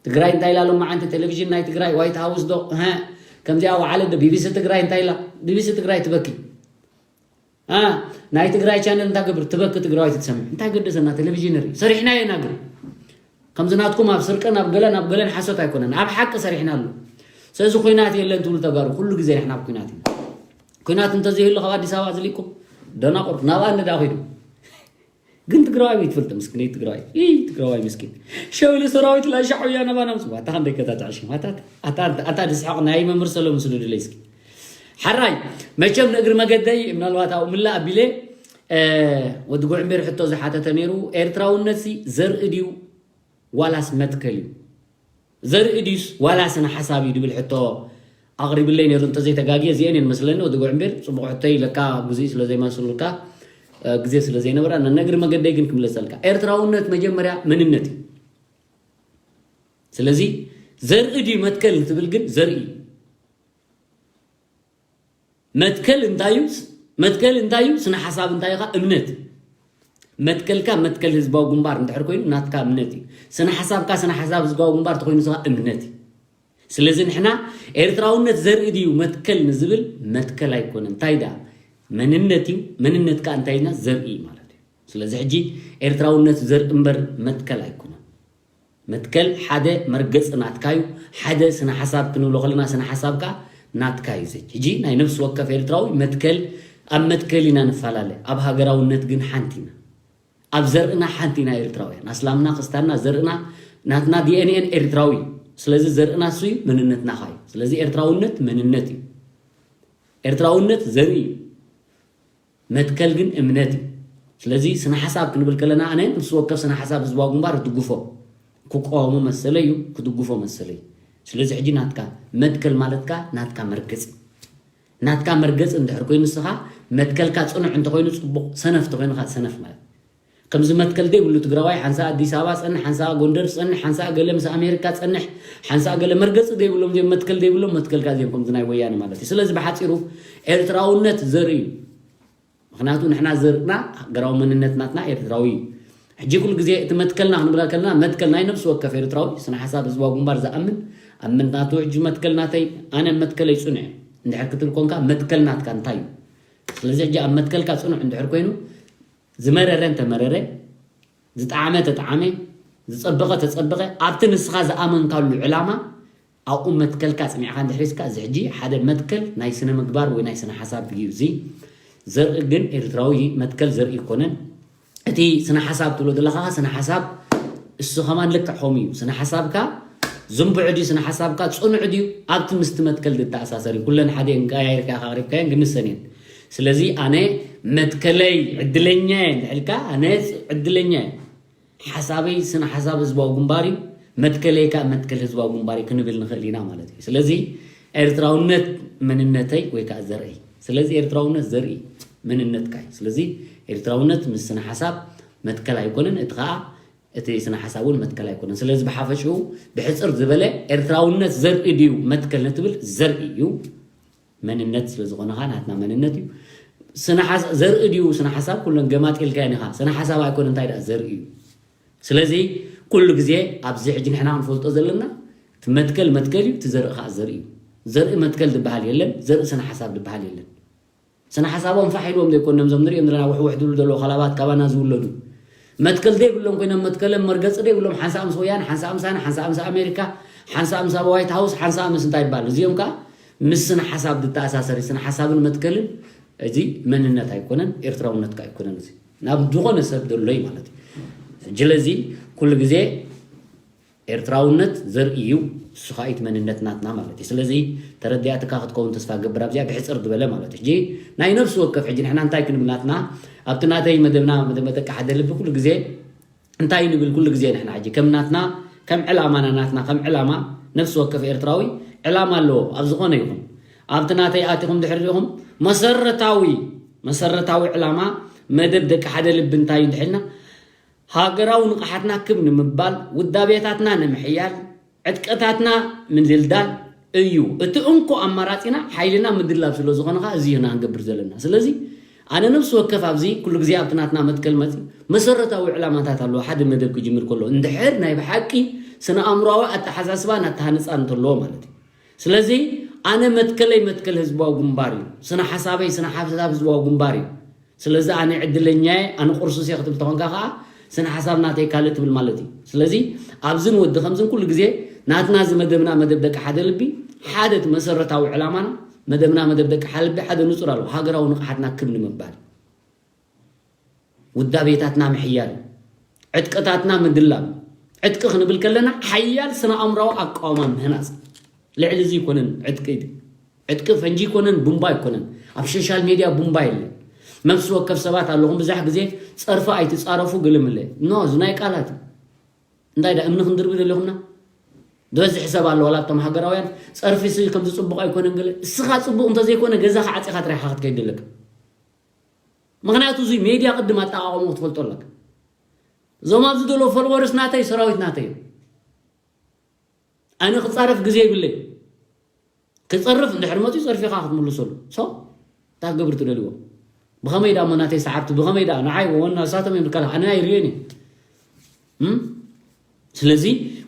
ትግራይ እንታይ ኢላ ሎማዓንቲ ቴሌቪዥን ናይ ትግራይ ዋይት ሃውስ ዶ እሀ ከምዚኣ ወዓለ ዶ ቢቢሲ ትግራይ እንታይ ኢላ ቢቢሲ ትግራይ ትበኪ አ ናይ ትግራይ ቻነል እንታይ ገብር ትበኪ ትግራዋይ ትሰምዕ እንታይ ገደሰና ቴሌቪዥን ንርኢ ሰሪሕናዮ ኢና ግን ከምዚ ናትኩም ኣብ ስርቅን ኣብ ገለን ኣብ ገለን ሓሶት ኣይኮነን ኣብ ሓቂ ሰሪሕናሉ ስለዚ ኩናት የለን ትብሉ ተጋሩ ኩሉ ግዜ ንሕና ኣብ ኩናት ኢና ኩናት እንተዘይህሉ ካብ ኣዲስ ኣበባ ዝሊቁ ደናቁር ናብኣ እንዳ ኺዱ ግን ትግራዋይ ወይ ትፈልጥ ምስኪን ትግራዋይ ይ ትግራዋይ ምስኪን ሸው ኢሉ ሰራዊት ላሻዕብያ ናባና ምስ ዋታ ክንደይ ከታትዕሽ ማታት ኣታ ኣታ ድስሓቕ ናይ መምህር ሰሎ ምስሉ ድለይ እስኪ ሓራይ መቸም ንእግሪ መገደይ ምናልባት ኣብኡ ምላእ ኣቢለ ወዲ ጉዕምቤር ሕቶ ዝሓተተ ነይሩ ኤርትራውነት ሲ ዘርኢ ድዩ ዋላስ መትከል እዩ ዘርኢ ድዩስ ዋላ ስነ ሓሳብ እዩ ድብል ሕቶ ኣቕሪብለይ ነይሩ እንተዘይተጋግየ እዚአን እየን መስለኒ ወዲ ጉዕምቤር ፅቡቕ ሕቶ እዩ ለካ ግዜ ስለ ዘይመስሉልካ ግዜ ስለ ዘይነበራ ነነግሪ መገደይ ግን ክምለሰልካ ኤርትራውነት መጀመርያ መንነት እዩ ስለዚ ዘርኢ ድዩ መትከል እንትብል ግን ዘርኢ እዩ መትከል እንታይ እዩ መትከል እንታይ እዩ ስነ ሓሳብ እንታይ ኻ እምነት መትከልካ መትከል ህዝባዊ ግንባር እንድሕር ኮይኑ ናትካ እምነት እዩ ስነ ሓሳብካ ስነ ሓሳብ ህዝባዊ ግንባር ተኮይኑ ስኻ እምነት እዩ ስለዚ ንሕና ኤርትራውነት ዘርኢ ድዩ መትከል ንዝብል መትከል ኣይኮነን እንታይ ዳ መንነት እዩ መንነትካ እንታይ ኢልና ዘርኢ እዩ ማለት እዩ ስለዚ ሕጂ ኤርትራውነት ዘርኢ እምበር መትከል ኣይኮነን መትከል ሓደ መርገፂ ናትካ እዩ ሓደ ስነ ሓሳብ ክንብሎ ከለና ስነ ሓሳብካ ናትካ እዩ ዘች ሕጂ ናይ ነፍሲ ወከፍ ኤርትራዊ መትከል ኣብ መትከል ኢና ንፈላለ ኣብ ሃገራውነት ግን ሓንቲ ኢና ኣብ ዘርእና ሓንቲ ኢና ኤርትራውያን ኣስላምና ክስታና ዘርእና ናትና ዲኤንኤን ኤርትራዊ ስለዚ ዘርእና እሱ እዩ መንነትና ካ እዩ ስለዚ ኤርትራውነት መንነት እዩ ኤርትራውነት ዘርኢ እዩ መትከል ግን እምነት እዩ ስለዚ ስነ ሓሳብ ክንብል ከለና ኣነ ንሱ ወከፍ ስነ ሓሳብ ህዝባዊ ግንባር ትጉፎ ክቃወሞ መሰለ እዩ ክድግፎ መሰለ እዩ ስለዚ ሕጂ ናትካ መትከል ማለትካ ናትካ መርገፂ ናትካ መርገፂ እንድሕር ኮይኑ ንስኻ መትከልካ ፅኑዕ እንተኮይኑ ፅቡቕ ሰነፍ ተኮይኑ ከዓ ሰነፍ ማለት ከምዚ መትከል ዘይብሉ ትግራዋይ ሓንሳ ኣዲስ ኣበባ ፀንሕ ሓንሳ ጎንደር ፀንሕ ሓንሳ ገለ ምስ ኣሜሪካ ፀንሕ ሓንሳ ገለ መርገፂ ዘይብሎም እዚኦም መትከል ዘይብሎም መትከልካ እዚኦም ከምዚ ናይ ወያነ ማለት እዩ ስለዚ ብሓፂሩ ኤርትራውነት ዘርኢ እዩ ምክንያቱ ንሕና ዘርእና ሃገራዊ መንነት ናትና ኤርትራዊ እዩ ሕጂ ኩሉ ግዜ እቲ መትከልና ክንብላ ከለና መትከል ናይ ነብሲ ወከፍ ኤርትራዊ ስነ ሓሳብ ህዝባዊ ግንባር ዝኣምን ኣብ ምንታቱ ሕጂ መትከል ናተይ ኣነ መትከለይ ፅኑዕ እንድሕር ክትብል ኮንካ መትከል ናትካ እንታይ እዩ ስለዚ ሕጂ ኣብ መትከልካ ፅኑዕ እንድሕር ኮይኑ ዝመረረ እንተመረረ ዝጠዓመ ተጠዓመ ዝፀበቐ ተፀበቐ ኣብቲ ንስኻ ዝኣመንካሉ ዕላማ ኣብኡ መትከልካ ኣፅኒዕካ እንድሕር ሒዝካ እዚ ሕጂ ሓደ መትከል ናይ ስነ ምግባር ወይ ናይ ስነ ሓሳብ እዩ እዚ ዘርኢ ግን ኤርትራዊ መትከል ዘርኢ ይኮነን እቲ ስነ ሓሳብ ትብሎ ዘለካ ስነ ሓሳብ እሱ ከማን ልክዕ ከምኡ እዩ ስነ ሓሳብካ ዝንቡዕ ድዩ ስነ ሓሳብካ ፅኑዕ ድዩ ኣብቲ ምስቲ መትከል ዝተኣሳሰር እዩ ኩለን ሓደ እንቀያይርካ ኣቕሪብካየን ግንሰን እየን ስለዚ ኣነ መትከለይ ዕድለኛ እየ እንድሕልካ ኣነ ዕድለኛ እየ ሓሳበይ ስነ ሓሳብ ህዝባዊ ግንባር እዩ መትከለይ ከዓ መትከል ህዝባዊ ግንባር እዩ ክንብል ንኽእል ኢና ማለት እዩ ስለዚ ኤርትራውነት መንነተይ ወይ ከዓ ዘርእይ ስለዚ ኤርትራውነት ዘርኢ መንነትካ እዩ ስለዚ ኤርትራውነት ምስ ስነ ሓሳብ መትከል ኣይኮነን እቲ ከዓ እቲ ስነ ሓሳብ እውን መትከል ኣይኮነን ስለዚ ብሓፈሽኡ ብሕፅር ዝበለ ኤርትራውነት ዘርኢ ድዩ መትከል ንትብል ዘርኢ እዩ መንነት ስለ ዝኾነ ኸዓ ናትና መንነት እዩ ስነ ሓሳብ ዘርኢ ድዩ ስነ ሓሳብ ኩለን ገማጢልካየን ኢኻ ስነ ሓሳብ ኣይኮነ እንታይ ደኣ ዘርኢ እዩ ስለዚ ኩሉ ግዜ ኣብዚ ሕጂ ንሕና ክንፈልጦ ዘለና እቲ መትከል መትከል እዩ እቲ ዘርኢ ከዓ ዘርኢ እዩ ዘርኢ መትከል ዝበሃል የለን ዘርኢ ስነ ሓሳብ ዝበሃል የለን ስነ ሓሳቦም ፋሕ ኢልዎም ዘይኮን ነምዞም ንሪኦም ዘለና ውሕውሕ ድብሉ ዘለዉ ከላባት ካባና ዝውለዱ መትከል ዘይብሎም ኮይኖም መትከለም መርገፂ ዘይብሎም ሓንሳእ ምስ ወያነ ሓንሳእ ምሳና ሓንሳእ ምስ ኣሜሪካ ሓንሳእ ምስ ኣብ ዋይት ሃውስ ሓንሳእ ምስ እንታይ ይባል እዚኦም ከዓ ምስ ስነ ሓሳብ ዝተኣሳሰር ስነ ሓሳብን መትከልን እዚ መንነት ኣይኮነን ኤርትራውነትካ ኣይኮነን እዚ ናብ ዝኾነ ሰብ ደሎይ ማለት እዩ ስለዚ ኩሉ ግዜ ኤርትራውነት ዘርኢ እዩ እሱ ከዓ እቲ መንነት ናትና ማለት እዩ ስለዚ ተረዲኣትካ ክትከውን ተስፋ ገብር ኣብዚኣ ብሕፅር ዝበለ ማለት እዩ ሕጂ ናይ ነብሲ ወከፍ ሕጂ ንሕና እንታይ ክንብል ናትና ኣብቲ ናተይ መደብና መደብ መጠቃ ሓደ ልቢ ኩሉ ግዜ እንታይ ንብል ኩሉ ግዜ ንሕና ሕጂ ከም ናትና ከም ዕላማና ናትና ከም ዕላማ ነፍሲ ወከፍ ኤርትራዊ ዕላማ ኣለዎ ኣብ ዝኾነ ይኹን ኣብቲ ናተይ ኣቲኹም ድሕሪ ዲኹም መሰረታዊ መሰረታዊ ዕላማ መደብ ደቂ ሓደ ልቢ እንታይ እዩ እንድሕልና ሃገራዊ ንቕሓትና ክብ ንምባል ውዳቤታትና ንምሕያል ዕጥቀታትና ምድልዳል እዩ እቲ እንኮ ኣማራፂና ሓይልና ምድላብ ስለ ዝኾነ ኸዓ እዚ ኢና ክንገብር ዘለና ስለዚ ኣነ ነብሲ ወከፍ ኣብዚ ኩሉ ግዜ ኣብቲ ናትና መትከል መፂ መሰረታዊ ዕላማታት ኣለዎ ሓደ መደብ ክጅምር ከሎ እንድሕር ናይ ብሓቂ ስነ ኣእምሮዊ ኣተሓሳስባን ኣተሃንፃን እንተለዎ ማለት እዩ ስለዚ ኣነ መትከለይ መትከል ህዝባዊ ግንባር እዩ ስነ ሓሳበይ ስነ ሓሳብ ህዝባዊ ግንባር እዩ ስለዚ ኣነ ዕድለኛየ ኣነ ቁርሱስ እየ ክትብል ተኾንካ ከዓ ስነ ሓሳብ ናተይ ካልእ ትብል ማለት እዩ ስለዚ ኣብዝን ወዲ ከምዝን ኩሉ ግዜ ናትና እዚ መደብና መደብ ደቂ ሓደ ልቢ ሓደ እቲ መሰረታዊ ዕላማና መደብና መደብ ደቂ ሓለቢ ሓደ ንጹር ኣሎ። ሃገራዊ ንቕሓትና ክብ ንምባል፣ ውዳቤታትና ምሕያል፣ ዕጥቅታትና ምድላብ። ዕጥቂ ክንብል ከለና ሓያል ስነ ኣእምራዊ ኣቃውማ ምህናጽ። ልዕሊ እዚ ኣይኮነን ዕጥቂ። ዕጥቂ ፈንጂ ኣይኮነን፣ ቡምባ ኣይኮነን። ኣብ ሶሻል ሜድያ ቡምባ የለን። ነፍሲ ወከፍ ሰባት ኣለኹም ብዙሕ ግዜ ጸርፊ ኣይትጻረፉ ግልምለ። ኖ፣ እዚ ናይ ቃላት እዩ። እንታይ ዳ እምኒ ክንድርቢ ደለኹምና? ዝበዝሕ ሰብ ኣሎ ዋላ ኣብቶም ሃገራውያን ጸርፊ ሲ ከምዚ ጽቡቕ ኣይኮነን ገለ። እስኻ ጽቡቕ እንተዘይኮነ ገዛኻ ዓጺኻ ጥራይ ኢኻ ክትከይድ ደለካ። ምኽንያቱ እዚ ሜድያ ቅድም ኣጠቓቕሞ ክትፈልጦ ኣለካ። እዞም ኣብዚ ዘሎ ፎሎወርስ ናተይ ሰራዊት ናተይ እዮም። ኣነ ክጻረፍ ግዜ ይብለይ። ክጸርፍ እንድሕር መፅዩ ጸርፊኻ ክትምልሰሉ። ሶ እንታይ ክገብር ትደልዎ? ብኸመይ ዳ እሞ ናተይ ሰዓብቲ ብኸመይ ዳ ንዓይ ወና እሳቶም እዮም ዝከላ ኣነ ኣይርእዮን እየ። እም? ስለዚ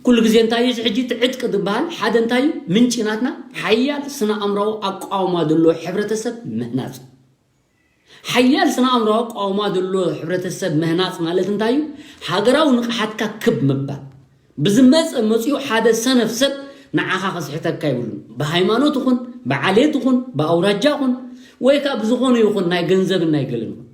ኩሉ ግዜ እንታይ እዩ እዚ ሕጂ እቲ ዕጥቂ ዝበሃል ሓደ እንታይ እዩ ምንጪ ናትና ሓያል ስነ ኣእምራዊ ኣቃውማ ዘለዎ ሕብረተሰብ ምህናጽ። ሓያል ስነ ኣእምራዊ ኣቃውማ ዘሎ ሕብረተሰብ ምህናጽ ማለት እንታይ እዩ? ሃገራዊ ንቕሓትካ ክብ ምባል። ብዝመጸ መጺኡ ሓደ ሰነፍ ሰብ ንዓኻ ከስሕተካ ይብሉን። ብሃይማኖት ይኹን፣ ብዓሌት ይኹን፣ ብኣውራጃ ይኹን፣ ወይ ከዓ ብዝኾነ ይኹን ናይ ገንዘብን ናይ ገለን ይኹን።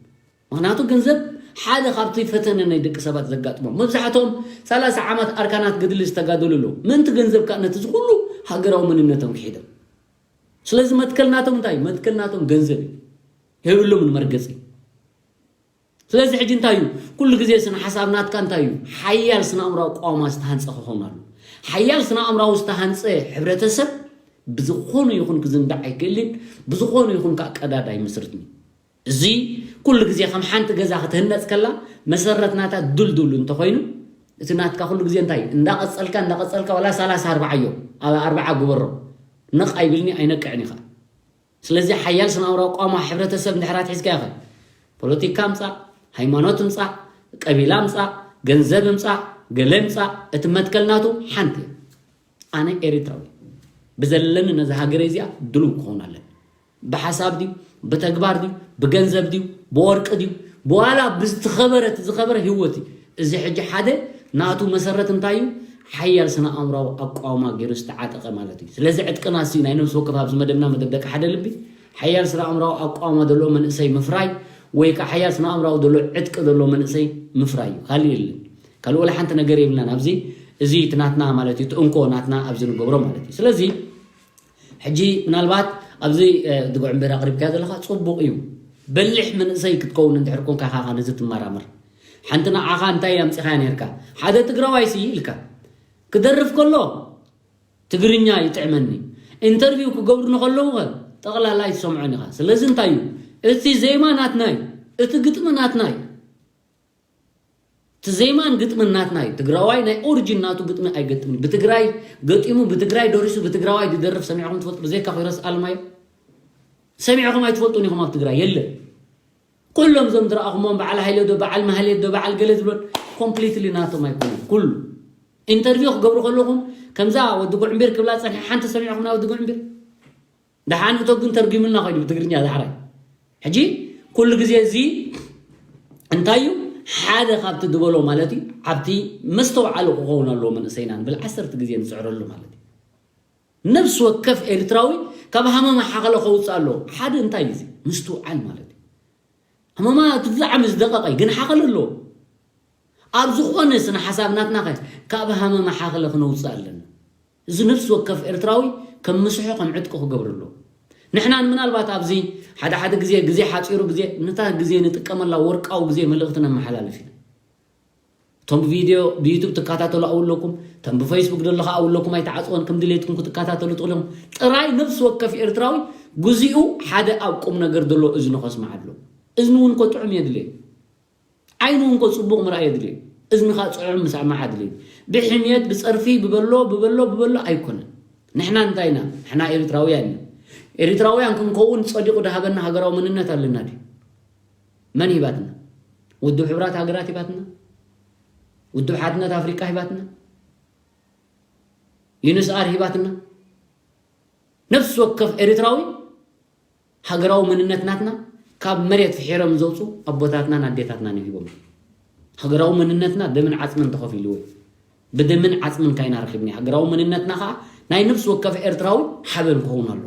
ምኽንያቱ ገንዘብ ሓደ ካብቲ ፈተነ ናይ ደቂ ሰባት ዘጋጥሞም። መብዛሕትኦም ሰላሳ ዓመት ኣርካናት ገድሊ ዝተጋደሉ ኣለዉ። ምእንቲ ገንዘብ ከዓ ነቲ ዝኹሉ ሃገራዊ መንነቶም ክሒዶም። ስለዚ መትከል ናቶም እንታይ እዩ? መትከል ናቶም ገንዘብ እዩ። የብሎምን መርገጺ። ስለዚ ሕጂ እንታይ እዩ? ኩሉ ግዜ ስነ ሓሳብ ናትካ እንታይ እዩ? ሓያል ስነ ኣእምራዊ ኣቃውማ ዝተሃንጸ ክኸውን ኣሎ። ሓያል ስነ ኣእምራዊ ዝተሃንጸ ሕብረተሰብ ብዝኾነ ይኹን ክዝንዳዕ ኣይክእልን፣ ብዝኾነ ይኹን ከዓ ቀዳዳ ኣይምስርትን እዩ። እዚ ኩሉ ግዜ ከም ሓንቲ ገዛ ክትህነጽ ከላ መሰረት ናታ ድልዱል እንተኾይኑ እቲ ናትካ ኩሉ ግዜ እንታይ እዩ? እንዳቐጸልካ እንዳቐጸልካ ዋላ ሰላሳ ኣርብዓ እዮ ኣብ ኣርብዓ ግበሮ ነቕ ኣይብልኒ ኣይነቅዕን ኢኻ። ስለዚ ሓያል ስነ ኣእምራዊ ኣቃውማ ሕብረተሰብ እንድሕር ኣትሒዝካ ኢኻ ፖለቲካ ምጻእ፣ ሃይማኖት ምጻእ፣ ቀቢላ ምጻእ፣ ገንዘብ ምጻእ፣ ገለ ምጻእ እቲ መትከል ናቱ ሓንቲ እያ። ኣነ ኤሪትራዊ ብዘለኒ ነዛ ሃገረይ እዚኣ ድሉው ክኸውን ኣለኒ። ብሓሳብ ድዩ ብተግባር ድዩ ብገንዘብ ድዩ ብወርቂ ድዩ ብዋላ ብዝተኸበረ እቲ ዝኸበረ ህይወት እዩ። እዚ ሕጂ ሓደ ናቱ መሰረት እንታይ እዩ? ሓያል ስነ ኣእምራዊ ኣቃውማ ገይሩ ዝተዓጠቐ ማለት እዩ። ስለዚ ዕጥቅና ሲ ናይ ነብሲ ወከፍ ኣብዚ መደብና መደብ ደቂ ሓደ ልቢ ሓያል ስነ ኣእምራዊ ኣቃውማ ዘለዎ መንእሰይ ምፍራይ ወይ ከዓ ሓያል ስነ ኣእምራዊ ዘሎ ዕጥቂ ዘለዎ መንእሰይ ምፍራይ እዩ። ካልእ የለን። ካልእ ወላ ሓንቲ ነገር የብልናን ኣብዚ። እዚ እቲ ናትና ማለት እዩ፣ እቲ እንኮ ናትና ኣብዚ ንገብሮ ማለት እዩ። ስለዚ ሕጂ ምናልባት ኣብዚ ድጉዕ እምበር ኣቕሪብካዮ ዘለኻ ጽቡቕ እዩ። በሊሕ መንእሰይ ክትከውን እንድሕር ኮንካ ኢኻ ነዚ ትመራመር። ሓንቲ ንዓኻ እንታይ ኣምጺኻያ ነርካ? ሓደ ትግራዋይ ሲ ኢልካ ክደርፍ ከሎ ትግርኛ ይጥዕመኒ፣ ኢንተርቪው ክገብሩ ንከለዉ ጠቕላላ ኣይትሰምዖን ኢኻ። ስለዚ እንታይ እዩ እቲ ዜማ ናትና እዩ፣ እቲ ግጥሚ ናትና እዩ። እቲ ዜማን ግጥምን ናትና እዩ። ትግራዋይ ናይ ኦሪጂን ናቱ ግጥሚ ኣይገጥምን። ብትግራይ ገጢሙ ብትግራይ ደሪሱ ብትግራዋይ ዝደርፍ ሰሚዕኹም ትፈልጡ? ብዘይካ ኮይረስ ኣለማዮ ሰሚዕኹም ኣይትፈልጡን ኢኹም። ኣብ ትግራይ የለን። ኩሎም እዞም ዝረኣኹሞም በዓል ሃይለ ዶ በዓል ማህሌት ዶ በዓል ገለ ዝብሎን ኮምፕሊትሊ ናቶም ኣይኮኑን። ኩሉ ኢንተርቪው ክገብሩ ከለኹም ከምዛ ወዲ ጉዕምቢር ክብላ ፀኒሐ ሓንቲ ሰሚዕኹም ናይ ወዲ ጉዕምቢር? ደሓን እቶ ግን ተርጉምልና ኮይኑ ብትግርኛ ዳሕራይ። ሕጂ ኩሉ ግዜ እዚ እንታይ እዩ ሓደ ካብቲ ዝበሎ ማለት እዩ። ኣብቲ መስተውዓሊ ክኸውን ኣለዎ መንእሰይና ንብል ዓሰርተ ግዜ ንፅዕረሉ ማለት እዩ። ነብሲ ወከፍ ኤርትራዊ ካብ ሃመማ ሓኸለ ከውፅእ ኣለዎ። ሓደ እንታይ እዩ እዚ ምስትውዓል ማለት እዩ። ሃመማ እቲ ብዛዕሚ ዝደቀቀ እዩ ግን ሓኸለ ኣለዎ። ኣብ ዝኾነ ስነ ሓሳብ ናትና ከ ካብ ሃመማ ሓኸለ ክነውፅእ ኣለና። እዚ ነፍሲ ወከፍ ኤርትራዊ ከም ምስሖ ከም ዕጥቂ ክገብር ኣለዎ። ንሕና ምናልባት ኣብዚ ሓደ ሓደ ግዜ ግዜ ሓፂሩ ግዜ ነታ ግዜ ንጥቀመላ ወርቃዊ ግዜ መልእኽቲ ነመሓላልፍ ኢና። እቶም ብቪድዮ ብዩቱብ ትከታተሉ ኣው ኣለኩም፣ እቶም ብፌስቡክ ዘለኻ ኣው ኣለኩም ኣይተዓፅወን ከም ድሌትኩም ክትከታተሉ ትኽእሉ ኢኹም። ጥራይ ነፍሲ ወከፍ ኤርትራዊ ግዚኡ ሓደ ኣብ ቁም ነገር ዘሎ እዝኑ ከስምዓ ኣሎ። እዝኒ እውን እኮ ጥዑም የድልየ። ዓይኑ እንኮ ጽቡቕ ምርኣይ የድልዮ። እዝንኻ ጽዑም ምስማዕ ኣድልዩ። ብሕምየት ብጸርፊ ብበሎ ብበሎ ብበሎ ኣይኮነን። ንሕና እንታይ ኢና? ንሕና ኤሪትራውያን ኢና። ኤሪትራውያን ክንከውን ጸዲቑ ድሃበና ሃገራዊ መንነት ኣለና ድዩ? መን ሂባትና? ውድብ ሕቡራት ሃገራት ሂባትና? ውድብ ሓድነት ኣፍሪቃ ሂባትና? ዩንስኣር ሂባትና? ነፍሲ ወከፍ ኤሪትራዊ ሃገራዊ መንነት ናትና ካብ መሬት ፍሒሮም ዘውፁ ኣቦታትናን ኣዴታትናን እዮም ሂቦም። ሃገራዊ መንነትና ደምን ዓፅምን ተኸፊልዎ እዩ። ብደምን ዓፅምን ካይና ረኪብኒ። ሃገራዊ መንነትና ከዓ ናይ ነፍሲ ወከፍ ኤርትራዊ ሓበን ክኸውን ኣሎ።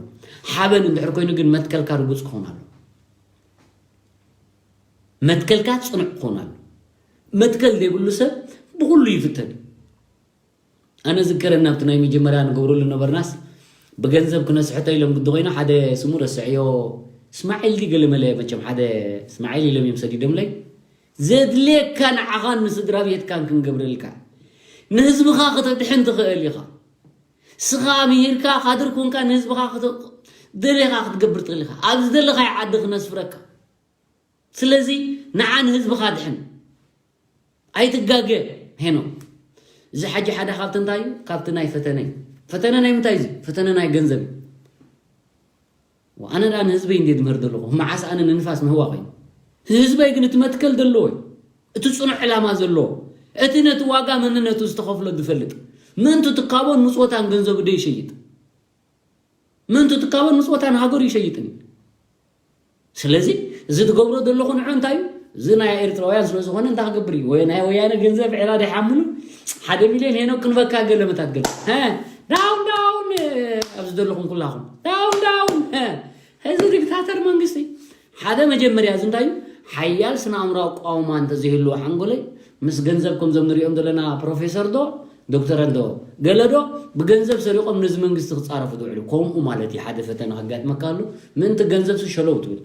ሓበን እንድሕር ኮይኑ ግን መትከልካ ርጉፅ ክኾን ኣሎ። መትከልካ ፅኑዕ ክኾን ኣሎ። መትከል ዘይብሉ ሰብ ብኩሉ ይፍተን። ኣነ ዝከረኒ ኣብቲ ናይ መጀመርያ ንገብረሉ ነበርናስ ብገንዘብ ክነስሕቶ ኢሎም ግዲ ኮይና ሓደ ስሙ ረስዕዮ እስማዒል ዲ ገለመለ መቸም ሓደ እስማዒል ኢሎም እዮም ሰዲዶምለይ። ዘድልየካ ንዓኻን ንስድራ ቤትካን ክንገብረልካ ንህዝብኻ ክተድሕን ትኽእል ኢኻ። ስኻ ምሂርካ ካድር ኮንካ ንህዝብኻ ደሌኻ ክትገብር ትኽእል ኢኻ። ኣብ ዝደለኻይ ዓዲ ክነስፍረካ። ስለዚ ንዓ ንህዝብኻ ድሕን ኣይትጋገ። ሄኖ እዚ ሓጂ ሓደ ካብቲ እንታይ እዩ ካብቲ ናይ ፈተነ እዩ። ፈተነ ናይ ምንታይ እዚ ፈተነ ናይ ገንዘብ እዩ። ኣነ ደኣ ንህዝበይ እንዴ ድምህር ዘለኹ መዓስ ኣነ ንንፋስ ምህዋ ኮይኑ ህዝበይ ግን እቲ መትከል ዘለዎ እዩ። እቲ ፅኑዕ ዕላማ ዘለዎ እቲ ነቲ ዋጋ መንነቱ ዝተኸፍሎ ዝፈልጥ ምእንቱ ትካቦን ምፅወታን ገንዘቡ ዶ ይሸይጥ ምእንቱ ትካቦን ምፅወታን ሃገሩ ይሸይጥን እዩ። ስለዚ እዚ ትገብሮ ዘለኹ ንዑ እንታይ እዩ እዚ ናይ ኤርትራውያን ስለ ዝኾነ እንታይ ክገብር እዩ ወይ ናይ ወያነ ገንዘብ ዕዳ ዳይሓምሉ ሓደ ሚልዮን ሄኖ ክንበካ ገለ መታት ገለ ዳውን ዳውን ኣብዚ ዘለኹም ኩላኹም ዳውን ዳውን እዚ ዲክታተር መንግስቲ ሓደ መጀመርያ እዚ እንታይ እዩ ሓያል ስነ ኣእምሮ ኣቋውማ እንተዘይህልዎ ሓንጎለይ ምስ ገንዘብ ከምዞም ንሪኦም ዘለና ፕሮፌሰር ዶ ዶክተር እንዶ ገለ ዶ ብገንዘብ ሰሪቆም ነዚ መንግስቲ ክፃረፉ ዝውዕሉ ከምኡ ማለት እዩ ሓደ ፈተና ከጋጥመካ ኣሎ ምእንቲ ገንዘብ ሸለው ትብል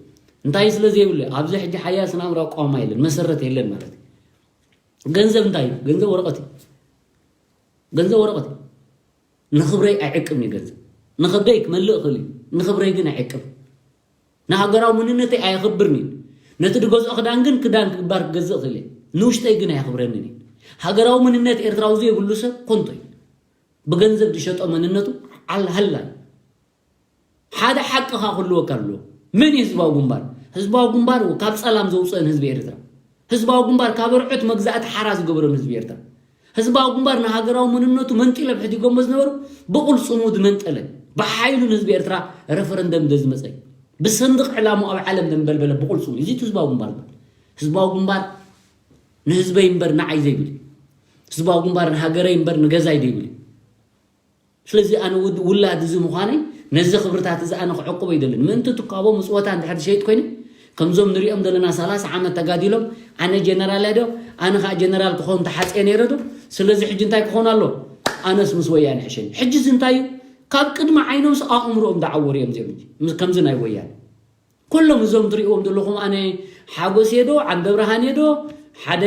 እንታይ ስለ ዘይብሉ ኣብዚ ሕጂ ሓያል ስነ ኣእምሮ ኣቋውማ የለን መሰረት የለን ማለት እዩ ገንዘብ እንታይ እዩ ገንዘብ ወረቀት እዩ ገንዘብ ወረቀት እዩ ንኽብረይ ኣይዕቅብን እዩ ገንዘብ ንኽብደይ ክመልእ እኽእል እዩ ንኽብረይ ግን ኣይዕቅብ ንሃገራዊ መንነተይ ኣየኽብርን እዩ ነቲ ድገዝኦ ክዳን ግን ክዳን ክግባር ክገዝእ እኽእል እየ ንውሽጠይ ግን ኣየኽብረንን እዩ ሃገራዊ መንነት ኤርትራዊ ዘይብሉ ሰብ ኮንቶ እዩ ብገንዘብ ዝሸጦ መንነቱ ዓልሃላ እዩ ሓደ ሓቅኻ ክህልወካ ኣለዎ መን እዩ ህዝባዊ ግንባር ህዝባዊ ግንባር ካብ ጸላም ዘውፅእን ህዝቢ ኤርትራ ህዝባዊ ግንባር ካብ ርዑት መግዛእቲ ሓራ ዝገበረን ህዝቢ ኤርትራ ህዝባዊ ግንባር ንሃገራዊ መንነቱ መንጢሎም ሕዲጎሞ ዝነበሩ ብቕልፅሙ ዝመንጠለ ብሓይሉ ንህዝቢ ኤርትራ ረፈረንደም ደዝመፀ ብሰንድቕ ዕላሙ ኣብ ዓለም ደንበልበለ ብቕልፅሙ እዚ ህዝባዊ ግንባር ህዝባዊ ግንባር ንህዝበይ እምበር ንዓይ ዘይብል ህዝባዊ ግንባር ንሃገረይ እምበር ንገዛይ ዘይብል ስለዚ ኣነ ውድ ውላድ እዚ ምዃነይ ነዚ ክብርታት እዚ ኣነ ክዕቁቦ ይደልን ምእንቲ ትካቦ ምፅወታ እንድሕር ዝሸይጥ ኮይነ ከምዞም ንሪኦም ዘለና ሰላሳ ዓመት ተጋዲሎም ኣነ ጀነራል ዶ ኣነ ከዓ ጀነራል ክኸውን ተሓፅየ ነይረ ዶ ስለዚ ሕጂ እንታይ ክኾን ኣሎ ኣነስ ምስ ወያነ ሕሸኒ ሕጂ እዚ እንታይ እዩ ካብ ቅድሚ ዓይኖምስ ኣእምሮኦም ዝዓወሩ እዮም እዚኦም ከምዚ ናይ ወያነ ኩሎም እዞም ትሪእዎም ዘለኹም ኣነ ሓጎስ የዶ ዓንደብርሃን የዶ ሓደ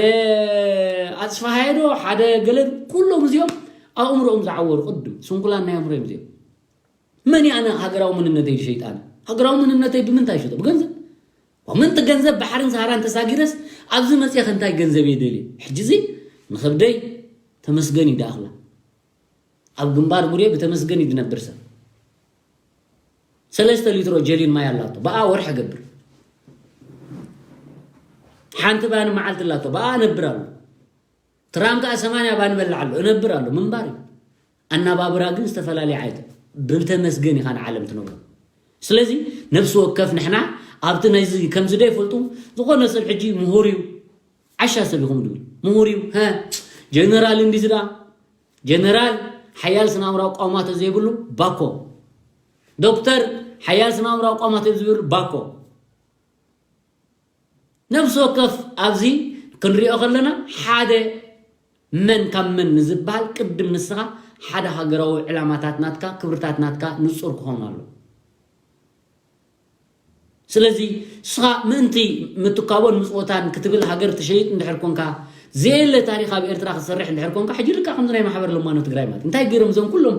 ኣፅፋሃ የዶ ሓደ ገለ ኩሎም እዚኦም ኣእምሮኦም ዝዓወሩ ቅድም ስንኩላን ናይ ኣእምሮ እዮም እዚኦም መን ኣነ ሃገራዊ መንነተይ ዝሸይጣነ ሃገራዊ መንነተይ ብምንታይ ሸጦ ብገንዘብ ምንቲ ገንዘብ ባሕርን ሰሃራን ተሳጊረስ ኣብዚ መፅእኸ እንታይ ገንዘብ እየ ደልየ ሕጂ እዚ ንኸብደይ ተመስገን ይዳእኽላ ኣብ ግንባር ጉሬ ብተመስገን እዩ ዝነብር ሰብ ሰለስተ ሊትሮ ጀሊን ማይ ኣላቶ ብኣ ወርሒ ገብር ሓንቲ ባኒ መዓልቲ ኣላቶ ብኣ ነብር ኣሎ ትራም ከዓ ሰማንያ ባኒ በልዕ ኣሎ እነብር ኣሎ ምንባር እዩ ኣናባብራ ግን ዝተፈላለየ ዓይነት ብተመስገን ኢኻ ንዓለም ትነብሮ ስለዚ ነፍሲ ወከፍ ንሕና ኣብቲ ነዚ ከምዚ ዶ ይፈልጡ ዝኾነ ሰብ ሕጂ ምሁር እዩ ዓሻ ሰብ ኢኹም ድብል ምሁር እዩ ጀነራል እንዲዚ ዳ ጀነራል ሓያል ስናምራዊ ቋማት ዘይብሉ ባኮ ዶክተር ሓያል ስናምራዊ ቋማት ዘይብሉ ባኮ ነፍሲ ወከፍ ኣብዚ ክንሪኦ ከለና ሓደ መን ካብ መን ንዝበሃል ቅድም ንስኻ ሓደ ሃገራዊ ዕላማታት ናትካ ክብርታት ናትካ ንፁር ክኸውን ኣሎ ስለዚ ንስኻ ምእንቲ ምትካቦን ምፅወታን ክትብል ሃገር ትሸይጥ እንድሕር ኮንካ ዘየለ ታሪክ ኣብ ኤርትራ ክትሰርሕ እንድሕር ኮንካ ሕጂ ልካ ከምዚ ናይ ማሕበር ለማኖ ትግራይ ማለት እንታይ ገይሮም እዞም ኩሎም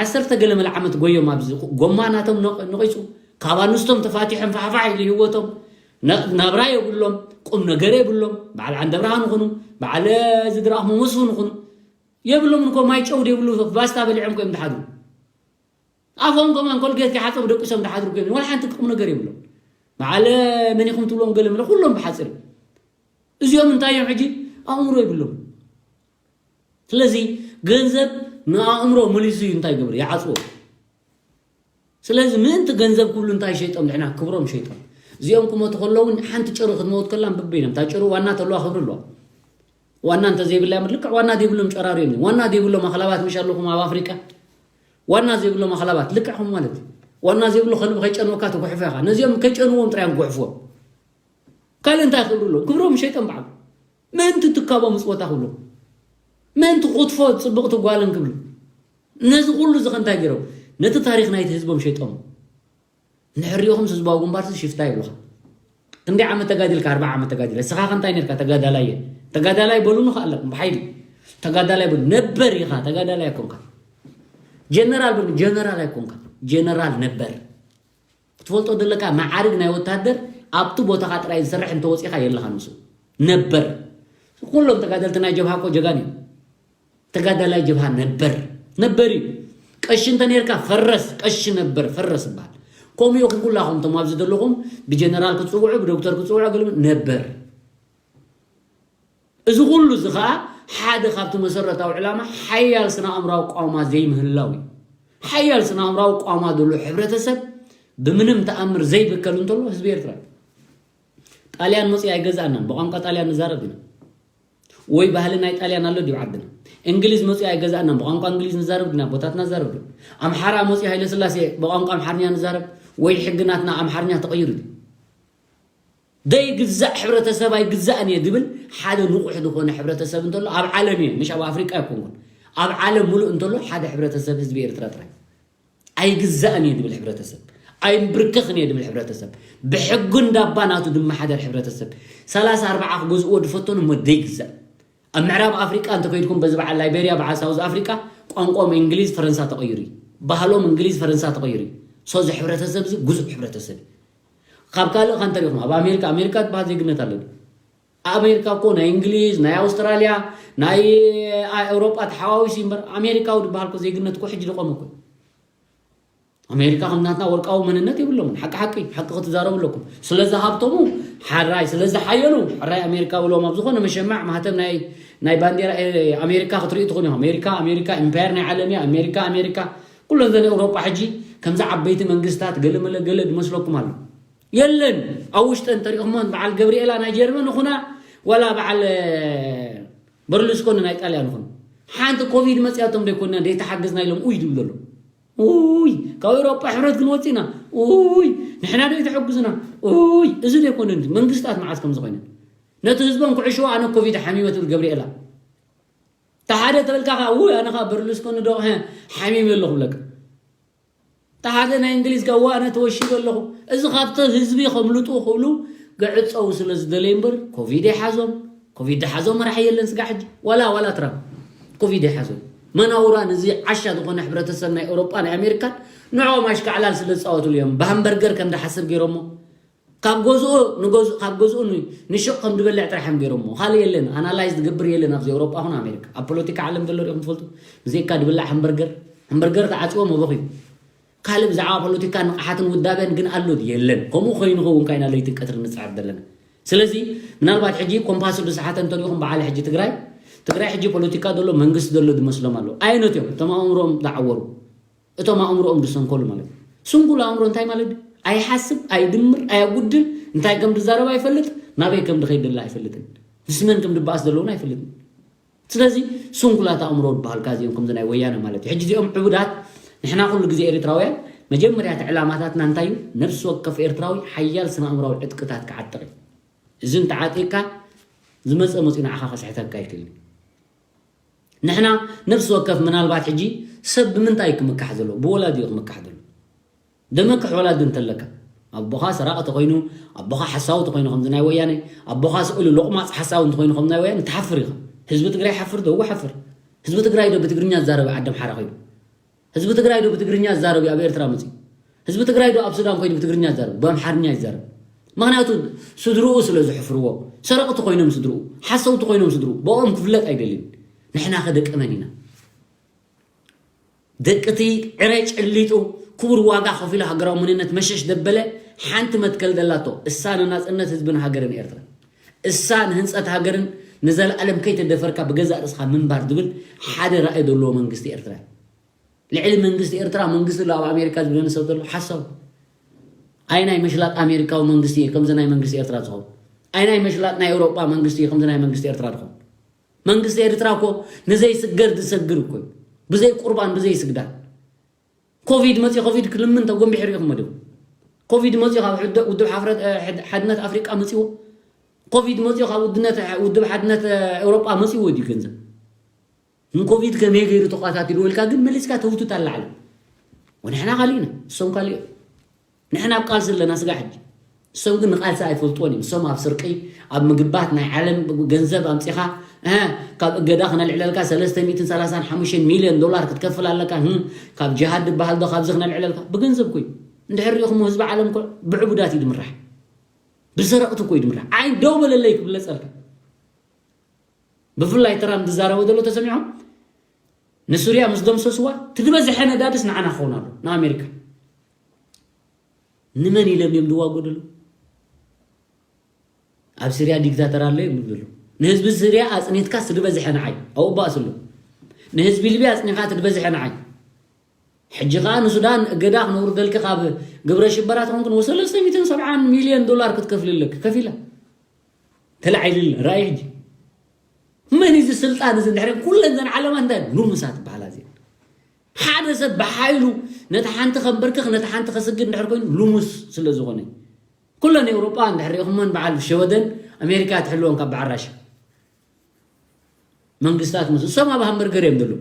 ዓሰርተ ገለ መለ ዓመት ጎዮም ኣብዚ ጎማ ናቶም ነቂፁ ካብ ኣንስቶም ተፋቲሖም ፋሕፋሕ ኢሉ ህይወቶም ናብራ የብሎም ቁም ነገር የብሎም በዓል ዓንደብርሃን ይኹኑ በዓል ዝድራእኹም መስፍን ይኹኑ የብሎም እኮ ማይ ጨው የብሉ ባስታ በሊዖም ኮይም ዝሓድሩ ኣፎም ከማን ኮልጌት ከይሓፀቡ ደቂሶም ዝሓድሩ ኮይም ወላ ሓንቲ ቁም ነገር የብሎም በዓል መን ኢኹም ትብሎም ገለ ምለ ኩሎም ብሓፂር እዚኦም እንታይ እዮም ሕጂ ኣእምሮ የብሎም ስለዚ ገንዘብ ንኣእምሮ መሊሱ እዩ እንታይ ገብር ይዓፅዎ ስለዚ ምእንቲ ገንዘብ ክብሉ እንታይ ሸይጦም ንሕና ክብሮም ሸይጦም እዚኦም ክሞቱ ከለውን ሓንቲ ጭሩ ክትመውት ከላ ንብበይኖም እታ ጭሩ ዋና ተለዋ ክብሪ ኣለዋ ዋና እንተዘይብላ ምድልክዕ ዋና ዘይብሎም ጨራሩ እዮም ዋና ዘይብሎም ኣኽላባት ምሽ ኣለኹም ኣብ ኣፍሪቃ ዋና ዘይብሎም ኣኽላባት ልክዕኹም ማለት እዩ ዋና ዘይብሉ ከልቢ ከይጨንወካ ትጉሕፎ ኢኻ። ነዚኦም ከይጨንዎም ጥራይ እዮም ክጉሕፍዎም። ካልእ እንታይ ክብሉ ኣለዎም? ክብሮም ሸይጦም በዓል። ምእንቲ ትካቦም ምጽወታ ክብሉ፣ ምእንቲ ክትፎ ጽብቕቲ ጓልን ክብሉ። ነዚ ኩሉ እዚ ከ እንታይ ገይሮም? ነቲ ታሪኽ ናይቲ ህዝቦም ሸይጦም። እንድሕር ሪኢኹምስ ህዝባዊ ግንባርሲ ሽፍታ ይብሉኻ። ክንደይ ዓመት ተጋዲልካ? ኣርብዓ ዓመት ተጋዲለ። ንስኻ ከ እንታይ ነርካ? ተጋዳላይ እየ። ተጋዳላይ በሉኒ ከ ኣለኩም ብሓይሊ። ተጋዳላይ በሉ። ነበር ኢኻ፣ ተጋዳላይ ኣይኮንካ። ጀነራል በሉ። ጀነራል ኣይኮንካ። ጀነራል ነበር። ክትፈልጦ ዘለካ፣ መዓርግ ናይ ወታደር ኣብቲ ቦታኻ ጥራይ ዝሰርሕ እንተወፂኻ የለኻ ንሱ። ነበር። ኩሎም ተጋደልቲ ናይ ጀብሃ እኮ ጀጋን እዮም። ተጋዳላይ ጀብሃ ነበር። ነበር እዩ። ቀሺ እንተ ነርካ ፈረስ፣ ቀሺ ነበር፣ ፈረስ ይበሃል። ከምኡ ኢኹም ኩላኹም እቶም ኣብዚ ዘለኹም ብጀነራል ክትጽውዑ፣ ብዶክተር ክትጽውዑ፣ ገለ ነበር። እዚ ኩሉ እዚ ኸኣ ሓደ ካብቲ መሰረታዊ ዕላማ ሓያል ስነ ኣእምራዊ ቋማ ዘይምህላው እዩ። ሓያል ስነ ኣእምራዊ ቋማ ዘሎ ሕብረተሰብ ብምንም ተኣምር ዘይብከል እንተሎ ህዝቢ ኤርትራ እዩ። ጣልያን መፅዩ ኣይገዛእናን፣ ብቋንቋ ጣልያን ንዛረብ ኢና። ወይ ባህሊ ናይ ጣልያን ኣሎ ድዩ ዓድና? እንግሊዝ መፅዩ ኣይገዛእናን፣ ብቋንቋ እንግሊዝ ንዛረብ ድና? ኣቦታትና ዛረብ ዶ? ኣምሓራ መፅዩ ሃይለ ስላሴ ብቋንቋ ኣምሓርኛ ንዛረብ? ወይ ሕጊ ናትና ኣምሓርኛ ተቐይሩ ድዩ? ዘይግዛእ ሕብረተሰብ ኣይግዛእን እየ ዝብል ሓደ ንቑሕ ዝኾነ ሕብረተሰብ እንተሎ ኣብ ዓለም እየ፣ ምሽ ኣብ ኣፍሪቃ ኣይኮንኩን፣ ኣብ ዓለም ሙሉእ እንተሎ ሓደ ሕብረተሰብ ህዝቢ ኤርትራ ጥራይ። ኣይግዛእን እየ ዝብል ሕብረተሰብ፣ ኣይምብርከኽን እየ ዝብል ሕብረተሰብ፣ ብሕጉ እንዳባ ናቱ ዝመሓደር ሕብረተሰብ፣ ሰላሳ ኣርብዓ ክገዝእዎ ዝፈተኑ እሞ ዘይግዛእ። ኣብ ምዕራብ ኣፍሪቃ እንተከይድኩም በዚ በዓል ላይቤርያ፣ በዓል ሳውዝ ኣፍሪቃ፣ ቋንቋኦም እንግሊዝ ፈረንሳ ተቐይሩ እዩ። ባህሎም እንግሊዝ ፈረንሳ ተቐይሩ እዩ። ሶ እዚ ሕብረተሰብ እዚ ግዙእ ሕብረተሰብ እዩ። ካብ ካልእ ከ እንተሪእኹም ኣብ ኣሜሪካ፣ ኣሜሪካ ዝበሃል ዜግነት ኣሎ ድዩ? ኣሜሪካ እኮ ናይ እንግሊዝ፣ ናይ ኣውስትራልያ፣ ናይ ኣውሮጳ ተሓዋዊሱ እዩ እምበር ኣሜሪካዊ ዝበሃል እኮ ዜግነት እኮ ሕጂ ዝቆመ እኮ እዩ። ኣሜሪካ ከም ናትና ወርቃዊ መንነት የብሎምን። ሓቂ ሓቂ ሓቂ ክትዛረቡ ኣለኩም። ስለ ዝሃብተሙ ሓራይ፣ ስለ ዝሓየሉ ሕራይ ኣሜሪካ ብሎም ኣብ ዝኾነ መሸማዕ ማህተም ናይ ናይ ባንዴራ ኤ- ኣሜሪካ ክትርኢ ትኹን ኢኹም። ኣሜሪካ ኣሜሪካ ኢምፓየር ናይ ዓለም እያ። ኣሜሪካ ኣሜሪካ ኩለን ዘን ኤውሮጳ ሕጂ ከምዚ ዓበይቲ መንግስታት ገለመለ ገለ ዝመስለኩም ኣሎ። የለን። ኣብ ውሽጠን እንተሪእኹሞ በዓል ገብርኤላ ናይ ጀርመን ይኹና ዋላ በዓል በርሉስኮኒ ናይ ጣልያን ይኹን ሓንቲ ኮቪድ መፅያቶም ዘይኮና ዘይተሓገዝና ኢሎም ኡይ ዝብሉ ዘለዉ። ኡይ ካብ ኤውሮጳ ሕብረት ክንወፅእ ኢና። ኡይ ንሕና ዶ ተሐጉዝና? ኡይ እዚ ዘይኮነ መንግስታት መዓዝ ከምዚ ኮይነ ነቲ ህዝቦም ክዕሽዎ ኣነ ኮቪድ ሓሚመ ትብል ገብርኤላ። ተሓደ ተበልካ ከዓ ውይ ኣነ ከዓ በርሉስኮኒ ዶ ሓሚመ ኣለኹ ብለካ። ተሓደ ናይ እንግሊዝ ከዓ ዋ ኣነ ተወሺበ ኣለኹ። እዚ ካብቲ ህዝቢ ከምልጡ ክብሉ ገዕፀው ስለ ዝደለዩ እምበር ኮቪድ ይሓዞም። ኮቪድ ድሓዞም መራሒ የለን ስጋ ሕጂ ዋላ ዋላ ትራምፕ ኮቪድ ይሓዞም። መናውራን እዚ ዓሻ ዝኾነ ሕብረተሰብ ናይ ኤውሮጳ ናይ ኣሜሪካን ንዕኦም ኣሽካዕላል ስለ ዝፃወትሉ እዮም ብሃምበርገር ከም ድሓስብ ገይሮሞ ካብ ገዝኡ ንገዝኡ ካብ ገዝኡ ን- ንሽቕ ከም ዝበልዕ ጥራሕ እዮም ገይሮሞ ካልእ የለን ኣናላይዝ ዝገብር የለን ኣብዚ ኤውሮጳ ኹን ኣሜሪካ ኣብ ፖለቲካ ዓለም ዘሎ ሪኹም ትፈልጡ ብዘይካ ድብላዕ ሃምበርገር ሃምበርገር ተዓፅዎ መበኺ ካልእ ብዛዕባ ፖለቲካ ንቕሓትን ውዳበን ግን ኣሎ የለን ከምኡ ኮይኑ ኸውን ካይና ለይትን ቀትርን ንፅዕር ዘለና ስለዚ ምናልባት ሕጂ ኮምፓስ ዝሰሓተ እንተሪኹም በዓል ሕጂ ትግራይ ትግራይ ሕጂ ፖለቲካ ዘሎ መንግስቲ ዘሎ ዝመስሎም ኣሎ ኣይነት እዮም እቶም ኣእምሮም ዝዓወሩ እቶም ኣእምሮኦም ዝሰንከሉ ማለት እዩ። ስንኩል ኣእምሮ እንታይ ማለት እዩ? ኣይሓስብ፣ ኣይድምር፣ ኣየጉድል፣ እንታይ ከም ዝዛረብ ኣይፈልጥ፣ ናበይ ከም ዝኸይድ ደላ ኣይፈልጥን፣ ምስ መን ከም ዝበኣስ ዘለውን ኣይፈልጥን። ስለዚ ስንኩላት ኣእምሮ ዝበሃል እዚኦም ከምዚ ናይ ወያነ ማለት እዩ። ሕጂ እዚኦም ዕቡዳት ንሕና ኩሉ ግዜ ኤርትራውያን መጀመርያ እቲ ዕላማታትና እንታይ እዩ? ነብሲ ወከፍ ኤርትራዊ ሓያል ስነ ኣእምራዊ ዕጥቅታት ክዓጥቕ እዩ። እዚ እንተዓጢቕካ ዝመፀ መፂኡ ንዓኻ ከስሕተካ ኣይክእልን እዩ። ንሕና ነብሲ ወከፍ ምናልባት ሕጂ ሰብ ብምንታይ ክምካሕ ዘለዎ ብወላዲኡ ክምካሕ ዘለዎ ደመክሕ ወላዲ እንተለካ ኣቦኻ ሰራቂ ተኮይኑ ኣቦኻ ሓሳዊ ተኮይኑ ከምዚ ናይ ወያነ ኣቦኻ ስእሉ ሎቕማፅ ሓሳዊ እንተኮይኑ ከም ናይ ወያነ ትሓፍር ኢኻ ህዝቢ ትግራይ ሓፍር ደው ሓፍር ህዝቢ ትግራይ ዶ ብትግርኛ ዝዛረበ ዓደም ሓራ ኮይኑ ህዝቢ ትግራይ ዶ ብትግርኛ ዝዛረብ እዩ ኣብ ኤርትራ መፅዩ? ህዝቢ ትግራይ ዶ ኣብ ሱዳን ኮይኑ ብትግርኛ ይዛረብ? ብኣምሓርኛ ይዛረብ? ምክንያቱ ስድርኡ ስለ ዝሕፍርዎ፣ ሰረቕቲ ኮይኖም ስድርኡ፣ ሓሰውቲ ኮይኖም ስድርኡ፣ ብኦም ክፍለጥ ኣይደልን። ንሕና ከ ደቂ መን ኢና? ደቂ እቲ ዕረ ጨሊጡ ክቡር ዋጋ ከፊሉ ሃገራዊ መንነት መሸሽ ደበለ ሓንቲ መትከል ደላቶ እሳ ንናፅነት ህዝብን ሃገርን ኤርትራ እሳ ንህንፀት ሃገርን ንዘለኣለም ከይተደፈርካ ብገዛእ ርእስኻ ምንባር ዝብል ሓደ ራእይ ዘለዎ መንግስቲ ኤርትራ እዩ። ልዕሊ መንግስቲ ኤርትራ መንግስቲ ኣሎ ኣብ ኣሜሪካ ዝብለኒ ሰብ ዘሎ ሓሳብ ኣይ ናይ መሽላጥ ኣሜሪካዊ መንግስቲ እዩ ከምዚ ናይ መንግስቲ ኤርትራ ዝኸውን ኣይ ናይ መሽላጥ ናይ ኤውሮጳ መንግስቲ እዩ ከምዚ ናይ መንግስቲ ኤርትራ ዝኸውን መንግስቲ ኤርትራ እኮ ንዘይስገር ዝሰግር እኮ እዩ ብዘይ ቁርባን ብዘይ ስግዳን ኮቪድ መፅኡ፣ ኮቪድ ክልምን ተጎንቢሑ ሪኢኹም ዶ? ኮቪድ መፅኡ ካብ ሕደ- ውድብ ሓፍረት እ፣ ሕድ- ሓድነት ኣፍሪቃ መፅዎ። ኮቪድ መፅኡ ካብ ውድነት ውድብ ሓድነት እ፣ ኤውሮጳ መፅዎ ድዩ ገንዘብ? ንኮቪድ ከመይ ገይሩ ተቋታቲሉ ወልካ ግን መሊስካ ተውትት ኣላዕለ። ወንሕና ካሊእና እሶም ካሊእ። ንሕና ኣብ ቃልሲ ኣለና ስጋ ሕጂ። እሶም ግን ንቃልሲ ኣይፈልጥዎን እዮም። እሶም ኣብ ስርቂ፣ ኣብ ምግባት ናይ ዓለም ገንዘብ ኣምፂኻ እ፣ ካብ እገዳ ክነልዕለልካ ሰለስተ ሚእትን ሰላሳን ሓሙሽተን ሚልዮን ዶላር ክትከፍል ኣለካ። ህም፣ ካብ ጅሃድ ዝበሃል ዶ ካብዚ ክነልዕለልካ ብገንዘብ ኮይ እንድሕር ሪኢኹሞ ህዝቢ ዓለም ኮ ብዕቡዳት እዩ ድምራሕ። ብሰረቕቲ ኮይ ድምራሕ። ዓይን ደው በለለይ ክብለፀልካ። ብፍላይ ትራምፕ ዝዛረቦ ዘሎ ተሰሚዖም ንሱርያ ምስ ደምሰስዋ ትድበዝሐ ነዳድስ ንዓና ክኸውን ኣሎ ንኣሜሪካ። ንመን ኢሎም እዮም ዝዋጎ ደሉ? ኣብ ስርያ ዲክታተር ኣሎ እዮም ዝብሉ። ንህዝቢ ስርያ ኣጽኒትካ ትድበዝሐ ንዓይ ኣብኡ ባእስ ኣሎ። ንህዝቢ ሊብያ ኣጽኒኻ ትድበዝሐ ንዓይ። ሕጂ ኸኣ ንሱዳን እገዳ ክነውርደልኪ ካብ ግብረ ሽበራ ትኾንክን ወ ሰለስተ ሚእትን ሰብዓን ሚልዮን ዶላር ክትከፍልለኪ ከፊላ ተላዒልለ። ራእይ ሕጂ መን እዚ ስልጣን እዚ እንድሕር ኩለን ዘን ዓለማ እንታይ ሉምሳት በሃላ እዚአን ሓደ ሰብ ብሓይሉ ነቲ ሓንቲ ከንበርክኽ ነቲ ሓንቲ ከስግድ እንድሕር ኮይኑ ሉሙስ ስለ ዝኾነ ኩለን ኤውሮጳ እንድሕር ሪኢኹመን በዓል ሸወደን ኣሜሪካ ትሕልወን ካብ በዓል ራሻ መንግስታት ምስ እሶም ኣብ ሃምበርገር እዮም ዘለዉ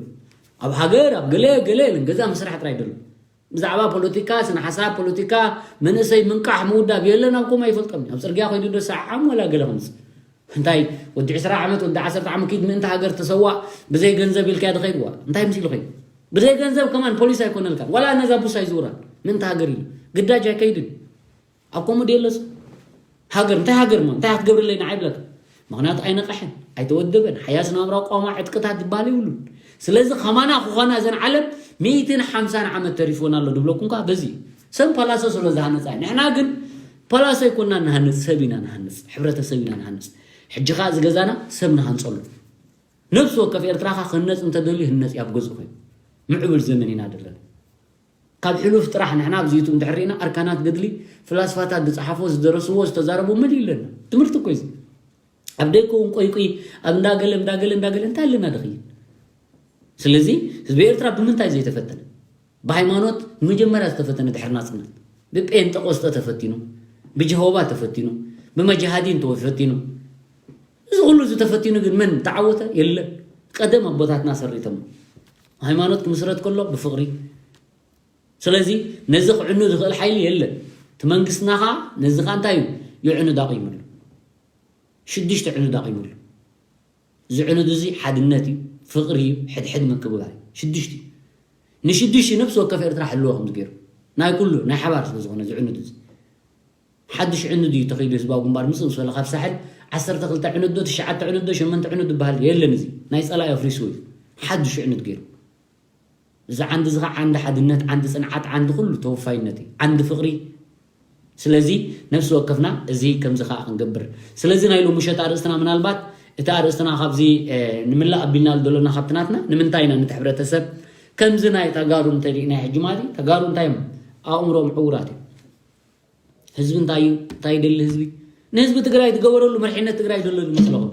ኣብ ሃገር ኣብ ገለ ገለ ኢለን ገዛ ምስራሕ ጥራይ ደሎ ብዛዕባ ፖለቲካ ስነ ሓሳብ ፖለቲካ መንእሰይ ምንቃሕ ምውዳብ የለን ኣብ ኮማ ይፈልጦም ኣብ ፅርግያ ኮይዱ ዶ ሰዓም ወላ ገለ ከምስ እንታይ ወዲ ዕስራ ዓመት ወዲ ዓሰርተ ዓመት ኪድ ምእንቲ ሃገር ተሰዋእ ብዘይ ገንዘብ ኢልካያ ድኸይድዋ እንታይ ምስ ኢሉ ኸይዱ ብዘይ ገንዘብ ከማን ፖሊስ ኣይኮነልካን ዋላ ነዛ ቡሳ ይዝውራን ምእንቲ ሃገር ኢሉ ግዳጅ ኣይከይድን ኣብ ኮሙ ድየለስ ሃገር እንታይ ሃገር ሞ እንታይ ክትገብርለይ ንዓይ ብለካ ምኽንያቱ ኣይነቐሐን ኣይተወደበን ሓያስ ናብራ ቋማ ዕጥቅታት ዝበሃል ይብሉን ስለዚ ከማና ክኾና ዘን ዓለም ሚእትን ሓምሳን ዓመት ተሪፎን ኣሎ ድብለኩም ከዓ በዚ እዩ። ሰብ ፓላሶ ስለ ዝሃነፃ እዩ። ንሕና ግን ፓላሶ ኣይኮና ንሃንፅ፣ ሰብ ኢና ንሃንፅ፣ ሕብረተሰብ ኢና ንሃንፅ። ሕጂ ከዓ እዚ ገዛና ሰብ ንሃንፀሉ። ነብሲ ወከፍ ኤርትራ ከዓ ክህነፅ እንተደልዩ ይህነፅ እዩ ኣብ ገዝኡ ኮይኑ። ምዕቡል ዘመን ኢና ዘለና። ካብ ሕሉፍ ጥራሕ ንሕና ኣብዚ ዩቱብ እንድሕር ርኢና ኣርካናት ገድሊ ፍላስፋታት ዝፀሓፎ ዝደረስዎ ዝተዛረቡ መሊኡ ኣለና። ትምህርቲ እኮ እዩ። ኣብ ደገ እውን ቆይቁይ ኣብ እንዳገለ እንዳገለ እንዳገለ እንታይ ኣለና ድኽይድ ስለዚ ህዝቢ ኤርትራ ብምንታይ ዘይተፈተነ ብሃይማኖት መጀመርያ ዝተፈተነ ድሕሪ ናፅነት ብጴንጠቆስጠ ተፈቲኑ ብጀሆባ ተፈቲኑ ብመጃሃዲን ተፈቲኑ እዚ ኩሉ እዚ ተፈቲኑ ግን መን ተዓወተ የለን ቀደም ኣቦታትና ሰሪቶም ሃይማኖት ክምስረት ከሎ ብፍቅሪ ስለዚ ነዚ ክዕኑ ዝኽእል ሓይሊ የለን እቲ መንግስትና ከዓ ነዚ ከዓ እንታይ እዩ ይዕኑ ዳቂምሉ ሽዱሽተ ዕኑድ ኣቒሙሉ። እዚ ዕኑድ እዚ ሓድነት እዩ፣ ፍቕሪ እዩ፣ ሕድሕድ ምክብባር እዩ። ሽዱሽተ እዩ። ንሽዱሽተ ነብሲ ወከፍ ኤርትራ ሕልዎ ከም ዝገይሩ ናይ ኩሉ ናይ ሓባር ስለ ዝኾነ እዚ ዕኑድ እዚ ሓድሽ ዕኑድ እዩ ተኺሉ ህዝባዊ ግንባር ምስ ምስ በለ ካብ ሳሕል ዓሰርተ ክልተ ዕኑድ ዶ ትሽዓተ ዕኑድ ዶ ሸመንተ ዕኑድ ዝበሃል የለን እዚ ናይ ጸላኢ ኣፍሪስዎ እዩ ሓድሽ ዕኑድ ገይሩ። እዚ ዓንዲ እዚ ከዓ ዓንዲ ሓድነት፣ ዓንዲ ፅንዓት፣ ዓንዲ ኩሉ ተወፋይነት እዩ፣ ዓንዲ ፍቕሪ። ስለዚ ነፍሲ ወከፍና እዚ ከምዚ ከዓ ክንገብር። ስለዚ ናይ ሎሚ ምሸት ኣርእስትና ምናልባት እቲ ኣርእስትና ካብዚ እ፣ ንምላእ ኣቢልና ዘሎና ካብቲ ናትና ንምንታይ ኢና ነቲ ሕብረተሰብ ከምዚ ናይ ተጋሩ እንተሪእና ሕጂ ማለት እዩ ተጋሩ እንታይ እዮም ኣእምሮም ዕውራት እዮም ህዝቢ እንታይ እዩ እንታይ ይደሊ ህዝቢ ንህዝቢ ትግራይ ትገበረሉ መርሒነት ትግራይ ዘሎ ይመስለኹም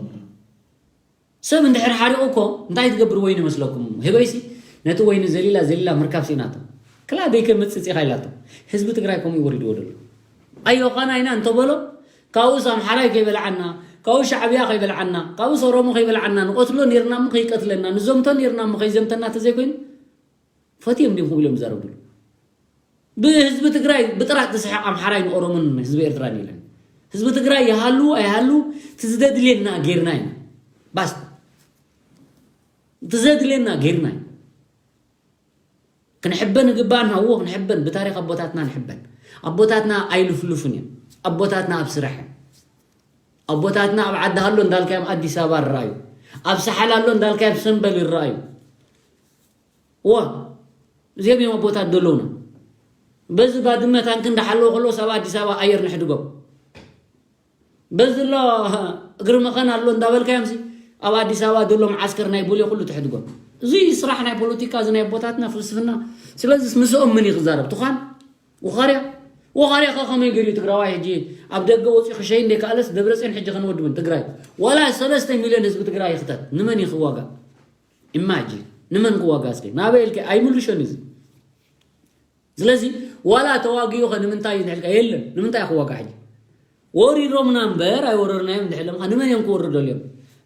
ሰብ እንድሕር ሓሪቑ እኮ እንታይ ትገብር ወይኒ መስለኩም? ህበይሲ ነቲ ወይኒ ዘሊላ ዘሊላ ምርካብ ስኢናቶ። ክላ ደይከምፅእ ፂኻ ኢላቶ። ህዝቢ ትግራይ ከምኡ እዩ ወሪድዎ ዘሎ። ኣዮኻና ኢና እንተበሎ ካብኡስ ኣምሓራይ ከይበልዓና፣ ካብኡ ሻዕብያ ከይበልዓና፣ ካብኡስ ኦሮሞ ከይበልዓና፣ ንቐትሎ ኔርና እሞ ከይቀትለና፣ ንዘምቶ ኔርና እሞ ከይዘምተና ተዘይኮይኑ ፈትዮም ድዮም ከምኡ ኢሎም ዝዛረቡ ዘለዉ? ብህዝቢ ትግራይ ብጥራጥ ዝስሕቕ ኣምሓራይ ንኦሮሞን ህዝቢ ኤርትራን የለን። ህዝቢ ትግራይ ይሃሉ ኣይሃሉ እቲ ዝደድልየና ጌርና ኢና። ባስታ እቲ ዘድልየና ጌርና ኢና። ክንሕበን ይግባኣና እዎ ክንሕበን ብታሪክ ኣቦታትና ንሕበን። ኣቦታትና ኣይልፍልፉን እዮም። ኣቦታትና ኣብ ስራሕ እዮም። ኣቦታትና ኣብ ዓዲ ሃሎ እንዳልካዮም ኣዲስ ኣበባ ይረኣዩ። ኣብ ሳሓል ኣሎ እንዳልካዮም ሰምበል ይረኣዩ። እዋ እዚኦም እዮም ኣቦታት ዘለውና በዚ ባድመ ታንክ እንዳሓለዎ ከለዎ ሰብ ኣዲስ ኣበባ ኣየር ንሕድጎም በዚ ኣሎ እግሪ መኸን ኣሎ እንዳበልካዮም ሲ ኣብ ኣዲስ ኣበባ ዘሎ መዓስከር ናይ ቦሌ ኩሉ ትሕድጎም እዚ ስራሕ ናይ ፖለቲካ እዚ ናይ ኣቦታትና ፍልስፍና ስለዚ ምስኦም ምን ይክዛረብ ትዃን ወኻርያ ወኻርያ ከ ከመይ ገይሩ ትግራዋይ ሕጂ ኣብ ደገ ወፂኡ ክሸይ እንደይከኣለስ ደብረፅዮን ሕጂ ከንወድብን ትግራይ ዋላ ሰለስተ ሚልዮን ህዝቢ ትግራይ ይክተት ንመን ይክዋጋእ ኢማጂን ንመን ክዋጋ እስኪ ናበይ ኢልኪ ኣይምልሾን እዚ ስለዚ ዋላ ተዋጊኡ ኸ ንምንታይ እዩ ንሕልካ? የለን። ንምንታይ ክዋጋ ሕጂ? ወሪሮምና እምበር ኣይወረርናዮም። እንድሕር ለምኻ ንመን እዮም ክወርዶ እዮም?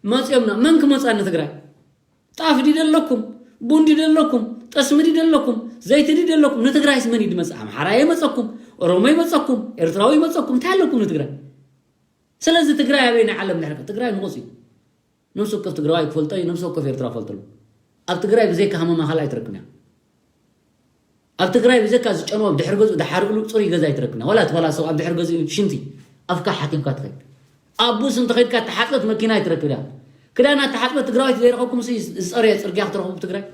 መፅኦምና። መን ክመፃ ንትግራይ? ጣፍ ዲ ደለኩም? ቡን ዲ ደለኩም? ጠስሚ ዲ ደለኩም? ዘይቲ ዲ ደለኩም? ንትግራይስ መን እዩ ድመፅእ? ኣምሓራ ይመፀኩም፣ ኦሮሞ ይመፀኩም፣ ኤርትራዊ ይመፀኩም። እንታይ ኣለኩም ንትግራይ? ስለዚ ትግራይ ኣበይ ናይ ዓለም ድሕርካ? ትግራይ ንቑስ እዩ። ነብሲ ወከፍ ትግራዋይ ክፈልጦ እዩ። ነብሲ ወከፍ ኤርትራ ክፈልጦ ኣሎ። ኣብ ትግራይ ብዘይካ ሃመማ ካልእ ኣይትረክብን እያ። ኣብ ትግራይ ብዘካ ዝጨንዎ ኣብ ድሕሪ ገዝኡ ድሓር እሉ ፅሩይ ገዛ ኣይትረክብን እያ። ዋላ እቲ ፈላሰው ኣብ ድሕሪ ገዝኡ ሽንቲ ኣፍካ ሓኪምካ ትኸይድ። ኣብ ቡስ እንተኸይድካ ተሓፅበት መኪና ኣይትረክብ እያ። ክዳና ተሓፅበት ትግራዋይት ዘይረኸብኩም ሲ ዝፀረየ ፅርግያ ክትረኽቡ ትግራይ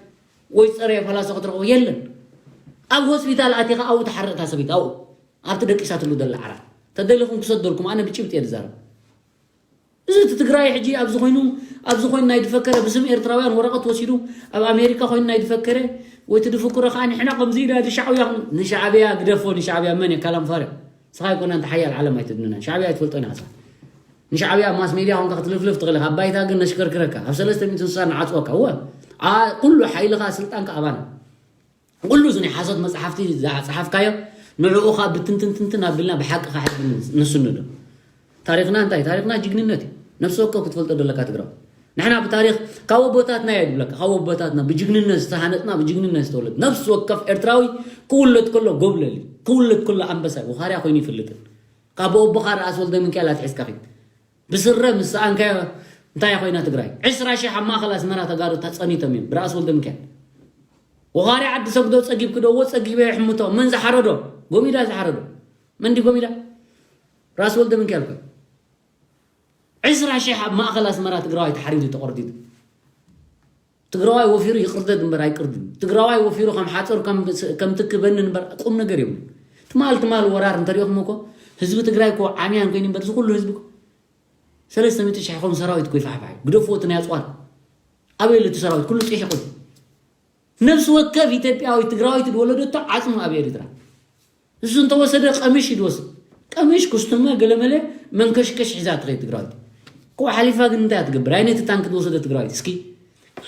ወይ ዝፀረየ ፈላሰው ክትረኽቡ የለን። ኣብ ሆስፒታል ኣቲኻ ኣብኡ ተሓርቕታ ሰበይቲ ኣብኡ ኣብቲ ደቂሳትሉ ደላ ዓራት ተደሊኹም ክሰደልኩም ኣነ ብጭብጥ እየ ዝዛረብ። እዚ እቲ ትግራይ ሕጂ ኣብዚ ኮይኑ ኣብዚ ኮይኑ ናይ ድፈከረ ብስም ኤርትራውያን ወረቐት ወሲዱ ኣብ ኣሜሪካ ኮይኑ ናይ ድፈከረ ወይ እቲ ድፍክሮ ከዓ ንሕና ከምዚ ኢላ ንሻዕብያ ንሻዕብያ ግደፎ። ንሻዕብያ መን እየ? ካላምፋርያ። ንስኻ ይኮና እንተ ሓያል ዓለም ኣይትድንና። ሻዕብያ ኣይትፈልጦን ኢኻ ንስኻ። ንሻዕብያ ኣብ ማስ ሜድያ ኮንካ ክትልፍልፍ ትኽእል ኢኻ። ኣብ ባይታ ግን ነሽከርክረካ። ኣብ ሰለስተ ሚእቲ ስሳ ንዓፅወካ። እወ። ኣ- ኩሉ ሓይልኻ ስልጣንካ ኣባና። ኩሉ እዚ ናይ ሓሶት መፅሓፍቲ ዝፀሓፍካዮ ንዕኡ ኻ ብትንትንትንትን ኣቢልና ብሓቂ ኻ ሕጂ ንስንዶ። ታሪኽና እንታይ? ታሪኽና ጅግንነት እዩ። ነፍሲ ወከፍ ክትፈልጦ ዘለካ ትግራዊ። ንሕና ብታሪኽ ካብ ኣቦታትና እየ ድብለካ። ካብ ኣቦታትና ብጅግንነት ዝተሃነፅና፣ ብጅግንነት ዝተወለድ። ነፍሲ ወከፍ ኤርትራዊ ክውለድ ከሎ ጎብለል እዩ። ክውለድ ከሎ ኣንበሳ እዩ። ወኻርያ ኮይኑ ይፍልጥን። ካብ ኣቦኻ ርኣስ ወልደ ሚካኤል ኣትሒዝካ ኺድ። ብስረ ምስ ሰኣንካዮ እንታይ ኮይና ትግራይ? ዕስራ ሺሕ ኣብ ማእኸል ኣስመራ ተጋሩ ተፀኒቶም እዮም ብርኣስ ወልደ ሚካኤል። ወኻሪ ዓዲ ሰግዶ ፀጊብ ክደዎ ፀጊበ ይሕምቶ። መን ዝሓረዶ? ጎሚዳ ዝሓረዶ። መን ድዩ ጎሚዳ? ራስ ወልደ ሚካኤል እኮ። ዕስራ ሺሕ ኣብ ማእኸል ኣስመራ ትግራዋይ ተሓሪዱ ተቖርዲዱ። ትግራዋይ ወፊሩ ይቕርደድ እምበር ኣይቅርድን። ትግራዋይ ወፊሩ ከም ሓፀር ከም ከም ትኪ በንን እምበር ቁም ነገር የብሉን። ትማል ትማል ወራር እንተሪኦኹም እኮ ህዝቢ ትግራይ እኮ ዓምያን ኮይኑ እምበር እዚ ኩሉ ህዝቢ እኮ ሰለስተ ሚእቲ ሽሕ ከም ሰራዊት እኮ ይፋሕፋሕ እዩ። ግደፍዎ እቲ ናይ ኣፅዋር። ኣበይ ኣሎ እቲ ሰራዊት? ኩሉ ፂሒቑ እዩ። ነብሲ ወከፍ ኢትዮጵያዊ ትግራዋይ እቲ ዝወለደቶ ዓፅሙ ኣብ ኤርትራ። እሱ እንተወሰደ ቀምሽ ይድወስድ። ቀምሽ፣ ኩስትመ፣ ገለመለ፣ መንከሽከሽ ሒዛ ትኸይድ ትግራዋይት። እኮ ሓሊፋ ግን እንታይ ትገብር? ኣይ ነቲ ታንክ ዝወሰደ ትግራዋይት እስኪ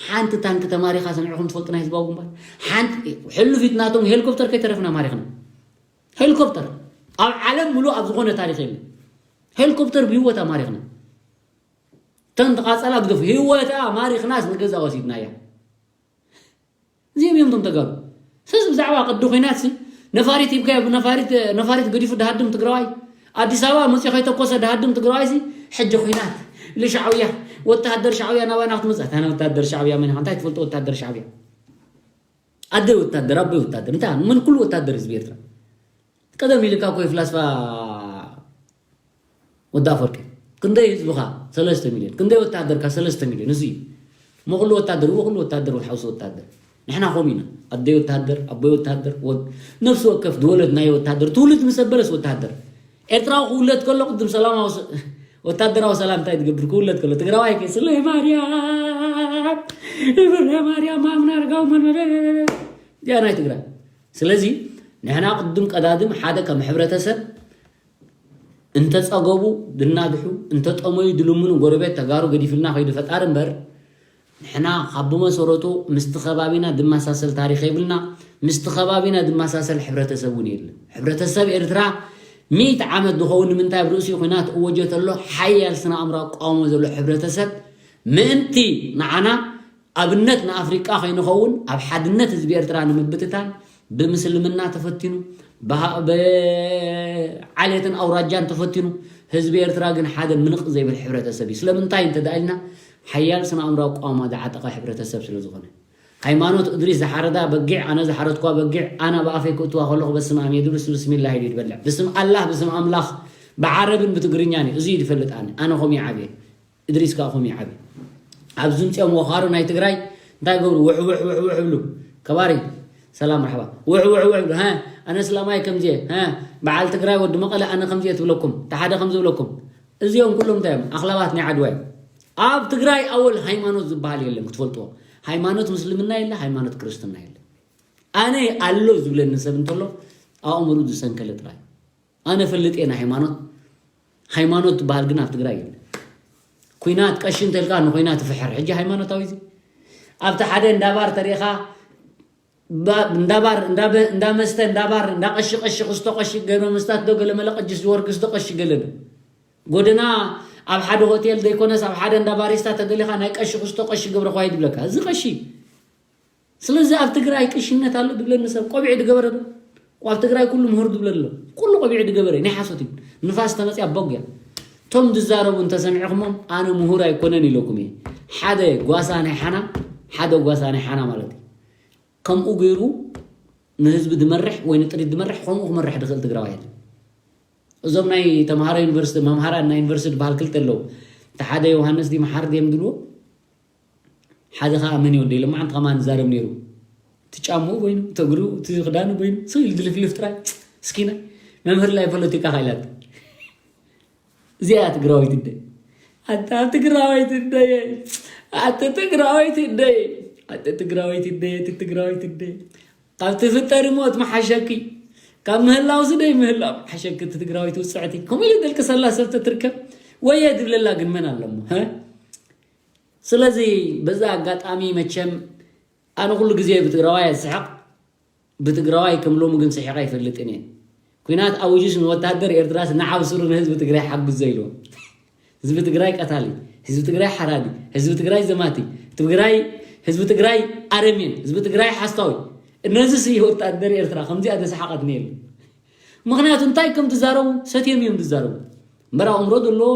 ሓንቲ ታንክ ተማሪኻ ሰሚዕኹም ትፈልጡ? ናይ ህዝባዊ ግንባር ሓንቲ ሕሉፊት ናቶም ሄሊኮፕተር ከይተረፍና ማሪኽና። ሄሊኮፕተር ኣብ ዓለም ሙሉእ ኣብ ዝኾነ ታሪኽ የለን። ሄሊኮፕተር ብህይወት ኣማሪኽና። ተን ተቓጸላ ግደፉ። ህይወታ ማሪኽናስ ንገዛ ወሲድናያ። እዚኦም እዮም እቶም ተጋሩ። ስለዚ ብዛዕባ ቅዲ ኹናት ሲ ነፋሪት ሂብካዮ፣ ብነፋሪት ነፋሪት ገዲፉ ድሃድም ትግራዋይ፣ ኣዲስ ኣበባ መፅዮ ከይተኮሰ ድሃድም ትግራዋይ ሲ ሕጂ ኹናት ኢሉ ሻዕብያ፣ ወታሃደር ሻዕብያ ናባና ክትመፅእ። ኣታ ወታሃደር ሻዕብያ መን ኢኻ? እንታይ ትፈልጦ ወታሃደር ሻዕብያ? ኣደይ ወታደር፣ ኣቦይ ወታደር፣ እንታይ ምን ኩሉ ወታደር ህዝቢ ኤርትራ። ቀደም ኢልካ እኮ ፍላስፋ ወዲ ኣፈወርቂ ክንደይ ህዝብኻ ሰለስተ ሚልዮን፣ ክንደይ ወታደርካ ሰለስተ ሚልዮን። እዚ እሞ ኩሉ ወታደር እዎ፣ ኩሉ ወታደር ወሓውሲ ወታደር። ንሕና ከምኡ ኢና። ኣደይ ወታደር፣ ኣቦይ ወታደር፣ ወድ ነፍሲ ወከፍ ዝወለድናዮ ወታደር፣ ትውልድ ምስ ኣበለስ ወታደር። ኤርትራዊ ክውለድ ከሎ ቅድም ሰላማዊ ሰ- ወታደራዊ ሰላምታ እዩ ትገብር። ክውለድ ከሎ ትግራዋይ ከ ስለ ማርያም፣ ስለ ማርያም፣ ማምና ኣርጋው መንበረ እዚኣ ናይ ትግራይ። ስለዚ ንሕና ቅድም ቀዳድም ሓደ ከም ሕብረተሰብ እንተጸገቡ ድናግሑ፣ እንተጠመዩ ድልምኑ፣ ጎረቤት ተጋሩ ገዲፍልና ከይዱ ፈጣሪ እምበር፣ ንሕና ካብ ብመሰረቱ ምስቲ ከባቢና ድመሳሰል ታሪኽ የብልና፣ ምስቲ ከባቢና ድመሳሰል ሕብረተሰብ እውን የለን። ሕብረተሰብ ኤርትራ ሚእቲ ዓመት ዝኸውን ንምንታይ ኣብ ርእሲኡ ኲናት እወጀ ተሎ ሓያል ስነ ኣእምሮ ኣቃውሞ ዘሎ ሕብረተሰብ ምእንቲ ንዓና ኣብነት ንኣፍሪቃ ከይንኸውን ኣብ ሓድነት ህዝቢ ኤርትራ ንምብትታን ብምስልምና ተፈቲኑ፣ ብሃ- ብዓሌትን ኣውራጃን ተፈቲኑ፣ ህዝቢ ኤርትራ ግን ሓደ ምንቕ ዘይብል ሕብረተሰብ እዩ። ስለምንታይ እንተ ደኣ ኢልና ሓያል ስነ ኣእምሮ ኣቃውማ ዝዓጠቐ ሕብረተሰብ ስለ ዝኾነ። ሃይማኖት እድሪስ ዝሓረዳ በጊዕ ኣነ ዝሓረድኳ በጊዕ ኣነ ብኣፈይ ክእትዋ ከለኹ በስመ ኣብ እየ ድብል ብስሚላህ ኢሉ ይበልዕ። ብስም ኣላህ ብስም ኣምላኽ ብዓረብን ብትግርኛን እዩ። እዚ እዩ ዝፈልጥ ኣነ። ኣነ ከምኡ ይዓብየ። እድሪስ ከዓ ከምኡ ይዓብየ። ኣብ ዝምፅኦም ወኻሩ ናይ ትግራይ እንታይ ገብሩ? ውሕ ውሕ ውሕ ውሕ ይብሉ። ከባሪ ሰላም መርሓባ። ውሕ ውሕ ውሕ ይብሉ። ሃ ኣነ ስላማይ ከምዚ እየ። ሃ በዓል ትግራይ ወዲ መቐለ ኣነ ከምዚ እየ ትብለኩም። እቲ ሓደ ከምዚ ይብለኩም። እዚኦም ኩሎም እንታይ እዮም? ኣኽላባት ናይ ዓድዋ እዮም። ኣብ ትግራይ ኣወል ሃይማኖት ዝበሃል የለን ክትፈልጥዎ። ሃይማኖት ምስልምና የለ፣ ሃይማኖት ክርስትና የለ። ኣነ ኣሎ ዝብለኒ ሰብ እንተሎ ኣእምሩ ዝሰንከለ ጥራይ። ኣነ ፈልጥ እየ ናይ ሃይማኖት። ሃይማኖት ትበሃል ግን ኣብ ትግራይ የለ። ኩናት ቀሺ እንተልካ ንኩናት ትፍሕር። ሕጂ ሃይማኖታዊ እዚ ኣብቲ ሓደ እንዳባር ተሪኻ እንዳ ባር እንዳ መስተ እንዳ ባር እንዳ ቀሺ ቀሺ ክስቶ ቀሺ ገለ መስታት ዶ ገለ መለ ቅጅስ ዝወርግ ስቶ ቀሺ ገለ ዶ ጎደና ኣብ ሓደ ሆቴል ዘይኮነስ ኣብ ሓደ እንዳ ባሪስታ ተደሊኻ ናይ ቀሺ ክስቶ ቀሺ ገብረ ኳይ ድብለካ እዚ ቀሺ። ስለዚ ኣብ ትግራይ ቅሽነት ኣሎ ድብለኒ ሰብ ቆቢዕ ድገበረ ዶ? ኣብ ትግራይ ኩሉ ምሁር ድብለ ኣሎ። ኩሉ ቆቢዕ ድገበረ ናይ ሓሶት እዩ። ንፋስ ተመፅያ ቦግ እያ። እቶም ዝዛረቡ እንተሰሚዕኹሞም ኣነ ምሁር ኣይኮነን ኢለኩም እየ። ሓደ ጓሳ ናይ ሓና ሓደ ጓሳ ናይ ሓና ማለት እዩ። ከምኡ ገይሩ ንህዝቢ ድመርሕ ወይ ንጥሪት ድመርሕ ከምኡ ክመርሕ ድኽእል ትግራዋይ የለን። እዞም ናይ ተምሃሮ ዩኒቨርሲቲ መምሃራን ናይ ዩኒቨርሲቲ ዝበሃል ክልተ ኣለዉ። እቲ ሓደ ዮሃንስ ዲ መሓር ድዮም ድልዎ ሓደ ከዓ መን ይወደ ኢሎም መዓንቲ ከማን ዝዛረብ ነይሩ። እቲ ጫምኡ በይኑ እቲ እግሩ እቲ ክዳኑ በይኑ ስቕ ኢሉ ድልፍልፍ ጥራይ። እስኪና መምህር ላይ ፖለቲካ ካይላት እዚኣ ትግራዊት እንደ ኣታ ትግራዊት እንደ ኣተ ትግራዊት እንደ ኣተ ትግራዊት እንደ ኣተ ትግራዊት እንደ ካብ ትፍጠሪ ሞት መሓሸኪ ካብ ምህላው ስደይ ምህላው መሓሸኪ እቲ ትግራዊት ውፅዕቲ ከምኡ ኢሉ ደልቅሰላ ሰብ ተትርከብ ወየ ድብለላ ግን መን ኣለሞ ስለዚ በዛ ኣጋጣሚ መቸም ኣነ ኩሉ ግዜ ብትግራዋይ ዝስሕቕ ብትግራዋይ ከም ሎሚ ግን ስሒቐ ኣይፈልጥን እየ። ኩናት ኣውጅስ ንወታደር ኤርትራስ ንዓብ ስሩ ንህዝቢ ትግራይ ሓግዞ ኢልዎ። ህዝቢ ትግራይ ቀታሊ፣ ህዝቢ ትግራይ ሓራዲ፣ ህዝቢ ትግራይ ዘማቲ፣ ትግራይ ህዝቢ ትግራይ ኣረሜን፣ ህዝቢ ትግራይ ሓስታዊ። እነዚ ሲ ወታደር ኤርትራ ከምዚኣ ተሰሓቐትኒ የለን። ምኽንያቱ እንታይ ከም ትዛረቡ ሰትዮም እዮም ዝዛረቡ። እምበር ኣእምሮ ዘለዎ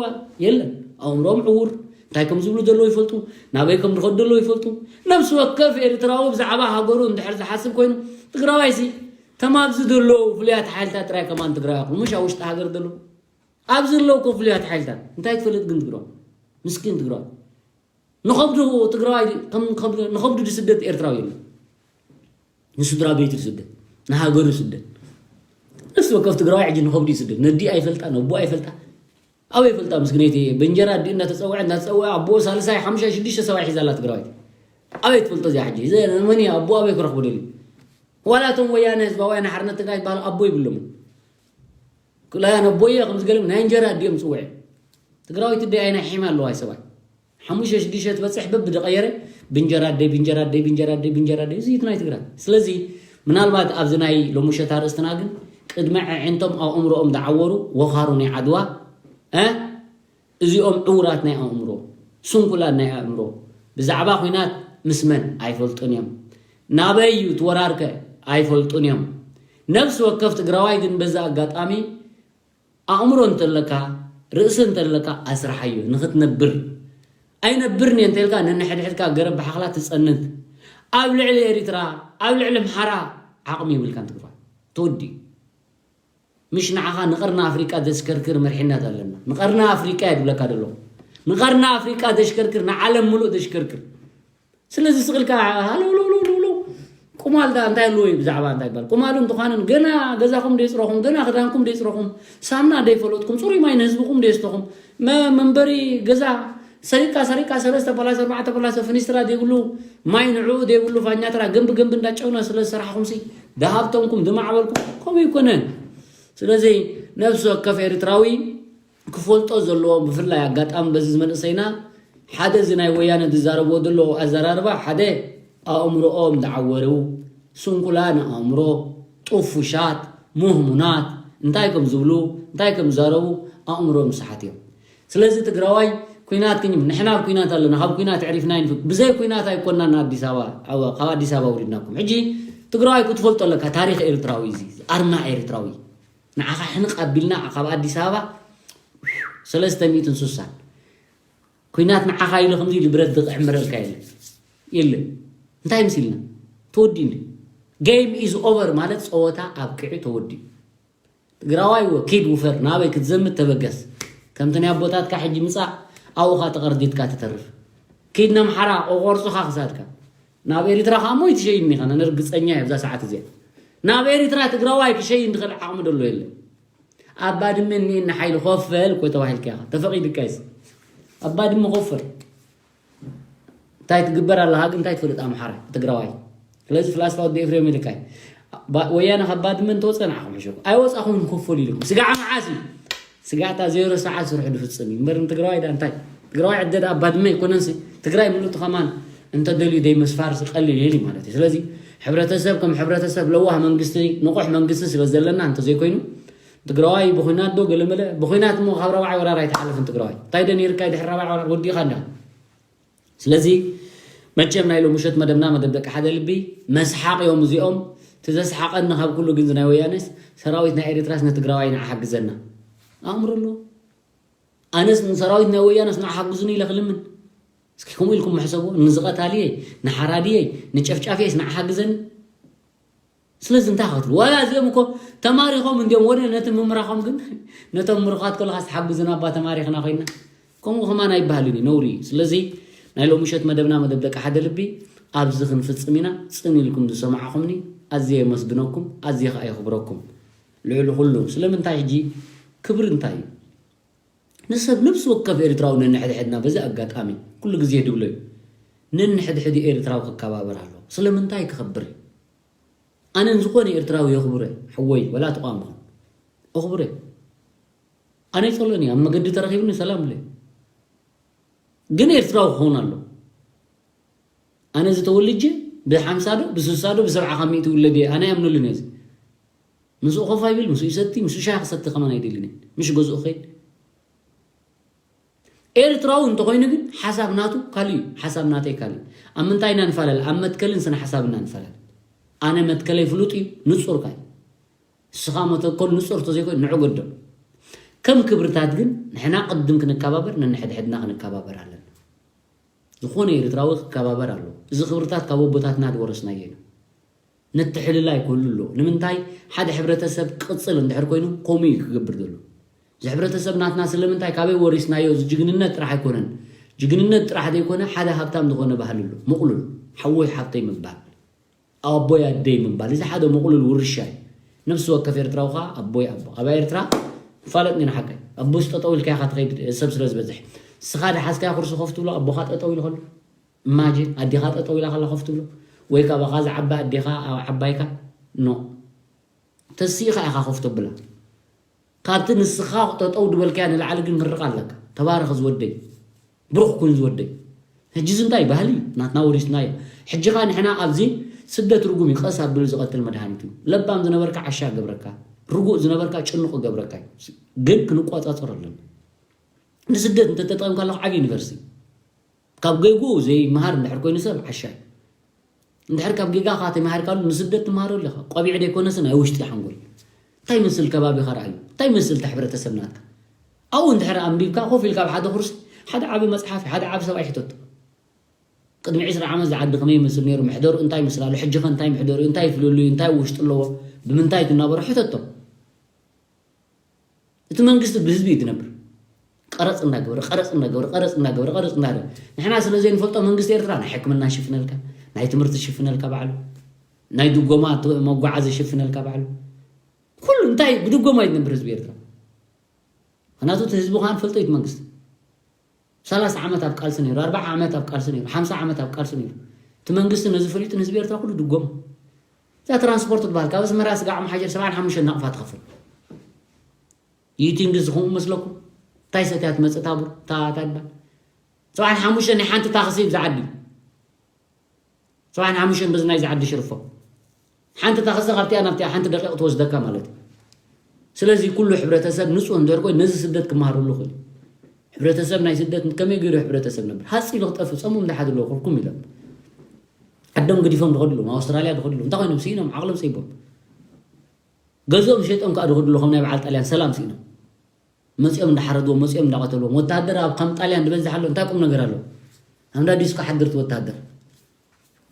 የለን። ኣእምሮም ዕውር እንታይ ከም ዝብሉ ዘለዎ ይፈልጡ፣ ናበይ ከም ዝኸዱ ዘለዎ ይፈልጡ። ነብሲ ወከፍ ኤርትራዊ ብዛዕባ ሃገሩ እንድሕር ዝሓስብ ኮይኑ ትግራዋይ ሲ ተማብዚ ዘለዎ ፍሉያት ሓይልታት ጥራይ ከማን ትግራይ ኣኹ ምሽ ኣብ ውሽጢ ሃገር ዘሎ ኣብዚ ዘለዉ ኮ ፍሉያት ሓይልታት እንታይ ትፈልጥ ግን ትግራዋይ ምስኪን ትግራዋይ ንኸብዱ ትግራዋይ ንኸብዱ ድስደት ኤርትራዊ የለን። ንስድራ ቤቱ ይስደድ፣ ንሃገሩ ይስደድ። ነፍሲ ወከፍ ትግራዋይ ሕጂ ንኸብዱ ይስደድ። ነዲ ኣይፈልጣ፣ ነቦ ኣይፈልጣ፣ ኣበይ ይፈልጣ? ምስግነይቲ ብእንጀራ ኣዲኡ እንዳተፀወዐ እንዳተፀወዐ ኣቦ ሳልሳይ ሓምሻይ ሽዱሽተ ሰብኣይ ሒዛላ ትግራዋይቲ። ኣበይ ትፈልጦ እዚኣ ሕጂ? እዚ መን እዩ ኣቦ ኣበይ ክረኽቡ ደልዩ? ዋላ እቶም ወያነ ህዝባውያን ሓርነት ትግራይ ዝበሃሉ ኣቦ ይብሎም። ክላያን ኣቦየ ከም ዝገለም ናይ እንጀራ ኣዲኦም ፅውዕ ትግራዊት ደይ ኣይና ሒማ ኣለዋ ሰብኣይ ሓሙሽተ ሽዱሽተ ትበፅሕ በብ ደቀየረ ብእንጀራ ኣደይ ብእንጀራ ኣደይ ብእንጀራ ኣደይ ብእንጀራ ኣደይ እዚ ናይ ትግራይ ስለዚ ምናልባት ኣብዚ ናይ ሎሙሸት ኣርእስትና ግን ቅድሚ ዕዕንቶም ኣእምሮኦም ዝዓወሩ ወኻሩ ናይ ዓድዋ እ እዚኦም ዕውራት ናይ ኣእምሮ ስንኩላት ናይ ኣእምሮ ብዛዕባ ኹናት ምስ መን ኣይፈልጡን እዮም ናበይ እዩ ትወራርከ ኣይፈልጡን እዮም ነፍሲ ወከፍ ትግራዋይ ግን በዛ ኣጋጣሚ ኣእምሮ እንተለካ ርእሲ እንተለካ ኣስርሓዮ ንኽትነብር ኣይነብርን እየ እንተልካ ነንሕድሕድካ ገረብ ብሓኽላ ትፀንት ኣብ ልዕሊ ኤሪትራ ኣብ ልዕሊ ምሓራ ዓቕሚ ይብልካን ትግባ ትወዲ ምሽ ንዓኻ ንቐርኒ ኣፍሪቃ ዘሽከርክር መርሒነት ኣለና ንቐርኒ ኣፍሪቃ እየ ድብለካ ደለኹ ንቐርኒ ኣፍሪቃ ዘሽከርክር ንዓለም ሙሉእ ዘሽከርክር ስለዚ ስቕ ኢልካ ሃለውለውለውለውለው ቁማል ዳ እንታይ ኣለዎ እዩ ብዛዕባ እንታይ ይባል ቁማሉ እንትዃንን ገና ገዛኹም ደይፅረኹም ገና ክዳንኩም ደይፅረኹም ሳምና ደይፈለጥኩም ፅሩይ ማይ ንህዝብኹም ደየስተኹም መ- መንበሪ ገዛ ሰሪቅካ ሰሪቅካ ሰለስተ ፓላስ ኣርባዕተ ፓላስ ፍኒስትራ ዘይብሉ ማይ ንዕኡ ዘይብሉ ፋኛትራ ገንቢ ገንቢ እንዳጨውና ስለ ዝሰራሕኹምሲ ድሃብተምኩም ድማዕበልኩም ከምኡ ይኮነን ስለዚ ነብሲ ወከፍ ኤርትራዊ ክፈልጦ ዘለዎ ብፍላይ ኣጋጣሚ በዚ መንእሰይና ሓደ እዚ ናይ ወያነ ዝዛረብዎ ዘሎ ኣዘራርባ ሓደ ኣእምሮኦም ዝዓወሩ ስንኩላን ኣእምሮ ጥፉሻት ምህሙናት እንታይ ከም ዝብሉ እንታይ ከም ዝዛረቡ ኣእምሮኦም ዝሰሓት እዮም ስለዚ ትግራዋይ ኩናት ክኝ ንሕና ኣብ ኩናት ኣለና ካብ ኩናት ዕሪፍና ይንፍ ብዘይ ኩናት ኣይኮናን ኣዲስ ኣበባ ካብ ኣዲስ ኣበባ ውሪድናኩም ሕጂ ትግራዋይ ክትፈልጦ ኣለካ ታሪክ ኤርትራዊ እዚ ኣርማ ኤርትራዊ ንዓኻ ሕንቕ ኣቢልና ካብ ኣዲስ ኣበባ ሰለስተ ሚእትን ስሳን ኩናት ንዓኻ ኢሉ ከምዚ ኢሉ ብረት ዝዕምረልካ የለ የለ እንታይ ምስ ኢልና ተወዲኡ እንዲ game is over ማለት ፀወታ ኣብቂዑ ተወዲኡ ትግራዋይ ወ ኪድ ውፈር ናበይ ክትዘምት ተበገስ ከምቲ ናይ ኣቦታትካ ሕጂ ምፃእ ኣብኡኻ ተቐርዲትካ ትተርፍ ኪድ ነምሓራ ቆቆርፁኻ ክሳድካ ናብ ኤሪትራ ከዓ ሞ ይትሸይኒ ኸነ ንርግፀኛ እየ ብዛ ሰዓት እዚኣ ናብ ኤሪትራ ትግራዋይ ክሸይን ዝኽእል ዓቕሚ ደሎ የለን ኣብ ባድመ እኒኤኒ ሓይሊ ኮፈል እኮ ተባሂልካ ኢኻ ተፈቒድካ ይስ ኣብ ባድመ ኮፈል እንታይ ትግበር ኣለኻ ግን እንታይ ትፈልጥ ኣምሓራ ትግራዋይ ስለዚ ፍላስፋ ወዲ ኤፍሬም ኢልካይ ወያነ ካብ ባድመ እንተወፀ ንዓኹም ሕሸኩ ኣይወፃኹም ንኮፈል ኢልኩም ስጋዕ መዓስ እዩ ስጋዕታ ዜሮ ሰዓት ስርሑ ድፍፅም እዩ እምበር ንትግራዋይ ዳ እንታይ ትግራዋይ ዕደ ዳ ባድመ ኣይኮነንሲ ትግራይ ምሉእ ከማን እንተደልዩ ደይ ምስፋር ቀሊል እዩ ማለት እዩ። ስለዚ ሕብረተሰብ ከም ሕብረተሰብ ለዋህ መንግስቲ፣ ንቑሕ መንግስቲ ስለ ዘለና እንተዘይኮይኑ፣ ትግራዋይ ብኹናት ዶ ገለመለ፣ ብኹናት እሞ ካብ ራብዓይ ወራር ኣይተሓለፍን ትግራዋይ። እንታይ ዶ ነይርካ ድሕሪ ራብዓይ ወራር ወዲእኻ እንዳ። ስለዚ መቸም ናይ ሎምሸት መደብና መደብ ደቂ ሓደ ልቢ መስሓቕ እዮም እዚኦም። እቲ ዘስሓቐኒ ካብ ኩሉ ግን ናይ ወያነስ ሰራዊት ናይ ኤርትራስ ንትግራዋይ ንዓ ሓግዘና ኣእምሮ ኣለዎ። ኣነስ ንሰራዊት ናይ ወያነስ ንዓ ሓግዙኒ ኢለ ክልምን። እስኪ ከምኡ ኢልኩም ሕሰቦ። ንዝቐታልየይ፣ ንሓራድየይ፣ ንጨፍጫፍየስ ንዓ ሓግዘኒ። ስለዚ እንታይ ክትብሉ ዋላ እዚኦም እኮ ተማሪኾም እንዲኦም ወደ ነቲ ምምራኾም ግን ነቶም ምሩኻት ከለኻስ ሓግዙና እባ ተማሪኽና ኮይና። ከምኡ ከማን ኣይበሃልን እዩ፣ ነውሪ እዩ። ስለዚ ናይ ሎምሸት መደብና መደብ ደቂ ሓደ ልቢ ኣብዚ ክንፍጽም ኢና። ጽን ኢልኩም ዝሰማዕኹምኒ ኣዝየ የመስግነኩም፣ ኣዝየ ከኣ የኽብረኩም። ልዕሊ ኩሉ ስለምንታይ ሕጂ ክብሪ እንታይ እዩ? ንሰብ ነብሲ ወከፍ ኤርትራዊ ነንሕድሕድና በዚ ኣጋጣሚ ኩሉ ግዜ ድብሎ እዩ። ነንሕድሕድ ኤርትራዊ ክከባበር ኣለዎ። ስለምንታይ ክኸብር እዩ? ኣነን ዝኾነ ኤርትራዊ የኽብረ፣ ሕወይ ወላ ተቋምኹም እኽብረ። ኣነ ይጸሎኒ ኣብ መገዲ ተረኺብኒ ሰላም ብለ። ግን ኤርትራዊ ክኸውን ኣሎ። ኣነ ዝተወልጀ ብሓምሳ ዶ ብስሳ ዶ ብሰብዓ ካብ ሚእቲ ውለድ እየ። ኣነ ያምነሉን እዚ ምስኡ ኮፍ ኣይብል፣ ምስኡ ይሰቲ፣ ምስኡ ሻሂ ክሰቲ ከማን ኣይደልን እየ። ምሽ ገዝኡ ክኸይድ ኤርትራዊ እንተኾይኑ ግን ሓሳብ ናቱ ካልእ እዩ፣ ሓሳብ ናተይ ካልእ እዩ። ኣብ ምንታይ ኢና ንፈላለ? ኣብ መትከልን ስነ ሓሳብ ኢና ንፈላለ። ኣነ መትከለይ ፍሉጥ እዩ፣ ንጹር ካይ። ንስኻ መተከሉ ንጹር እንተዘይኮይኑ ንዑ ገደም። ከም ክብርታት ግን ንሕና ቅድም ክንከባበር ነንሕድሕድና ክንከባበር ኣለና። ዝኾነ ኤርትራዊ ክከባበር ኣለዎ። እዚ ክብርታት ካብ ኣቦታትና ዝወረስናዮ ኢና። ነትሕልላይ ክህሉ ኣለዎ። ንምንታይ ሓደ ሕብረተሰብ ክቕጽል እንድሕር ኮይኑ ከምኡ እዩ ክገብር ዘሎ። እዚ ሕብረተሰብ ናትና ስለምንታይ ካበይ ወሪስናዮ? እዚ ጅግንነት ጥራሕ ኣይኮነን። ጅግንነት ጥራሕ ዘይኮነ ሓደ ሃብታም ዝኾነ ባህሊ ኣሎ። ምቕሉል ሓወይ ሓብተይ ምባል፣ ኣቦይ ኣደይ ምባል፣ እዚ ሓደ ምቕሉል ውርሻ እዩ። ነፍሲ ወከፍ ኤርትራዊ ኸዓ ኣቦይ ኣቦ። ኣብ ኤርትራ ንፋለጥ ኢና ሓቀይ። ኣቦስ ጠጠው ኢልካ ኢኻ ትኸይድ ሰብ ስለ ዝበዝሕ። ንስኻ ድሓዝካዮ ኩርሲ ኮፍ ትብሎ ኣቦኻ ጠጠው ኢሉ ከሎ። ኢማጂን ኣዴኻ ጠጠው ኢላ ከላ ኮፍ ትብሎ። ወይ ካባኻ ዝዓባ ኣዴኻ ኣብ ዓባይካ። ኖ። ተሲእኻ ኢኻ ኮፍ ተብላ። ካብቲ ንስኻ ጠጠው ዝበልካያ ንላዕሊ ግን ምርቓ ኣለካ። ተባረኽ ዝወደይ። ብሩኽ ኩን ዝወደይ። ሕጂ እዚ እንታይ ባህሊ ናትና ወሪስናዮ። ሕጂ ኸኣ ንሕና ኣብዚ ስደት ርጉም እዩ፣ ቀስ ኣቢሉ ዝቐትል መድሃኒት እዩ። ለባም ዝነበርካ ዓሻ ገብረካ፣ ርጉእ ዝነበርካ ጭኑቕ ገብረካ እዩ። ግን ክንቆጻጸሮ ኣለና። ንስደት እንተተጠቐምካ ኣለኹ ዓቢ ዩኒቨርሲቲ። ካብ ገይጉኡ ዘይመሃር እንድሕር ኮይኑ ሰብ ዓሻ እዩ። እንድሕር ካብ ጌጋኻ ተማሂርካሉ ንስደት ትመሃረሉ ኢኻ። ቆቢዕ ደይኮነስ ናይ ውሽጢ ሓንጎል። እንታይ ይመስል ከባቢኻ ረኣዩ። እንታይ ይመስል እቲ ሕብረተሰብ ናትካ። ኣብኡ እንድሕር ኣንቢብካ ኮፍ ኢልካ ኣብ ሓደ ኩርሲ ሓደ ዓቢ መጽሓፍ ሓደ ዓቢ ሰብኣይ ሕተቶ። ቅድሚ ዕስራ ዓመት ዝዓዲ ከመይ ይመስል ነይሩ፣ ምሕደሩ እንታይ ይመስል ኣሎ፣ ሕጂ ኸ እንታይ ምሕደሩ እዩ፣ እንታይ ይፍልሉ እዩ፣ እንታይ ውሽጢ ኣለዎ፣ ብምንታይ ትናበሩ ሕተቶ። እቲ መንግስቲ ብህዝቢ እዩ ዝነብር። ቀረጽ እንዳገበረ ቀረጽ እንዳገበረ ቀረጽ እንዳገበረ ቀረጽ እንዳገበረ ንሕና ስለ ዘይንፈልጦ መንግስቲ ኤርትራ ናይ ሕክምና ይሽፍነልካ፣ ናይ ትምህርቲ ይሽፍነልካ ባዕሉ፣ ናይ ድጎማ ት- መጓዓዚ ይሽፍነልካ ባዕሉ። ኩሉ እንታይ ብድጎማ እዩ ዝነብር ህዝቢ ኤርትራ። ምክንያቱ እቲ ህዝቢ ከዓ ንፈልጦ እዩ እቲ መንግስቲ። ሰላሳ ዓመት ኣብ ቃልሲ ነይሩ፣ ኣርባዓ ዓመት ኣብ ቃልሲ ነይሩ፣ ሓምሳ ዓመት ኣብ ቃልሲ ነይሩ። እቲ መንግስቲ ነዚ ፈሊጡ ንህዝቢ ኤርትራ ኩሉ ድጎማ። እዛ ትራንስፖርት ትበሃል ካብ ኣስመራ ስጋዕ መሓጀር ሰብዓን ሓሙሽተ ናቕፋ ትኸፍል። ዩቲንግ ዝኸውን መስለኩም? እንታይ ሰትያ ትመጽእ ታቡር? እታ ታዳ ሰብዓን ሓሙሽተ ናይ ሓንቲ ታክሲ ብዝዓዲ ሰብዓን ሓሙሽተን በዚ ናይዚ ዓዲ ሽርፎ ሓንቲ ታክሲ ካብቲኣ ናብቲኣ ሓንቲ ደቂቕ ትወስደካ ማለት እዩ። ስለዚ ኩሉ ሕብረተሰብ ንጹህ እንድሕር ኮይኑ ነዚ ስደት ክመሃረሉ ይኽእል እዩ። ሕብረተሰብ ናይ ስደት ከመይ ገይሩ ሕብረተሰብ ነብር ሃፂ ኢሉ ክጠፍእ ጸሙም ድሓ ዘለዎ ክልኩም ኢሎም ዓዶም ገዲፎም ድኸዱ ኣለዎም ኣውስትራልያ ድኸዱ ኣለዎም እንታይ ኮይኖም ስኢኖም ዓቕሎም ሰይቦም ገዝኦም ሸጦም ከዓ ድኸዱ ኣለዉ ከም ናይ በዓል ጣልያን ሰላም ስኢኖም መፂኦም እንዳሓረድዎም መፂኦም እንዳቐተልዎም ወታደር ኣብ ከም ጣልያን ዝበዝሕ ኣሎ እንታይ ቁም ነገር ኣለዎ ኣምዳ ዲስኮ ሓድርቲ ወታደር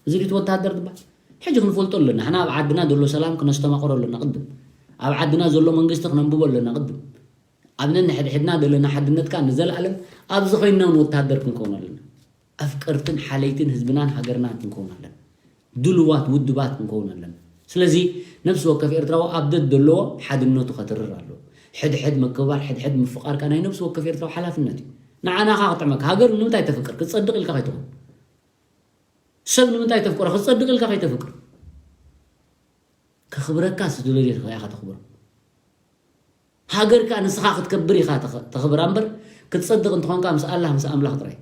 እዚ ዲት ወታደር ትባል ሕጂ ክንፈልጦ ኣለና ሕና ኣብ ዓድና ዘሎ ሰላም ክነስተማቕሮ ኣለና ቅድም ኣብ ዓድና ዘሎ መንግስቲ ክነንብቦ ኣለና ቅድም ኣብ ነንሕድሕድና ዘለና ሓድነትካ ንዘለኣለም ኣብዚ ኮይንና እውን ወታደር ክንከውን ኣለና ኣፍቀርትን ሓለይትን ህዝብናን ሃገርናን ክንከውን ኣለና ድልዋት ውድባት ክንከውን ኣለና ስለዚ ነብሲ ወከፍ ኤርትራዊ ኣብ ደድ ዘለዎ ሓድነቱ ከተርር ኣለዎ ሕድሕድ ምክብባር ሕድሕድ ምፍቃርካ ናይ ነብሲ ወከፍ ኤርትራዊ ሓላፍነት እዩ ንዓናኻ ክጥዕመካ ሃገር ንምንታይ ተፍቅር ክትጸድቕ ኢልካ ከይትኾን ሰብ ንምንታይ ተፍቅሮ ክትጸድቕ ኢልካ ከይተፍቅር ከኽብረካ ስድለ ኢኻ ተኽብሮ ሃገርካ ንስኻ ክትከብር ኢኻ ተኽብራ እምበር ክትጸድቕ እንተኾንካ ምስ ኣላህ ምስ ኣምላኽ ጥራይ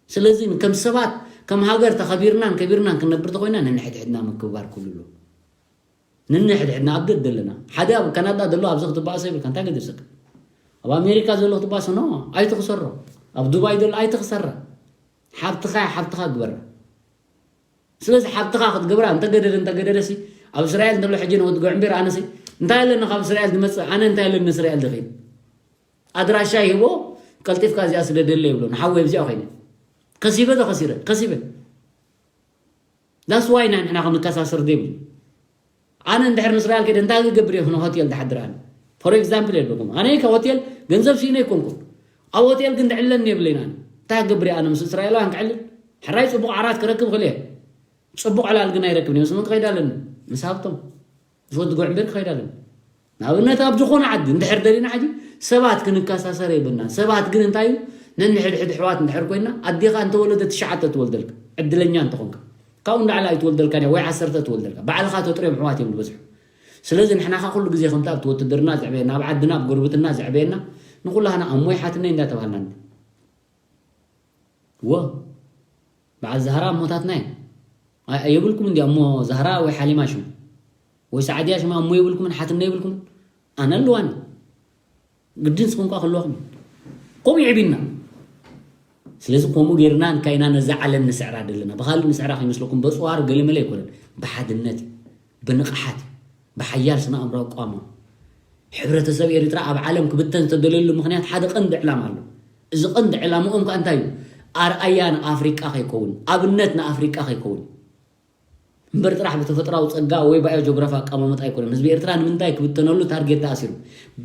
ስለዚ ከም ሰባት ከም ሃገር ተኸቢርናን ከቢርናን ክንነብር ተኾይና፣ ነንሕድሕድና ምክብባር ክህሉ ኣለዎ። ነንሕድሕድና ኣብ ደድ ዘለና። ሓደ ኣብ ካናዳ ዘሎ ኣብዚ ክትበኣሶ ይብልካ፣ እንታይ ገደሰካ? ኣብ ኣሜሪካ ዘሎ ክትበኣሶ፣ ኖ፣ ኣይትኽሰሮ። ኣብ ዱባይ ዘሎ ኣይትኽሰራ። ሓብትኻ፣ ሓብትኻ ግበራ። ስለዚ ሓብትኻ ክትገብራ እንተገደደ፣ እንተገደደሲ፣ ኣብ እስራኤል እንተሎ ሕጂ ንወዲ ጎዕምቤር ኣነሲ፣ እንታይ ኣለኒ ካብ እስራኤል ዝመጽእ? ኣነ እንታይ ኣለኒ እስራኤል ዝኸይድ? ኣድራሻ ይህቦ፣ ቀልጢፍካ እዚኣ ስደደለ ይብሎ። ንሓወይ ኣብዚኣ ኮይነ። ከሲበ ዶ ከሲረ? ከሲበ። That's why ንሕና ክንከሳሰር ዘይብሉ። ኣነ እንድሕር ንእስራኤል ከይደ እንታይ ክገብር እየ ንሆቴል ድሓድር ኣነ? For example የልበኩም። ኣነ ከ ሆቴል ገንዘብ ስኢነ ኣይኮንኩን። ኣብ ሆቴል ግን ድዕለኒ የብለይን ኣነ። እንታይ ክገብር እየ ኣነ ምስ እስራኤላውያን ክዕልል? ሕራይ ጽቡቕ ዓራት ክረክብ ክእል እየ። ጽቡቕ ዕላል ግን ኣይረክብን እየ። ምስ መን ክኸይድ ኣለኒ? ምስ ሃብቶም። ምስ ወዲ ጎዕምቤር ክኸይድ ኣለኒ። ንኣብነት ኣብ ዝኾነ ዓዲ እንድሕር ደሊና ሕጂ ሰባት ክንከሳሰር የብልና። ሰባት ግን እንታይ እዩ? ነንሕድሕድ ኣሕዋት እንድሕር ኮይና ኣዴኻ እንተወለደ ትሽዓተ ትወልደልካ። ዕድለኛ እንተኾንካ። ካብኡ ንላዕሊ ኣይትወልደልካን እያ ወይ ዓሰርተ ትወልደልካ። ባዕልኻ ተጥርዮም ኣሕዋት እዮም ዝበዝሑ። ስለዚ ንሕና ኸኣ ኩሉ ግዜ ከምቲ ኣብቲ ውትድርና ዘዕበየና፣ ኣብ ዓድና፣ ኣብ ጎረቤትና ዘዕበየና፣ ንኹላህና ኣሞይ ሓትነይ እንዳተባሃልና ንብል። እወ፣ በዓል ዛህራ ኣሞታትና እዮም። ኣይ-፣ የብልኩም እንዲ ኣሞ ዛህራ ወይ ሓሊማ ሽሙ? ወይ ሰዓድያ ሽማ ኣሞ የብልኩምን፣ ሓትነ የብልኩምን? ኣነ ኣለዋኒ። ግድን ንስኹም ከኣ ክህልወኹም እዩ። ከምኡ ይዕብና። ስለዚ ከምኡ ጌርና እንካይና ነዛ ዓለም ንስዕራ ደለና። ብኻልእ ንስዕራ ከይመስለኩም፣ በጽዋር ገለመለ ኣይኮነን። ብሓድነት እዩ። ብንቕሓት እዩ። ብሓያል ስነ ኣእምራዊ ኣቋውማ። ሕብረተሰብ ኤርትራ ኣብ ዓለም ክብተን ዝተደለየሉ ምኽንያት ሓደ ቀንዲ ዕላማ ኣሎ። እዚ ቀንዲ ዕላምኦም ከኣ እንታይ እዩ? ኣርኣያ ንኣፍሪቃ ከይከውን፣ ኣብነት ንኣፍሪቃ ከይከውን። እምበር ጥራሕ ብተፈጥራዊ ጸጋ ወይ ባዮ ጆግራፊ ኣቀማምጣ ኣይኮነን። ህዝቢ ኤርትራ ንምንታይ ክብተነሉ ታርጌት ተኣሲሩ?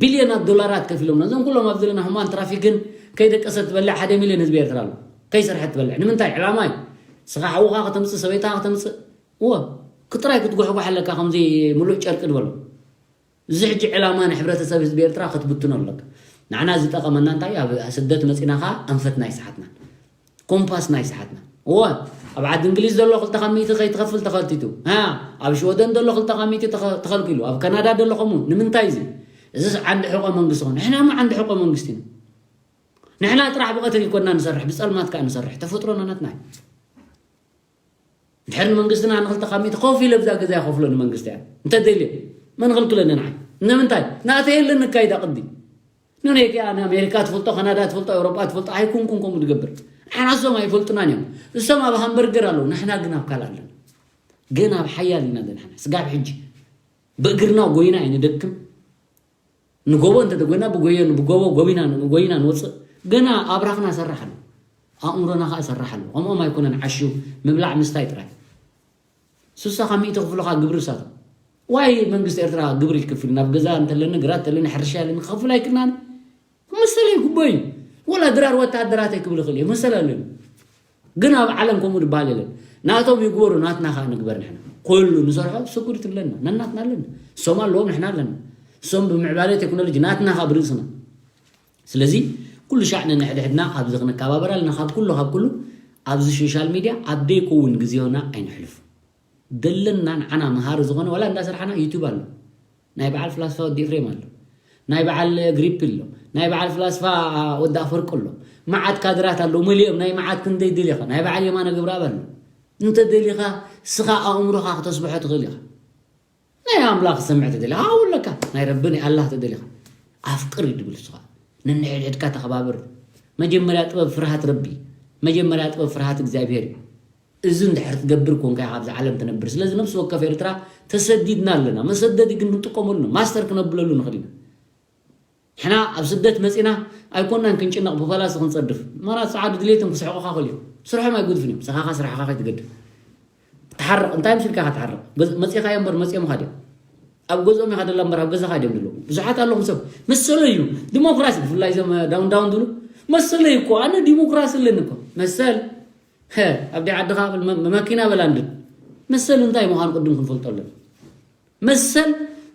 ቢልዮናት ዶላራት ከፊሎም ነዞም ኩሎም ኣብ ዘለና ሁማን ትራፊክን ከይደቀሰት ትበልዕ ሓደ ሚልዮን ህዝቢ ኤርትራ ኣሎ። ከይሰርሐት ትበልዕ። ንምንታይ? ዕላማ እዩ። ንስኻ ሓውኻ ከተምጽእ፣ ሰበይትኻ ከተምጽእ። እወ፣ ክጥራይ ክትጉሕጓሕ ኣለካ ከምዚ ምሉእ ጨርቂ ዝበሎ። እዚ ሕጂ ዕላማ ንሕብረተሰብ ህዝቢ ኤርትራ ክትብትኖ ኣለካ። ንዓና ዝጠቐመና እንታይ? ኣብ ስደት መጺና ኸኣ ኣንፈትና ይስሓትና። ኮምፓስና ይስሓትና። እወ፣ ኣብ ዓዲ እንግሊዝ ዘሎ ክልተ ካብ ሚእቲ ከይትኸፍል ተኸልቲቱ። ሃ፣ ኣብ ሽወደን ዘሎ ክልተ ካብ ሚእቲ ተኸ-፣ ተኸልኪሉ። ኣብ ካናዳ ዘሎ ከምኡ። ንምንታይ እዚ? እዚስ ዓንዲ ሕቆ መንግስቲ ኾነ። ንሕና እሞ ዓንዲ ሕቆ መንግስቲ ኢና። ንሕና ጥራሕ ብቐትሪ ይኮንና ንሰርሕ፣ ብጸልማት ከኣ ንሰርሕ። ተፈጥሮና ናትና እዩ። እንድሕር ንመንግስትና ንክልተ ካብ ሚእቲ ኮፍ ኢለ ብዛ ገዛ ይኸፍሎ ንመንግስቲ እያ። እንተደልየ መን ኽልክለኒ ንዓይ? ንምንታይ? ናተይ የለን ንካይዳ ቅዲ። ንነይ ከኣ ንኣሜሪካ ትፈልጦ፣ ካናዳ ትፈልጦ፣ ኤውሮጳ ትፈልጦ፣ ኣይኮንኩን ከምኡ ዝገብር። ንሕና እሶም ኣይፈልጡናን እዮም። እሶም ኣብ ሃምበርገር ኣለዉ፣ ንሕና ግን ኣብ ካልእ ኣለና። ግን ኣብ ሓያል ኢና ዘለና። ስጋብ ሕጂ ብእግርና ጎይና ኣይንደክም። ንጎቦ እንተ ደጎና ብጎዮ ብጎቦ ጎቢና ጎይና ንወፅእ። ገና ኣብራኽና ሰራሕ ኣሎ፣ ኣእምሮና ከዓ ሰራሕ ኣሎ። ከምኦም ኣይኮነን ዓሽዩ ምብላዕ ምስታይ ጥራይ። ስሳ ካብ ሚእቲ ክፍሎ ከዓ ግብሪ ሳቶም። ዋይ መንግስቲ ኤርትራ ግብሪ ይክፍል? ናብ ገዛ እንተለኒ፣ ግራት እንተለኒ፣ ሕርሻ ኣለኒ፣ ክኸፍል ኣይክልናን? መሰለይ ግቦ እዩ። ወላ ድራር ወታደራተይ ክብል ይኽእል እየ፣ መሰል ኣለኒ። ግን ኣብ ዓለም ከምኡ ዝበሃል የለን። ናቶም ይግበሩ፣ ናትና ከዓ ንግበር ንሕና። ኩሉ ንሰርሖ ስጉሪት ኣለና፣ ነናትና ኣለና። እሶም ኣለዎም፣ ንሕና ኣለና። እሶም ብምዕባለ ቴክኖሎጂ፣ ናትና ከዓ ብርእስና። ስለዚ ኩሉ ሻዕ ነንሕድሕድና ኣብዚ ክንከባበር ኣለና። ካብ ኩሉ፣ ካብ ኩሉ ኣብዚ ሶሻል ሚድያ ኣብ ደይከውን ግዜና ኣይነሕልፍ። ዘለና ንዓና መሃሪ ዝኾነ ዋላ እንዳሰርሓና ዩቱብ ኣሎ። ናይ በዓል ፍላስፋ ወዲ ኤፍሬም ኣሎ። ናይ በዓል ግሪፕ ኣሎ። ናይ በዓል ፍላስፋ ወዲ ኣፈርቂ ኣሎ። መዓት ካድራት ኣለዉ መሊኦም፣ ናይ መዓት ክንደይ ደሊኻ። ናይ በዓል የማነ ገብረኣብ ኣሎ። እንተ ደሊኻ ስኻ ኣእምሮኻ ክተስብሖ ትኽእል ኢኻ። ናይ ኣምላኽ ክሰምዕ ተደሊኻ፣ ኣብኡ ኣለካ። ናይ ረቢ ናይ ኣላህ ተደሊኻ ኣፍቅር እዩ ድብል። ንስኻ ነንሕድሕድካ ተኸባብር። መጀመርያ ጥበብ ፍርሃት ረቢ፣ መጀመርያ ጥበብ ፍርሃት እግዚኣብሔር እዩ። እዚ እንድሕር ትገብር ኮንካ ኢኻ ኣብዚ ዓለም ትነብር። ስለዚ ነፍሲ ወከፍ ኤርትራ ተሰዲድና ኣለና። መሰደዲ ግን ክንጥቀመሉ፣ ማስተር ክነብለሉ ንኽእል ኢና። ንሕና ኣብ ስደት መጺና ኣይኮናን ክንጭነቕ ብፈላሲ ክንጸድፍ። ማራ ጸዓዱ ድሌቶም ክስሕቑኻ ክእል እዮም። ስርሖም ኣይጉድፍን እዮም። ስኻኻ ስራሕኻ ከይትገድፍ። ትሓርቕ፣ እንታይ ምስ ኢልካ ኢኻ ትሓርቕ? ገዝ-፣ መጺኻዮ እምበር መጺኦምኻ ድዮም? ኣብ ገዝኦም ኢኻ ደላ እምበር ኣብ ገዛኻ ድዮም ደለዉ? ብዙሓት ኣለኹም ሰብ መሰለይ እዩ። ዲሞክራሲ፣ ብፍላይ እዞም ዳውን ዳውን ዝብሉ፣ መሰለይ እኮ፣ ኣነ ዲሞክራሲ ኣለኒ እኮ። መሰል፣ ሀ፣ ኣብ ደይ ዓድኻ በል፣ መ-፣ መኪና በል ኣንድድ። መሰል እንታይ ምዃኑ ቅድም ክንፈልጦ ኣለና። መሰል፣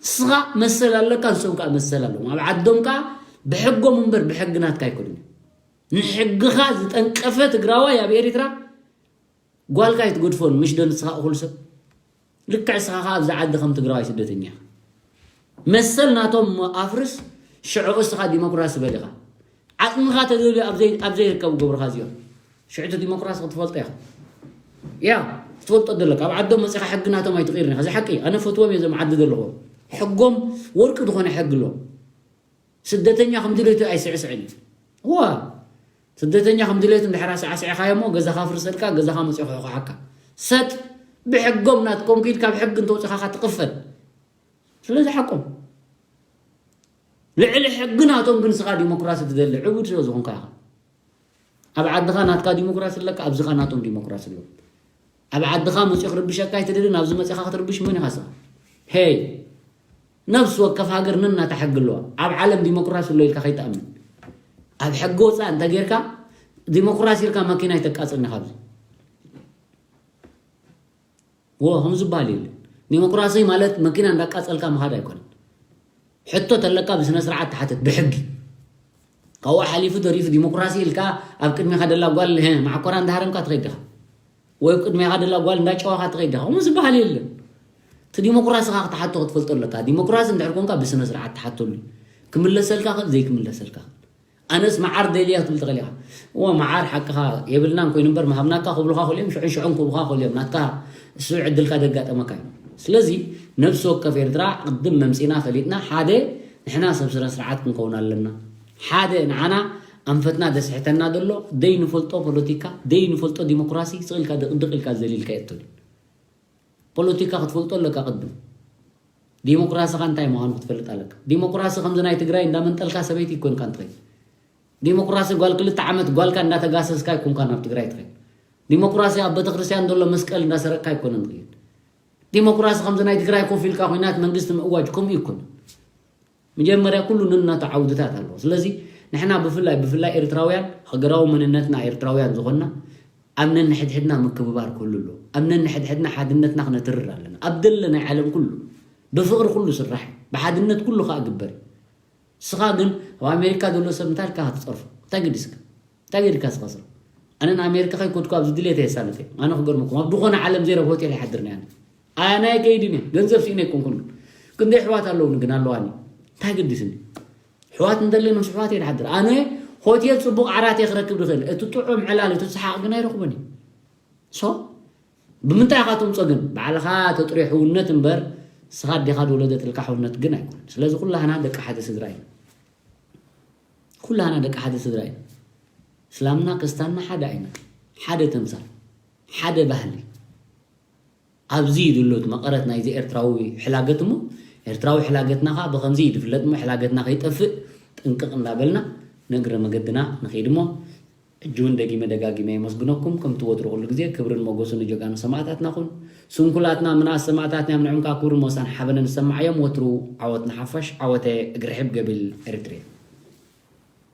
ንስኻ መሰል ኣለካ፣ ንሶም ከኣ መሰል ኣለዎም። ኣብ ዓዶም ከኣ ብሕጎም እምበር ብሕጊ ናትካ ኣይኮኑን። ንሕግኻ ዝጠንቀፈ ትግራዋይ ኣብ ኤሪትራ ጓልካ ኣይትገድፎን፣ ምሽ ዶ ንስኻ እኹል ሰብ? ልክዕ ንስኻ ከኣ ኣብዚ ዓዲ ከም ትግራዋይ ስደተኛ ኢኻ። መሰል ናቶም ኣፍርስ፣ ሽዑ እስኻ ዲሞክራሲ በል ኢኻ። ዓቕምኻ ተደልዩ ኣብ ዘይ-፣ ኣብ ዘይርከቡ ገብርኻ እዚኦም። ሽዑ እቲ ዲሞክራሲ ክትፈልጦ ኢኻ። ያ ትፈልጦ ዘለካ ኣብ ዓዶም መፂኻ ሕጊ ናቶም ኣይትቕይርን ኢኻ። እዚ ሓቂ እዩ። ኣነ ፈትዎም እየ እዞም ዓዲ ዘለኹ ሕጎም ወርቂ ዝኾነ ሕጊ ኣለዎም። ስደተኛ ከም ድሌቱ ኣይስዕስዕን እዩ። ዋ ስደተኛ ከም ድሌቱ እንድሕር ኣስዓስዕኻዮ እሞ ገዛኻ ፍርሰልካ ገዛኻ መፂኡ ክሕኩሓካ ሰጥ ብሕጎም ናትኮም ኪድ ካብ ሕጊ እንተወፂኻኻ ትቕፈል። ስለዚ ሓቆም ልዕሊ ሕጊ ናቶም ግን ስኻ ዲሞክራሲ ትደሊ ዕቡድ ስለ ዝኾንካ ኢኻ። ኣብ ዓድኻ ናትካ ዲሞክራሲ ኣለካ ኣብዚኻ ናቶም ዲሞክራሲ ኣለዎ። ኣብ ዓድኻ መፂኡ ክርብሸካ ኣይትደልን ኣብዚ መፂኻ ክትርብሽ መን ኢኻ ስኻ? ሄይ ነፍሲ ወከፍ ሃገር ነናታ ሕጊ ኣለዋ። ኣብ ዓለም ዲሞክራሲ ኣሎ ኢልካ ከይትኣምን። ኣብ ሕጊ ወፃእ እንተ ጌርካ ዲሞክራሲ ኢልካ መኪና ኣይተቃፅልኒ ካብዚ ወ ከም ዝበሃል የለን። ዲሞክራሲ ማለት መኪና እንዳቃፀልካ ምኻድ ኣይኮነን። ሕቶ ተለካ ብስነ ስርዓት ተሓተት ብሕጊ። ካብኡ ሓሊፉ ተሪፉ ዲሞክራሲ ኢልካ ኣብ ቅድሚኻ ደላ ጓል ሀ፣ ማዕኮራ እንዳሃረምካ ትኸይድ ዲኻ? ወይ ኣብ ቅድሚኻ ደላ ጓል እንዳጨዋኻ ትኸይድ ዲኻ? ከምኡ ዝበሃል የለን። እቲ ዲሞክራስኻ ክትሓቶ ክትፈልጦ ኣለካ። ዲሞክራሲ እንድሕር ኮንካ ብስነ ስርዓት ትሓተሉ እዩ። ክምለሰልካ ክእል ዘይክምለሰልካ ክእል። ኣነስ መዓር ደልያ ክትብል ትኽእል ኢኻ። እወ መዓር ሓቅኻ የብልናን ኮይኑ እምበር ምሃብናካ ክብሉኻ ክእሉ እዮም ሽዑን ሽዑን ክህቡኻ ክእሉ እዮም ናትካ እሱ ዕድልካ ደጋጠመካ እዩ። ስለዚ ነብሲ ወከፍ ኤርትራ ቅድም መምፂና ፈሊጥና ሓደ ንሕና ሰብ ስነ ስርዓት ክንከውን ኣለና። ሓደ ንዓና ኣንፈትና ደስሕተና ዘሎ ደይ ንፈልጦ ፖለቲካ ደይ ንፈልጦ ዲሞክራሲ ስቕ ኢልካ ድቕድቕ ኢልካ ዘሊልካ የእቶን እዩ። ፖለቲካ ክትፈልጦ ኣለካ ቅድም ዲሞክራስኻ እንታይ ምዃኑ ክትፈልጥ ኣለካ። ዲሞክራሲ ከምዚ ናይ ትግራይ እንዳመንጠልካ ሰበይቲ ይኮንካ እንትኸይድ ዲሞክራሲ ጓል ክልተ ዓመት ጓልካ እንዳተጋሰስካ ይኮንካ ናብ ትግራይ ትኸይድ። ዲሞክራሲ ኣብ ቤተክርስትያን ዘሎ መስቀል እንዳሰረቅካ ይኮነ እንትኸይድ ዲሞክራሲ ከምዚ ናይ ትግራይ ኮፍ ኢልካ ኩናት መንግስቲ ምእዋጅ ከምኡ ይኮነ። መጀመርያ ኩሉ ነናቱ ዓውድታት ኣለዎ። ስለዚ ንሕና ብፍላይ ብፍላይ ኤርትራውያን ሃገራዊ መንነትና ኤርትራውያን ዝኾንና ኣብ ነንሕድሕድና ምክብባር ክህሉ ኣለዎ። ኣብ ነንሕድሕድና ሓድነትና ክነትርር ኣለና። ኣብ ደለ ናይ ዓለም ኩሉ ብፍቕሪ ኩሉ ስራሕ እዩ። ብሓድነት ኩሉ ከዓ ግበር እዩ። ንስኻ ግን ኣብ ኣሜሪካ ዘሎ ሰብ እንታይ ኢልካ ክትፀርፎ እንታይ ገዲስካ? እንታይ ገዲካ ስኸስሮ ኣነ ንኣሜሪካ ከይኮድኩ ኣብዚ ድሌት የሳልፈ ኣነ ክገርመኩም ኣብ ዝኾነ ዓለም ዘይረብ ሆቴል ይሓድር ነ ኣነ ኣናይ ከይድን እየ ገንዘብ ስኢነ ኣይኮንኩን ክንደይ ኣሕዋት ኣለውኒ ግን ኣለዋኒ እንታይ ገዲስኒ ኣሕዋት እንተለይ ምስ ኣሕዋት እየ ዝሓድር ኣነ ሆቴል ፅቡቕ ዓራት እየ ክረክብ ዝኽእል እቲ ጥዑም ዕላል እቲ ሰሓቕ ግን ኣይረኽቦን እየ so ብምንታይ ኢኻ ትምፆ ግን ባዕልኻ ተጥርዮ ሕውነት እምበር ንስኻ ኣዴኻ ዝወለደትልካ ሕውነት ግን ኣይኮነን ስለዚ ኩላህና ደቂ ሓደ ስድራ ኢና ኩላህና ደቂ ሓደ ስድራ ኢና እስላምና ክርስታንና ሓደ ኣይና ሓደ ተምሳል ሓደ ባህሊ ኣብዚ እዩ ድሎት መቐረት ናይዚ ኤርትራዊ ሕላገት እሞ ኤርትራዊ ሕላገትና ከዓ ብከምዚ እዩ ዝፍለጥ እሞ ሕላገትና ከይጠፍእ ጥንቅቕ እንዳበልና ንእግረ መገድና ንኸይድ እሞ ሕጂ እውን ደጊመ ደጋጊመ የመስግነኩም ከምቲ ወትሩ ኩሉ ግዜ ክብርን ሞገሱ ንጀጋኑ ሰማእታትና ኩን ስንኩላትና ምንኣስ ሰማእታትና እዮም ንዕም ከዓ ክብርን ሞሳን ሓበነ ንሰማዓዮም ወትሩ ዓወት ንሓፋሽ ዓወተ እግሪ ሕብ ገብል ኤርትርያ